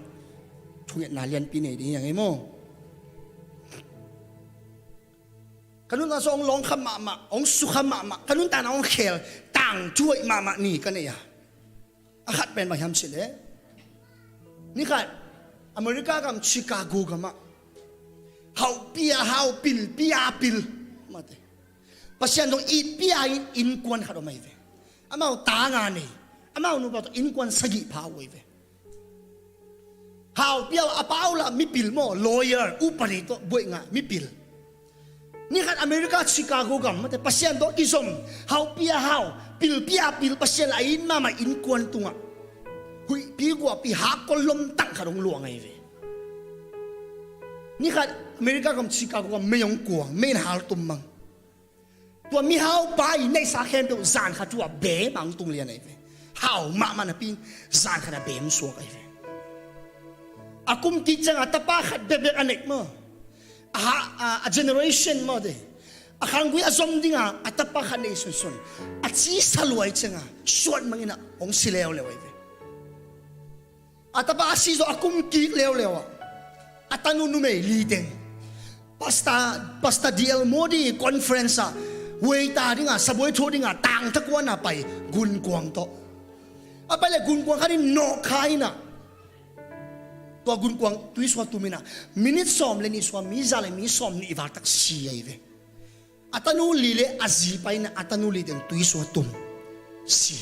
thungetna lianpi nei ding hi ang ei maw. Ka nuntakna sungah hong lawngkham mahmah, hong sukham mahmah, ka nuntakna hong khel tangthu hoih mahmah ni ka nei a. A khat pen bang hiam cih leh, ni khat America gam Chicago gamah hauhpi a hau, pilpi a pil mate, Pasian dong itpi a in innkuan khat om ahi ve. Amau ta nga nei, amau nupa tawh innkuan sagih pha uh ahi ve. Haupi a, a pa uh la mipil maw, lawyer, upadi tawh buaih nga mipil. Ni khat America Chicago gam mate Pasian tawh kizom, haupi a hau, pilpi a pil, Pasian la a it mahmah innkuan tungah huihpi guahpi hakkol lomtang khat hong luang ahi ve. Ni khat America gam Chicago gam mei hong kuang, mei in haltum mang. Tua mihaupa i neihsa khempeuh zan khat thu-ah beem a hong tung lian ahi ve. Hau mahmah napi in zan khat a beem suak ahi ve. A kum kik ciangah tapa khat bekbek a neih maw, a, a, a generation maw te, a khanggui a zom dingah a tapa khat neih sunsun a cisa luai ciangah suat mangin ah hong si leuleu ahi ve. A tapa a si zawh a kum kik leuleu ah, a tanu numei li teng Pastor, Pastor D L Moody conference ah, weita dingah, sabuai thuah dingah tangtha kuan ah pai, gunkuang tawh. A pai leh gunkuang khat in nawhkha in ah, tua gunkuang tui sungah tum in ah, minit sawm le nih sungah mi za le mi sawm nih val tak si ahi ve. A tanu li le a zi pai in ah, a tanu li teng tui sungah tum, si.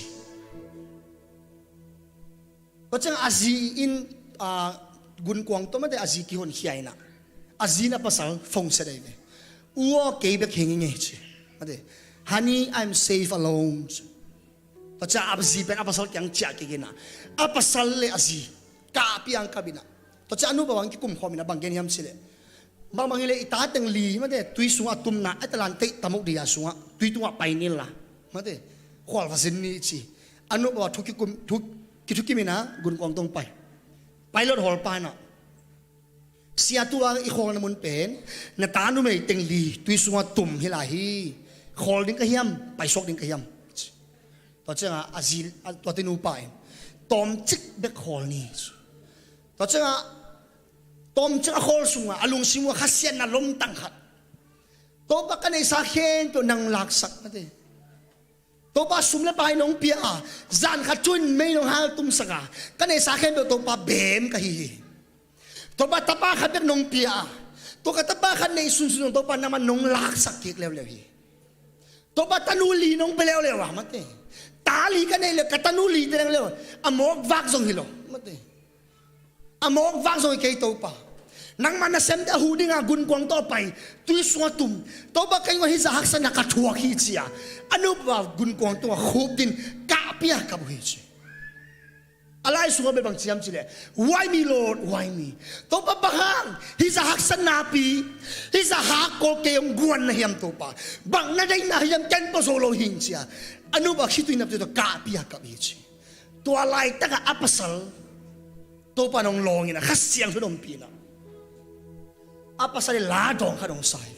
Tua ciangah a zi in, ah, gunkuang tawh mate a zi kihonkhia in ah, a zi in a pasal phone set ahi ve. U aw, kei bek hi ing ei ci. Mate, "Honey, I'm safe alone," ci. Tua ciangah a zi pen a pasal kiang ciah kik in ah, a pasal le a zi kahpih a kap in ah, tua ciangah a nupa bang kikum khawm in ah, bang gen hiam cih leh, "Bangbang hi leh i ta teng li mate, tui sungah a tumna a talan teih tamuk di a sungah, tui tungah pai ni la, mate, khual va zin ni," ci. A nupa thu kikum, thu, kithukim in ah gunkuang tawh pai. Pilot hawlpa in ah, "Sia, tu-a i khawlna mun pen na ta numei teng li tui sungah tum hi lai hi. Khawl ding ka hiam, paisuak ding ka hiam?" Tua ciangah a zi, a, tua tanu pa in, "Tawmcik bek khawl ni," ci. Tua ciangah tawmcik a khawl sungah a lungsim uh ah khasiatna lomtang khat, "Topa, ka neihsa khempeuh nang laksak, mate. Topa, sum le pai nong pia a, zan khat thu-in mei nong haltumsak a, ka neihsa khempeuh Topa beem ka hi hi. Topa, tapa khat bek nong pia a, tua ka tapa khat neih sunsun zong Topa nangmah nong laksak kik leuleu hi. Topa, tanu li nong pia leuleu a, mate, ta li ka neih leh ka tanu li te leuleu, a mawk vak zong hi lo, mate. A mawk vak zong hi kei Topa. Nangmah nasemte a huh dingah gunkuang tawh a pai, tui sungah tum. Topa, kei ngawh hih zah haksatna ka thuak hi," ci a, a nupa gunkuang tungah khup din kahpih a kap uh hi ci. A lai sungah bel bang ci hiam cih leh, "Why me, Lord? Why me? Topa, bang hang hih zah haksatna pi, hih zah hakkol kei hong guan na hiam Topa? Bang na deihna hiam, ken pua zo lo hi ing," ci a, a nupa khitui naptui tawh kahpih a kap hi ci. Tua laitakah a pasal Topa in hong lawng in ah, Kha Siangtho in ompih in ah, a pasal in la dawng khat hong sa hi.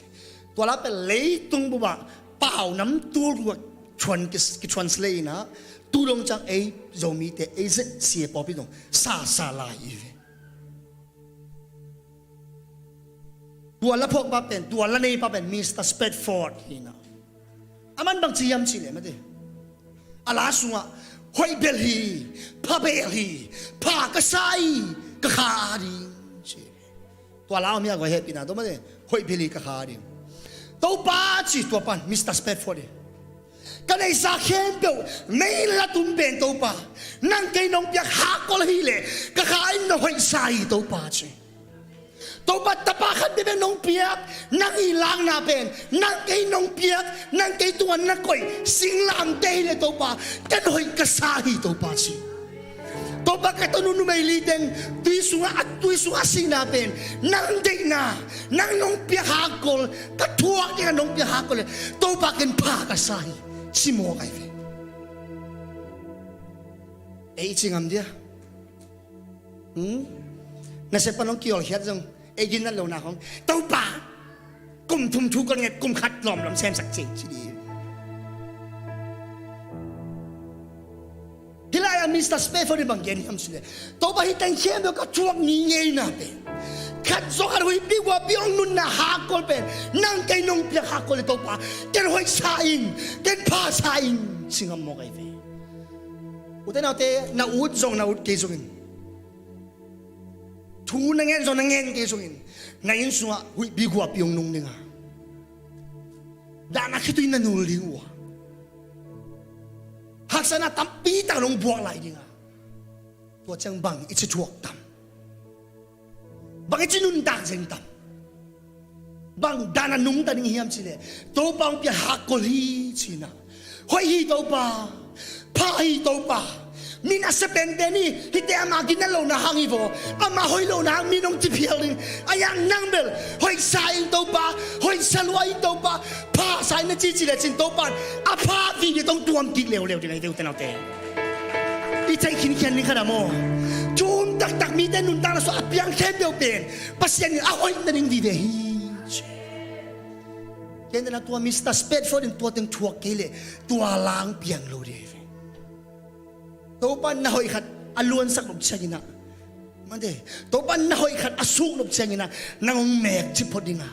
Tua la pen leitung bup ah pau nam tul guk ah thuan ki, kitranslate in ah, tu dong ciang ei Zomite, ei Z C A pawlpi dong sa, sa lai hi ve. Tua la phuakpa pen, tua la neipa pen Mister Spafford hi in ah, aman bang ci hiam cih leh, mate, a la sungah, "Hoih bel hi, pha bel hi, pha ka sa hi, ka kha ding," ci. Tua la om hi a, koi hehpihna tawh, mate, "Hoih bel hi, ka kha ding. Topa," ci tua pan, Mister Spafford in, "ka neihsa khempeuh mei la tum pen Topa, nang kei nong piak hakkol hi leh ka kha in na hoihsa hi Topa," ci. "Topa, tapa khat bek nong piak, nang i lakna pen, nang kei nong piak, nang kei tungah na koih singlamteh hi leh Topa, ken hoih ka sa hi Topa," ci. "Topa, ka tanu numei li teng tui sungah, a tui sungah a sihna pen nang deihna, nang nong piak hakkol, ka thuak dingah nong piak hakkol leh Topa, ken pha ka sa hi," ci mawk ahi ve. Ei ci ngam dia? Hmm? Nasep pan hong kiawlkhiat zong, ei ginnat lohna khong, "Topa, kum thum thu ka nget, kum khat lawmlawm semsak cing," ci ding. Hih lai-ah Mister Spafford in bang gen hiam cih leh, "Topa, hih teng khempeuh ka thuak ni ngeina pen, khat zawh khat huihpi guahpi hong nunna hakkol pen nang kei nong piak hakkol leh Topa, ken hoihsa ing, ken phasa ing," ci ngam mawk ahi ve. Ute naute, na ut zong na ut kei zongin, thu na ngen zong na ngen kei zongin, na inn sungah huihpi guahpi hong nung ding a, dahna khitui na nul ding uh a, haksatna tampi tak nong buak lai ding a, tua ciang bang i ci thuak tam? Bang i ci nuntak zeng tam? Bang dan a nungta ding hiam cih leh, "Topa hong piak hakkol hi," ci-in ah, "Hoih hi Topa, pha hi Topa, mi nasia penpen hi, hihte ama ginnat lohna hang hi vaw, ama hoih lohna hang mi nong ci phial ding, ahi hang nang bel hoihsa ing Topa, hoihsa lua ing Topa, phasa ing," na ci cih lecin Topa in a pha vive tong tuam kik leuleu ding ahi ve, ute naute. I theih khinkhian ding khat ah maw, thu um taktak, mite nuntakna sungah a piang khempeuh pen Pasian in a hoih nading vive hi, ci. Ken dena tua Mister Spafford in tua teng thuak kei leh tua la hong piang lo ding hi ve. Topa in na hoih khat a luansak loh ciangin ah, Mate, Topa na hoih khat a suk nop ciangin ah nang hong mek cip phot ding a,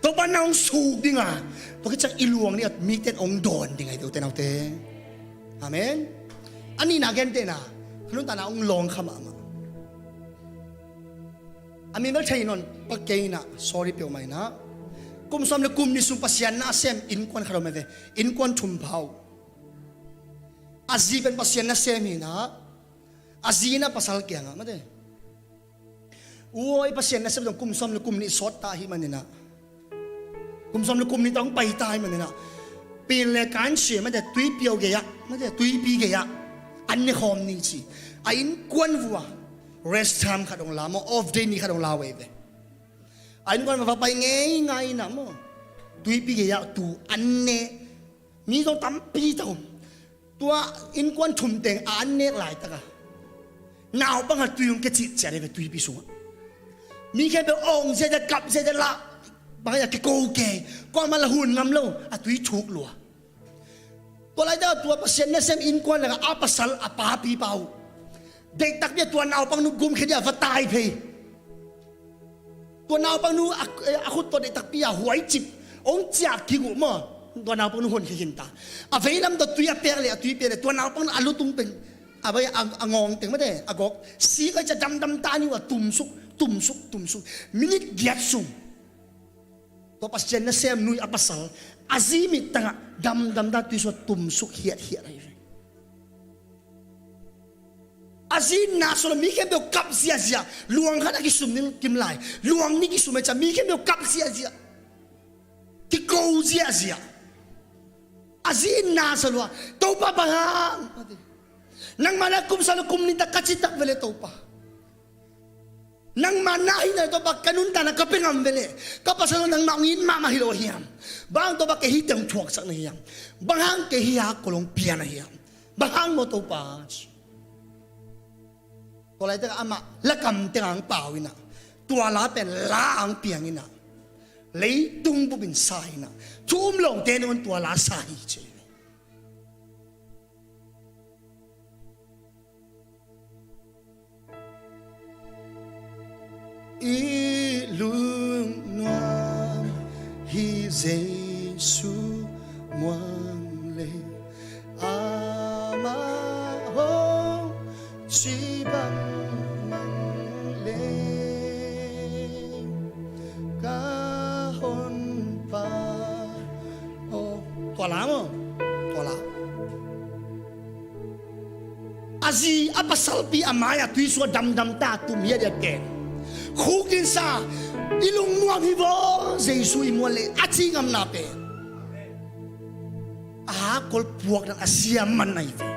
Topa nang hong suk ding a, tua khit ciang i luang ding a, mite in hong dawn ding a hi ve, ute naute. Amen. A nihna gentehna, ka nuntakna hong lawng kha mahmah. A min bel thei nawn pak kei in ah, sorry peuhmah in ah. Kum sawm le kum nih sung Pasian na a sem innkuan khat om hi ve. Innkuan thum pha uh. A zi pen Pasian nasem hi in ah, a zi in ah pasal kiangah, mate, u aw, i Pasian nasem zong kum sawm le kum nih sawt ta ahih manin ah, kum sawm le kum nih tawh hong pai ta ahih manin ah, pin le kan sia, mate, tuipiau gei-ah, mate, tuipi gei-ah an ne khawm ni ci. A innkuan vua rest time khat hong la maw, off day ni khat hong la uh ahi ve. A innkuan va pai ngeingai in ah maw, tuipi gei-ah tu an ne. Mi zong tampi tak om. Tua innkuan thum teng a an nek laitak a, naupang khat tui hong kia citciat hi ve tuipi sungah. Mi khempeuh awng ziahziah, kap ziahziah, lah bang a kiko kei, kuamah lah hun ngam lo, a tui thuk lua. Tua laitak a tua Pasian nasem innkuan lakah a pasal a papi pa uh, deih takpi a tua naupang nu gumkhia dia va tai phei. Tua naupang nu a, a khut tawh deih takpi a huaicip hong ciah kik uh maw. Tua naupang nu honkhia khin ta. A veilam tawh tui a pek leh, a tui pek leh, tua naupang nu a lutung pen, a vai a, a ngawng teng, mate, a gawk sik a ciah damdam ta ni uh a, tumsuk, tumsuk, tumsuk. Minit giat sung tua Pasian nasem nu ii a pasal a zi mittangah damdam ta, tui sungah tumsuk hiathiat ahi ve. A zi na sawt lo, mi khempeuh kap ziahziah. Luang khat a kisum ding kim lai, luang nih kisum a ciah, mi khempeuh kap ziahziah, kiko ziahziah. A zi na sawt lo a, Topa, bang hang? Nangma na kum sawm le kum nih tak ka ci tak ve leh, Topa, nangma na hi na, Topa, ka nuntakna ka pia ngam ve leh, ka pasal nangma hong it mahmah hi lo hiam? Bang hang, Topa, kei hihte hong thuaksak na hiam? Bang hang kei hih hakkol hong pia na hiam? Bang hang maw, Topa? Tua laitak amah lakam tengah hong pau in ah, tua la pen la hong piang in ah, leitung bup in sa in ah, thu um lote nangawn tua la sa hi ci. I lungnuam hi Jesu muang leh, amah hong ci bangmah leh, ka honpa aw. Tua la maw? Tua la. A zi a pasalpi a mai-ah tui sungah damdam ta, tum hiathiat pen, khukdinsa, i lungnuam hi vaw, Jesu i muan leh, a ci ngamna pen, a hakkol puak dan a siam man ahi ve.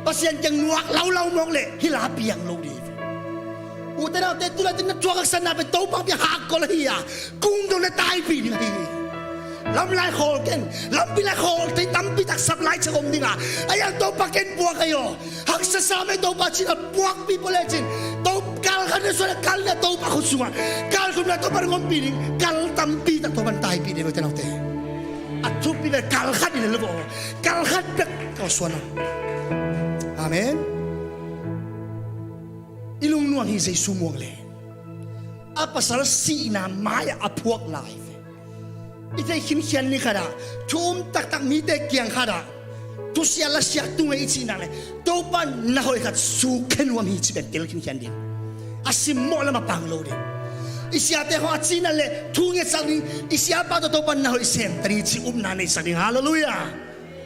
Pasian kiang nuak laulau mawk leh hih la piang lo ding hi ve. Ute naute, tu laitak na thuak haksatna pen Topa pia hakkol ahi a, kung dong na taipih ding ahi hi. Lam lai khawl ken, lampi lai khawl, thei tampi tak sap lai ciang om ding a, a iang Topa ken puak ahi aw. Haksa sam ei Topa ci-in a puakpih pua lecin, Topa kal khat na suan a kal na Topa khut sungah, kal khut na Topa na ngompih ding, kal tampi tak Topa na taipih ding, ute naute. A thupi ve, kal khat in a lo aw, kal khat bek ka suan aw. Amen. I lungnuam hi Jesu muang leh, a pasal sihna mai-ah a phuak lai ve. I theih khinkhian ni khatah, thu um taktak mite kiang khatah, thusia lasia tungah i cih nak leh, Topa na hoih khat sukkhia nuam hi cih pen tel khinkhian ding. A simmawh lamah pang lo ding. I siate khawng a cih nak leh thu ngetsak ding. I siapa tawh Topa na hoih sem ta ding cih upna neihsak ding. Halleluiah.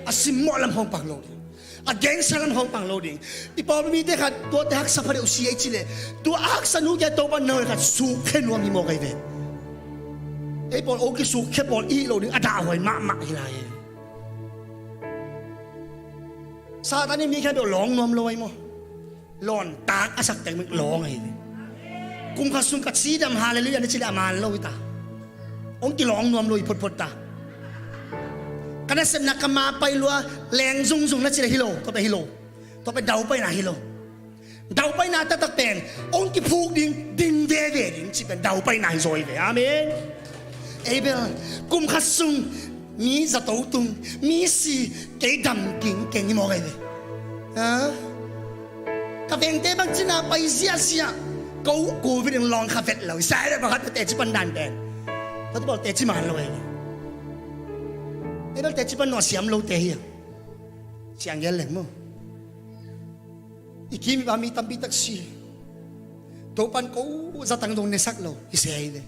A simmawh lam khawng pang lo ding. A gensa lam khawng pang lo ding. I pawlpi mite khat, tuate haksa phate uh si ei cih leh, tua a haksa nu kiang Topa na hoih khat sukkhia nuam hi mawk ahi ve. Ei pawl o kisukkhia pawl i hih loh ding a dahhuai mahmah hi lai hi. Satan in mi khempeuh lawng nuam lo ahi maw? Lawntak a sak teng bek lawng ahi ve. Kum khat sung ka cidam, halleluiah na cih leh a man lo hi ta. Hong kilawng nuam lo hi photphot ta. Ka nasepna ka ma pai lua, leng zungzung na cih leh hi lo, tua pen hi lo. Tua pen daupaina hi lo. Daupaina taktak pen hong kiphuk ding, ding veve ding cih pen daupaina hi zaw hi ve. Amen. Ei bel kum khat sung mi zato tung, mi si, kei dam kingkeng hi mawk ahi ve. Ha? Tengte bang cina pai ziahziah. Ko, covid in lawng kha vet lo. Isai le bang khat teci pan dan pen. Khat bawl teci man lo ei. Ei bel teci pan nuah siam lote hi. Siang gel leng maw. I kim i ba mi tampi tak si. Topan ko zatang dong nesak lo. Isai ei le.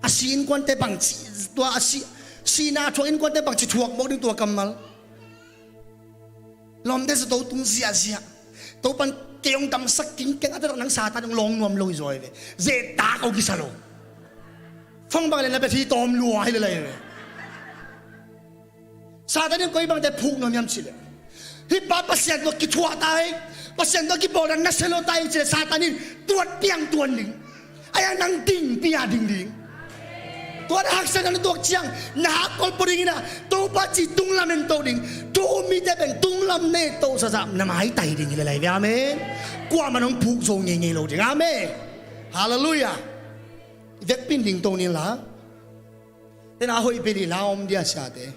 A si innkuante bangci tua a si, sihna a thuak innkuante bangci thuak mawk ding tua kammal. Lawmte sa to tung ziahziah. Topan kei hong damsak kingkeng a taktak nang Satan hong lawng nuam lo hi zaw hi ve. Zeta ko kisa lo. Fong bang le na bia thi tawm lua hi le lai hi ve. Satan in koi bangte phuk nuam hiam cih leh, hih pa Pasian tawh kithuah ta hi, Pasian tawh kibawl dan nasia lo ta hi cih leh Satan in tuat piang tuan ding. Ahi hang nang dingpi a ding ding. Tua na haksa na tuak ciang na hakkol pua ding in ah, Topa cih tunglam en to ding. Thu um mite pen tunglam na et to sasa na maitai ding hi le lai ve. Amen. Kuamah in hong phuk zo ngeingei lo ding. Amen. Halleluiah. I vekpi in ding to ni la. Tena hoih bel hi la om dia siate.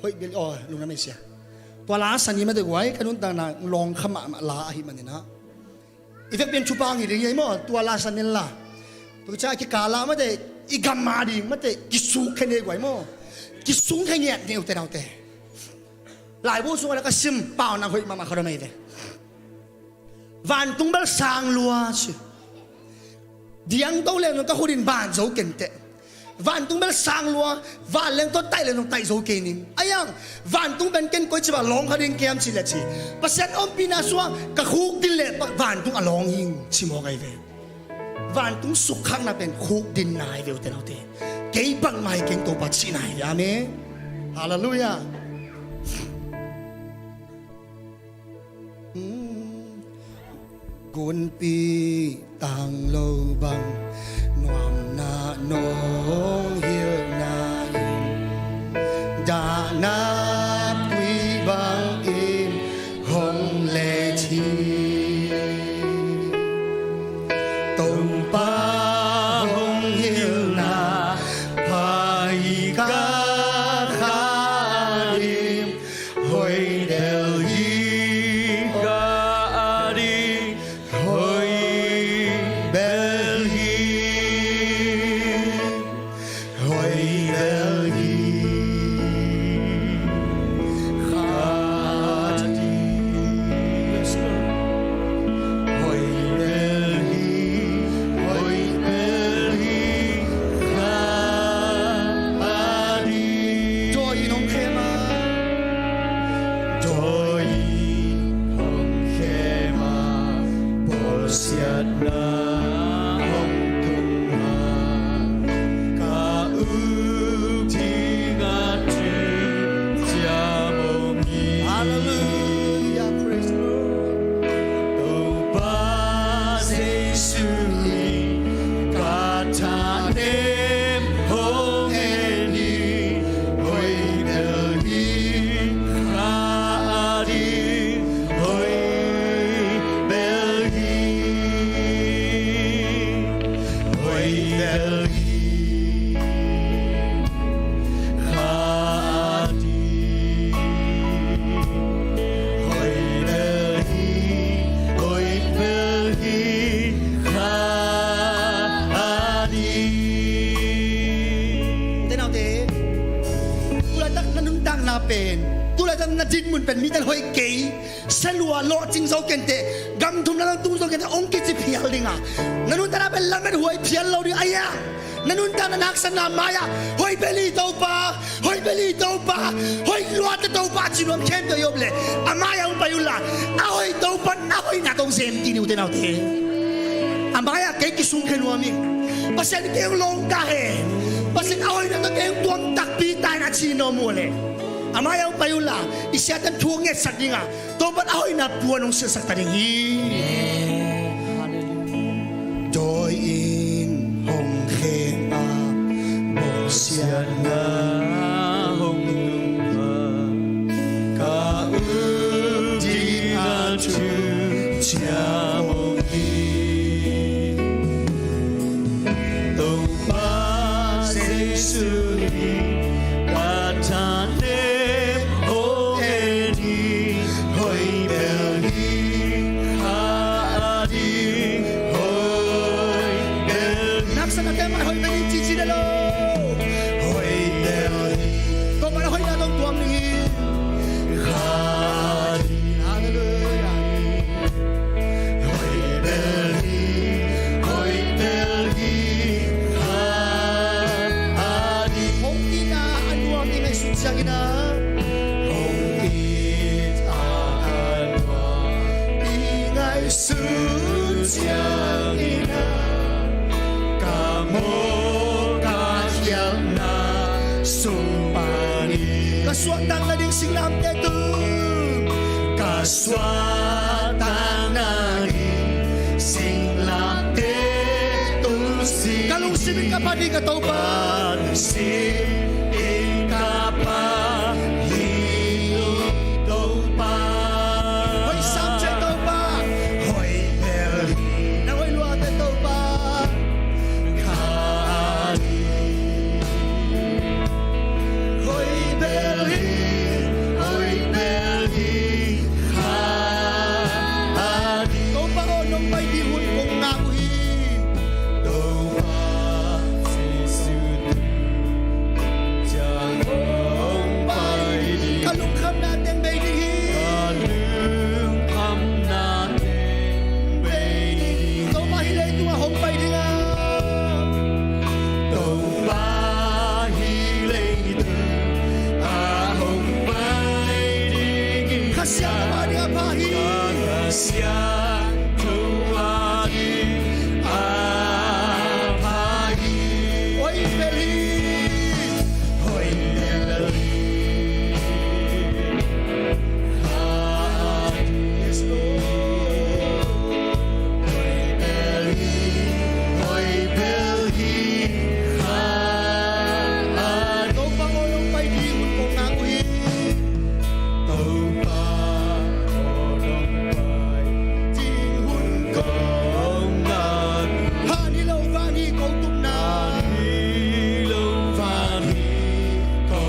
Hoih bel, aw, lungdam ei sia. Tua la san ni mate guai, ka nuntakna lawng kha mahmah la ahih manin ah. I vekpi in thupha ngah ding hi ei maw, tua la san ni la. Tua ciang a kikal ah mate, i gam a ding mate, kisuk khe ni guai maw. Kisung khe ngiat ni ute naute. Laibu sungah ka sim pau na hoih mahmah kha dom ei ve. Vantung bel sang lua ci. Diangto leng zong ka khut in ban zo kei inteh. Vantung bel sang lua, van leng tawh taih leng zong taih zo kei ning. Ahi hang vantung pen ken koici bang lawng kha ding ka hiam cih leh ci. Pasian ompihna sungah ka khukdin leh vantung a lawng hi ing ci mawk ahi ve. Vantung sukkhakna pen khukdinna ahi ve ute naute. Kei bangmah hi keng Topa cihna ahi ve. Amen. Halleluiah. Gunpi tang lo bang nuamna nong hilhna in, dahna pui bangin hong let hi. Topa hong hilhna pha hi ka kha ding. Hoih bel hi ka ding, hoih bel hi, hoih bel hi ka ding. Hoih bel hi, hoih bel hi ka ding. Dawi in hong khem a. Dawi in hong khem a, bawlsiatna hong tung a, ka up ding a thuciam hong hi. Hallelujah, praise the Lord. Topa Jesu in ka thanem hong en hi. Hoih bel hi ka ding, hoih bel hi, hoih bel hi ka ding. Hoih bel hi, hoih bel hi ka ding. Ute naute, tulaitak na nuntakna pen, tulaitak na dinmun pen mite in hoih kei, sia lua, lawhcing zo kei inteh, gam thum na tung zo kei inteh hong kici phial ding a, na nuntakna pen lamethuai phial lo ding a, ahi hang na nuntakna na haksatna mai-ah hoih bel hi Topa, hoih bel hi Topa, hoih lua teh Topa ci nuam khempeuh i om leh a mai-ah hong pai unla, a hoih Topa in a hoihna tawh hong zem kik ni ute naute. A mai-ah kei kisung khe nuam ing. Pasian in kei hong lawng ta hen. Pasian a hoihna tawh kei hong tuam takpi ta hen a ci nuam uh leh, a mai-ah hong pai unla, i siate in thu hong ngetsak ding a, Topa in a hoihna puan hong silhsak ta ding hi. Dawi in hong khem a, bawlsiatna hong tung a, ka up ding a thuciam hong hi. Topa Jesu in ka thanem hong en hi. Hoih bel hi ka Suahtakna ding singlamteh tung. Ka suahtakna ding singlamteh tung sing. Ka lungsim in ka phat hi, ka Topa. Ka lungsim in ka phat hi, Topa. Hoih sam ciat, Topa. Hoih bel hi. Na hoih luate, Topa. Kha ding. Hoih bel hi, hoih bel hi, kha ding. Topa aw, nong pai ding hun kong ngak uh hi. Topa Jesu tung ciang hong pai ding. Ka lungkhamna teng bei ding hi. Ka lungkhamna teng bei ding. Topa hih leitung ah hong pai ding a. Topa hih leitung ah hong pai ding. Kha Siangtho a ding a pha hi. Kha Siangtho a ding a pha hi. Hoih bel hi. Hoih bel hi. Yes, Lord. Hoih bel hi, hoih bel hi. Topa aw, nong pai ding hun kong ngak uh hi. Topa aw, nong pai ding hun kong ngak uh hi. Van hi lo, van hi ko tupna. Van hi lo, van hi ko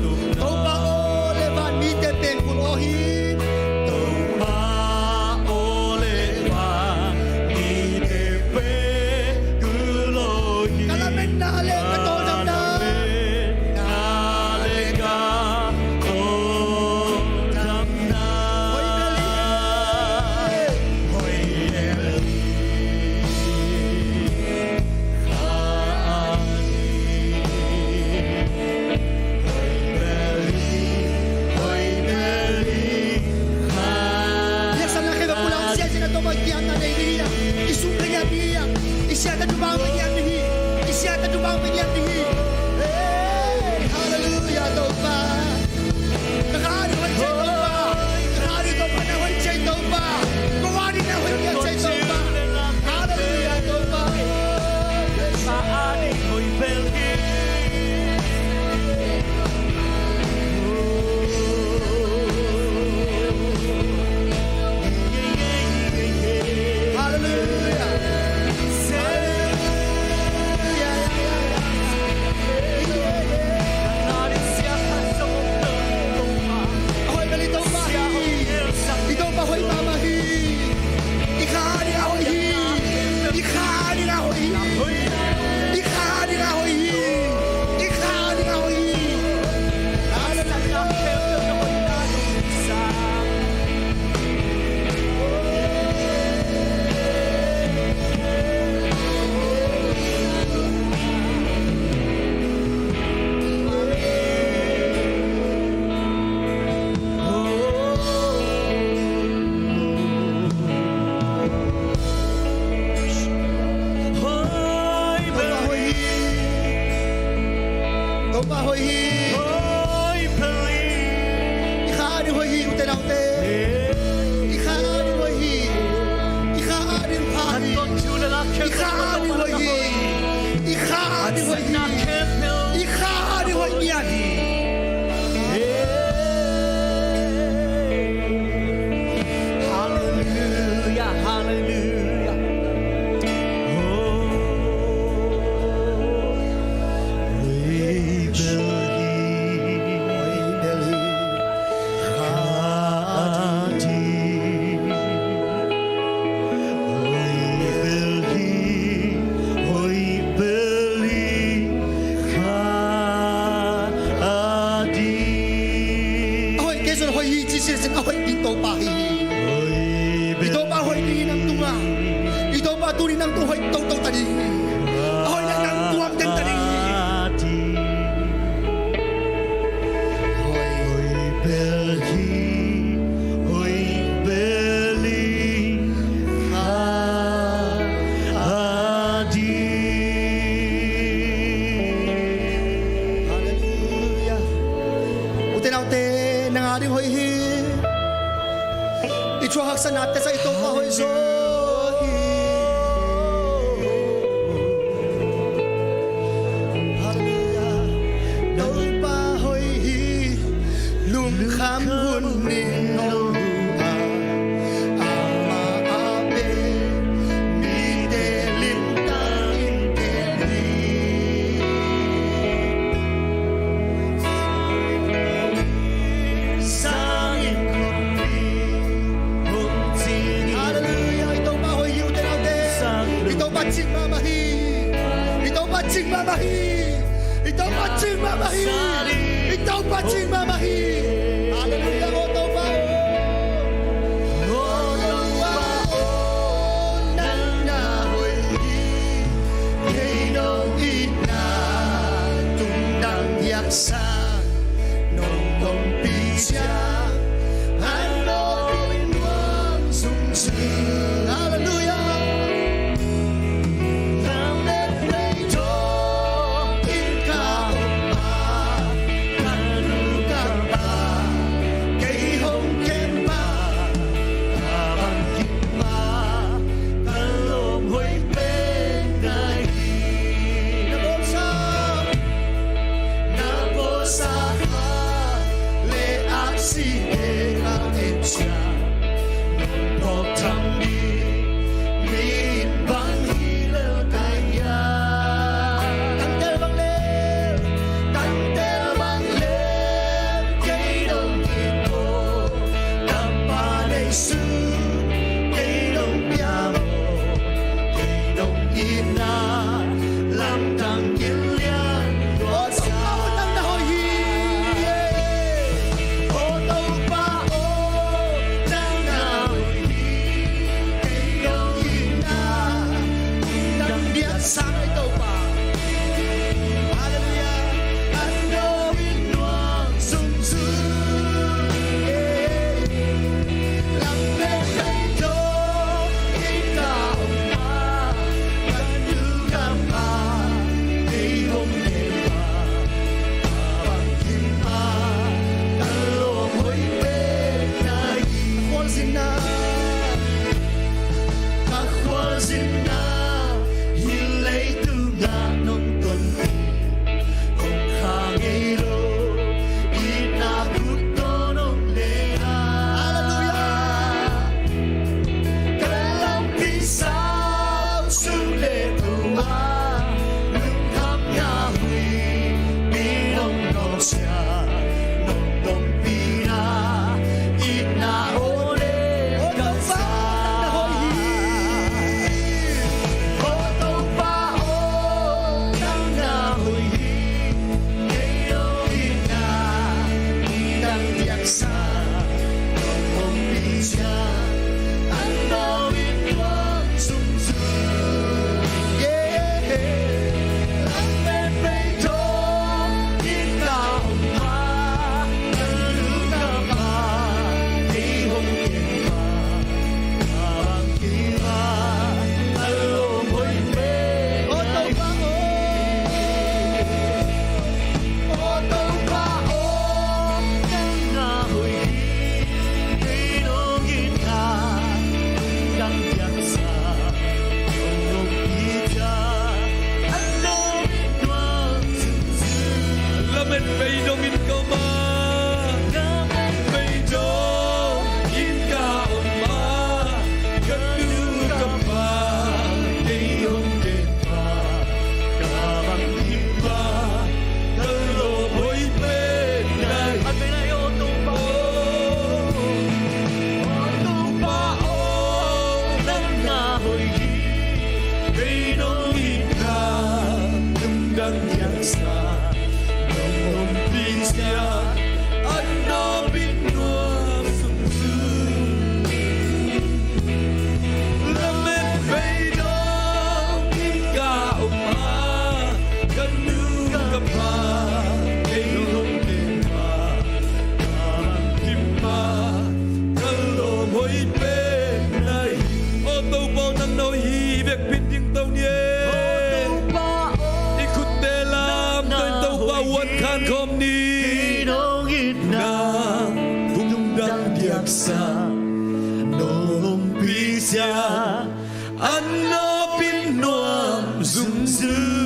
tupna. Topa aw, le van mite pengkul aw hi. Topa aw, le van mite pengkul aw hi. Ka lametna le ka tawldamna. Ka lametna le ka tawldamna. Hoih bel hi. Hoih bel hi. Kha ding. Hoih bel hi. Hoih bel hi. Kha ding. Biaksanna khempeuh pulak, siatsiatna tawh kiamna nei ding hi a. I sum pia ngiat ding hi a. I siatna tua bang pia ngiat ding hi. I siatna tua bang pia ngiat ding hi. Hey, hallelujah, Topa. Ka kha ding hoih ciat Topa. Ka kha ding Topa, na hoih ciat Topa. Ka kha ding na hoih ciat Topa. Hallelujah, Topa. Ka kha ding hoih bel hi. Hallelujah. Hallelujah. Hoih bel hi Topa hi. I Topa hoih mahmah hi. I kha ding a hoih hi. I kha ding a hoih hi. I kha ding a hoih hi. I kha ding a hoih hi. Hallelujah. Topa hoih hi. Topa hoih hi. Hoih bel hi. I kha ding hoih hi, ute naute. I kha ding hoih hi. I kha ding pha hi. I kha ding hoih hi. I kha ding hoih hi. I kha ding hoih ngiat hi. Hallelujah, hallelujah. A hoih kei zong hoih hi ci, ci, ci, a hoih ding Topa hi. I Topa hoih ding hi nang tungah. I Topa tuni nang tung hoih toto ta ding hi. A hoih nang nang tuam teng ta ding hi. Hoih bel hi, hoih bel hi. Hallelujah. Ute nau I thuak haksatnate sa i Topa hoih zaw hi. Halleluiah. Topa hoih hi. Lungkham hun ning nong uh a, amah a pen mite limtang in ken hi. Sangin khutpi hong cing hi. Halleluiah. I Topa hoih hi, ute naute. I Topa cing mahmah hi. I Topa cing mahmah hi. I Topa cing mahmah hi. I Topa cing mahmah hi. Halleluiah, aw Topa aw. Aw Topa aw, nang na hoih hi. Kei nong itna tungdang diaksa nong ompih ciang, a nawh in nuam zungzung. Halleluiah. Lam le beidong in ka om a, ka nu ka pa kei hong kem pa, ka bangkit ma, ka lawm hoih pen na hi. Na bawlsa, na bawlsa kha le aksi te ka et ciang, nong phawk tham ding mi in bang hi lel ka hiam. Tangtel bang lel, tangtel bang lel, kei nong it aw, Tapa nei sun, kei nong pia maw, kei nong itna lamdang gil lian. Aw Topa aw, nang na hoih hi. Aw Topa aw, nang na hoih hi. Kei nong itna tungdang diaksa, Topa. Halleluiah. A nawh in nuam zungzung. Lam le beidong in ka om a, ka nu ka pa kei hong kem pa, ka bangkit ma, ka lawm hoih pen na hi. Khualzinna, ka khualzinna, hih leitung ah nong tonpih, kong kha ngei lo, itna khut tawh nong leh a. Halleluiah. Ka lampi sausuk le tua, lungkhamna huipi nong nawksia, nong ompihna itna aw le ka sa. Aw Topa aw, nang na hoih hi. Kei nong itna tungdang diaksa nong ompih ciang, a nawh in nuam zungzung. Lam le beidong in ka om a, ka nu ka pa kei hong kem pa, ka bangkit ma, ka lawm hoih pen na hi. Aw Topa aw. Aw Topa aw, nang na hoih hi. Kei nong itna tungdang diaksa nong ompih ciang, a nawh in nuam zungzung. Lamet beidong in ka om a, lamet beidong in ka om a, ka nu ka pa kei hong kem pa, ka bangkit ma, ka lawm hoih pen na hi. Aw Topa aw, Topa aw, nang na hoih hi. Kei nong itna tungdang diaksa nong ompih ciang, a nawh in nuam zungzung. Lamet beidong in ka om a, ka nu ka pa kei hong kem pa, ka bangkit ma, ka lawm hoih pen na hi. Aw Topa aw, nang na hoih hi. Vekpi in dingto ni e. Aw Topa aw, i khutte lam tawh in Topa aw, huan khan khawm ni. Kei nong itna tungdang diaksa Pi cia an nawpin nuam zungzung.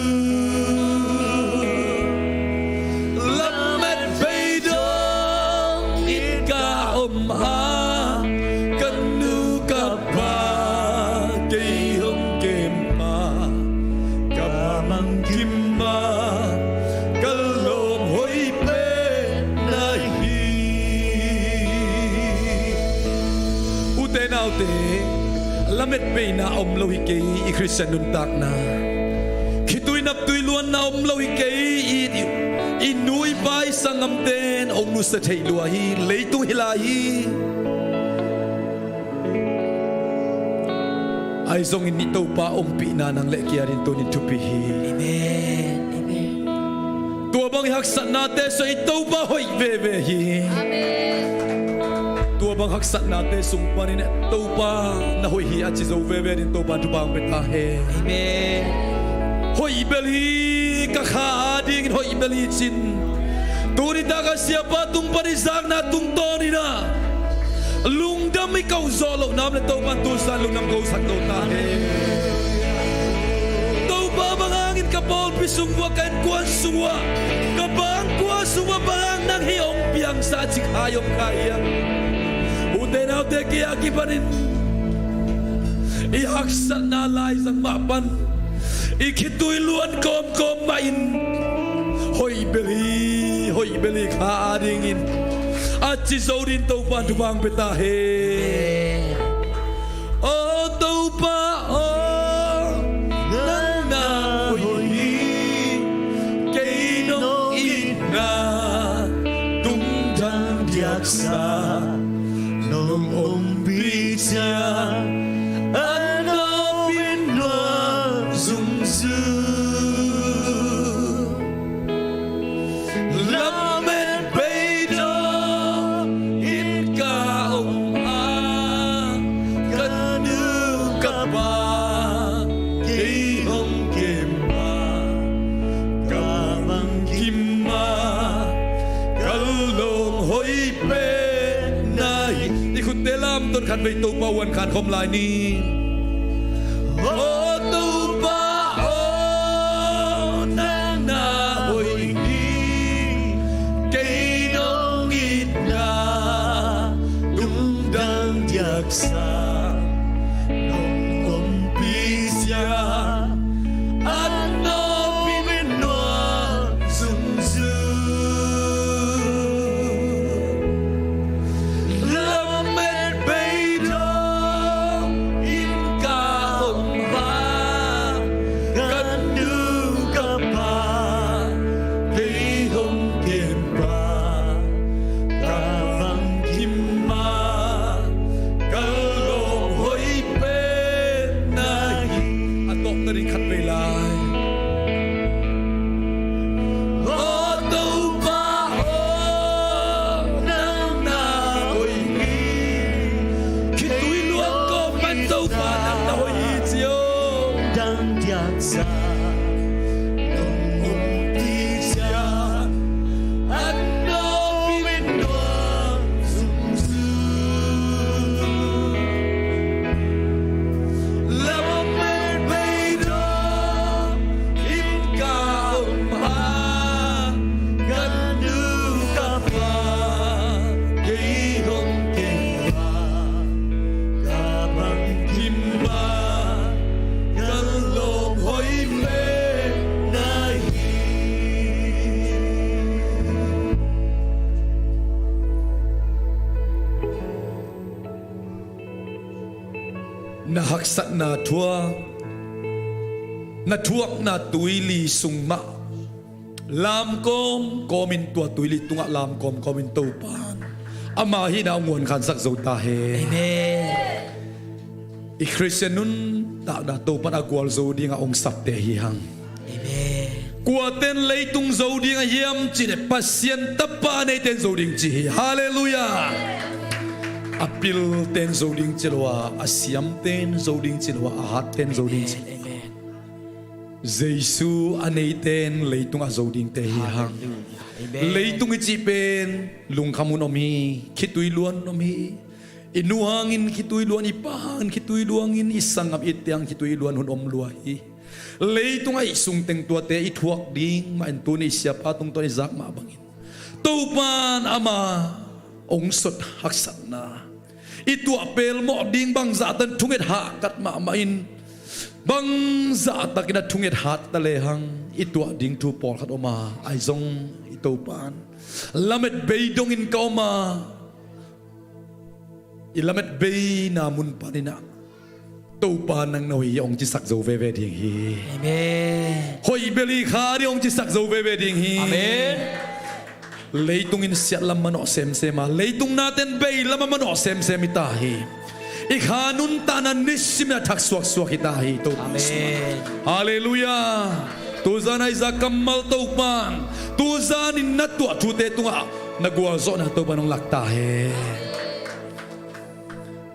Lamet beidong in ka om a, ka nu ka pa kei hong kem a, ka mangkim a, ka lawm hoih pen na hi. Ute naute, lamet beina om lo hi kei i Khristian nuntakna. Khitui naptui luanna om lo hi kei i, i nu i pa i sanggamten hong nusia theih lua hi, leitung hi lai hi. Ahi zongin i Topa ompihna nang le kei adingin tunin thupi hi. Amen. Amen. Tua bang i haksatnate sungah i Topa hoih veve hi. Amen. Tua bang haksatnate sung panin Topa na hoih hi a ci zo veve dingin Topa thupha hong pia ta hen. Amen. Hoih bel hi, ka kha adingin hoih bel hi cin. Tuni tak a siapa tung pan i zakna tungtawn in ah lungdam i koh zawh loh nam le Topa tusan lungdam kosak lo ta hen. Topa bang hangin ka pawlpi sung uah, ka innkuan sung uah, ka bangkua sung uah bang hang nang hih hong piangsa cik hai hong kha hiam? Ute naute, kei a kipanin i haksatna laizang mah pan i khitui luan kawmkawm mah in hoih bel hi, hoih bel hi, kha adingin a ci zo dingin Topa thupha hong pia ta hen. Aw Topa aw, nang na hoih hi. Kei nong itna tungtang diaksa nong ompih ciang a nawpin nuam zungzung. Lamet beidong in ka om a, ka nu ka pa kei hong kem a, ka mangkim a, ka lawm hoih pen na hi. I khutte lamton khatvei Topa uan khan khawm lai ni. Aw Topa aw, nang na hoih hi. Kei nong itna tungtang diaksa nong ompih ciang a nawpin nuam zungzung. Lamet beidong in ka om a, ka nu ka pa kei hong kem a, ka mangkim a, ka lawm hoih pen na hi. A tawpna ding khatvei lai. Aw Topa aw, nang na hoih hi. Khitui luan kawm pan Topa nang na hoih hi ci aw. Tungtang diaksa nong ompih ciang a nawpin nuam zungzung. Lamet beidong in ka om a, ka nu ka pa kei hong kem a, ka mangkim a, ka lawm hoih pen na hi. Na haksatna thuak, na thuakna tuili sung mah lam kawmkawmin, tua tuili tungah lam kawmkawmin Topan ama hihna hong uankhansak zo ta hen. Amen. I Khristian nuntakna Topan a gualzo dingah hong sapte hi hang. Amen. Kuaten leitung zo ding a hiam cih leh Pasian Tapa a neiten zo ding ci hi. Halleluiah. A pilten zo ding ci lo a, a siamten zo ding ci lo a, a hatten zo ding ci. Amen. Jesu a neiten leitungah zo dingte hi hang. Halleluiah. Amen. Leitung i cih pen lungkham hun om hi, khitui luan hun om hi. I nu hangin khitui luan, i pa hangin khitui luangin, i sanggam i teng khitui luan hun om lua hi. Leitungah i sungteng tuate i thuak ding mah in tuni siapa tungtawn i zak mah bangin Topan ama ong sot haksatna i tuah pelmawh ding, bangzah tan thunget hahkat mahmah in, bangzah takin a thunget hat ta lehang i tuah ding thu pawlkhat om a, ahi zong i Topan lamet bei dongin ka om a, i lamet beina mun panin ah Topa nang na hoih hi ong cisak zo veve ding hi. Amen. Hoih beli kha ding ong cisak zo veve ding hi. Amen. Leitung in siatlam manawh semsem a, leitung naten beilam a manawh semsem hi ta hi. I kha nuntakna nisim in a thak suaksuak hi ta hi Topa. Amen. Halleluiah. Tuzan a i zak kammal Topan, tuzan in na tuah thute tungah na gualzawhna Topa nong lak ta hen.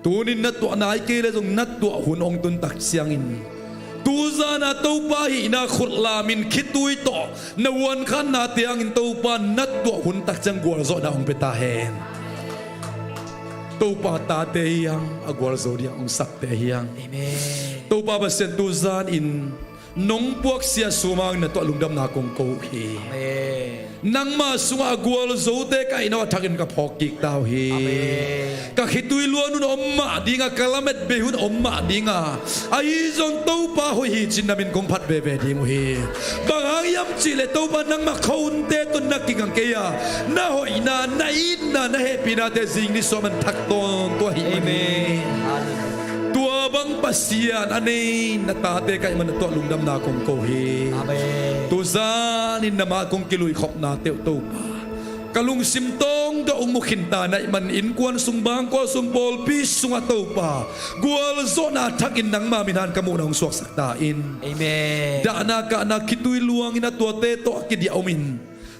Tunin na tuah nai kei leh zong na tuah hun ong tun tak ciangin, tuzan a Topa hihna khut lamin khitui tawh na uankhanna teng in Topa na tuah hun tak ciang gualzawhna ong pia ta hen. Topa tate hi hang, a gualzo ding a ong sakte hi hang. Amen. Topa Pasian, tuzan in nong puaksia sumang na tuah lungdamna kong ko uh hi. Amen. Nangma sungah a gualzote ka hihna uh a thakin ka phawk kik ta uh hi. Amen. Ka khitui luan hun om mah ding a, ka lamet bei hun om mah ding a, ahi zong Topa hoih hi cin na min kong phat veve ding uh hi. Bang hang hiam cih leh Topa nangma khuaunte tawh na kigang kei a, na hoihna, na itna, na hehpihnate zing ni suah man thak tawntung ahih manin. Amen. Tua bang Pasian a nei na tate ka hih man na tuah lungdamna kong ko hi. Amen. Tuzan in na mah kong kilui khopna teuh Topa, ka lungsim tawng tawh ong mu khin ta na hih man, innkuan sung, bangkua sung, pawlpi sungah Topa gualzawhna thakin nangma min hang ka muhna ong suaksak ta in. Amen. Dahna kahna khitui luangin a tuate tawh a kidiah om in,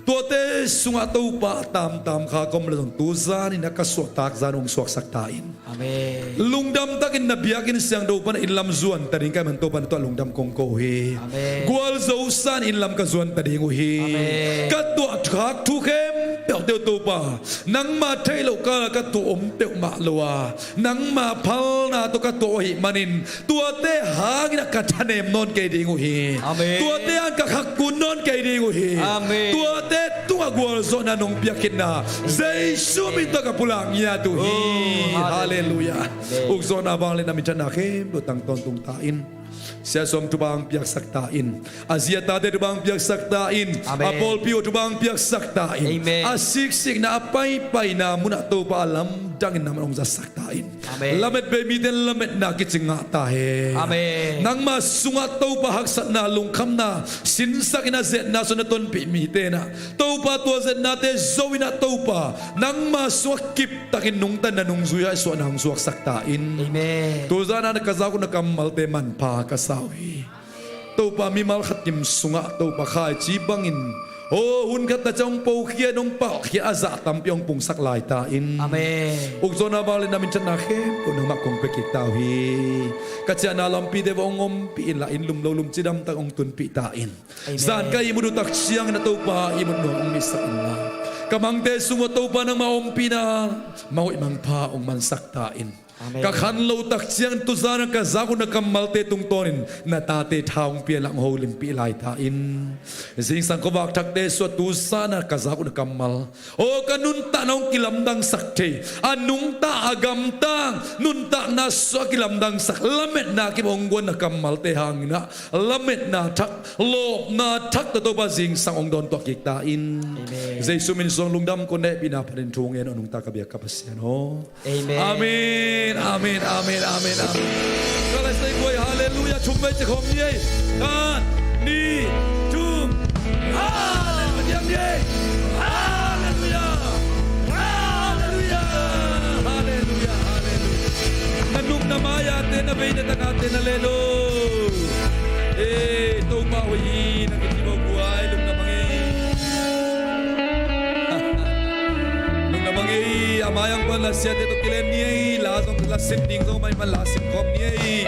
tuate sungah Topa a tamtam kha ka om leh zong tuzan in a ka suahtak zan ong suaksak ta in. Amen. Lungdam takin na biakinn siangtho pan a inn lam zuan ta ding ka hih man Topa na tuah lungdam kong ko uh hi. Amen. Gualzo sa in inn lam ka zuan ta ding uh hi. Amen. Ka tuah khak thu khempeuh teuh Topa nangma theih loh kal ka tuah om peuhmah lo a, nangma phalna tawh ka tuah uh ahih manin tuate hangin ah ka thanem nawn kei ding uh hi. Amen. Tuate hangin ka khak kun nawn kei ding uh hi. Amen. Tuate tungah gualzawhna nong piak khitna Jesu min tawh ka pulak ngiat uh hi. Oh, halleluiah. Halleluiah. Amen. Ukzawhna vangliatna minthanna khempeuh tang tawntung ta in. Sia Suam thupha ong piaksak ta in. A zi a tate thupha ong piaksak ta in. Amen. A pawlpi uh thupha ong piaksak ta in. Amen. A siksikna, a paipaina munah Topa a lamdangin nangman ong zatsak ta in. Amen. Lamet bei mite lametna kici ngah ta hen. Amen. Nangma sungah Topa haksatna, lungkhamna sinsakin a zetna sung na tonpih mite in ah Topa tua zetnate zo in ah Topa nangma sungah kiptakin nungta in na nungzui a i suahna hong suaksak ta in. Amen. Tuzan a na ka zak uh na kammalte manpha ka sa uh hi. Topa mimal khat kim sungah Topa khaici bangin, aw, hun khat ta ciang hong pokhia in hong palhkhia a zah tampi hong pungsak lai ta in. Amen. Ukzawhna vangliatna minthanna khempeuh nangmah kong pia kik ta uh hi. Ka ciahna lampite va hong ompih inla inn lum lo lum cidamtak hong tunpih ta in. Amen. Zan ka ihmut uh tak ciangin a Topa ihmut nuam hong misak inla, ka mangte sung uh a Topa nangmah ompihna manghoih mangpha hong mansak ta in. Amen. Ka khan loh tak ciangin tuzan a ka zak uh na kammalte tungtawnin na tate tha hong pia in la hong holimpih lai ta in. Zingsang khuavak thakte sung ah tuzan a ka zak uh na kammal, aw, ka nuntakna hong kilamdangsak thei, a nungta, a gamtang nuntakna sung ah kilamdangsak, lametna kim hong guan na kammalte hangin ah lametna thak, lawpna thak tawh Topa zingsang hong dawntuah kik ta in. Amen. Jesu min suang lungdam kong nehpihna phatin thu ngen aw nungta ka biak ka Pasian aw. Amen. Amen, amen, amen, amen, amen. Ka lai sai kuai, halleluiah, thum vei ci khawm ni ei. Khat, nih, thum. Halleluiah, ni ei. Halleluiah. Halleluiah. Halleluiah. Halleluiah. Na nung na mai-ate, na vei na tangate na leh lo. Eh, Topa hoih hi, na kici lo kuai, lungdam hang ei. Lungdam hang ei, a mai-ah pan la siate tawh kilen ni ei, la zong la sim ding zong mai man la sim khawm ni ei.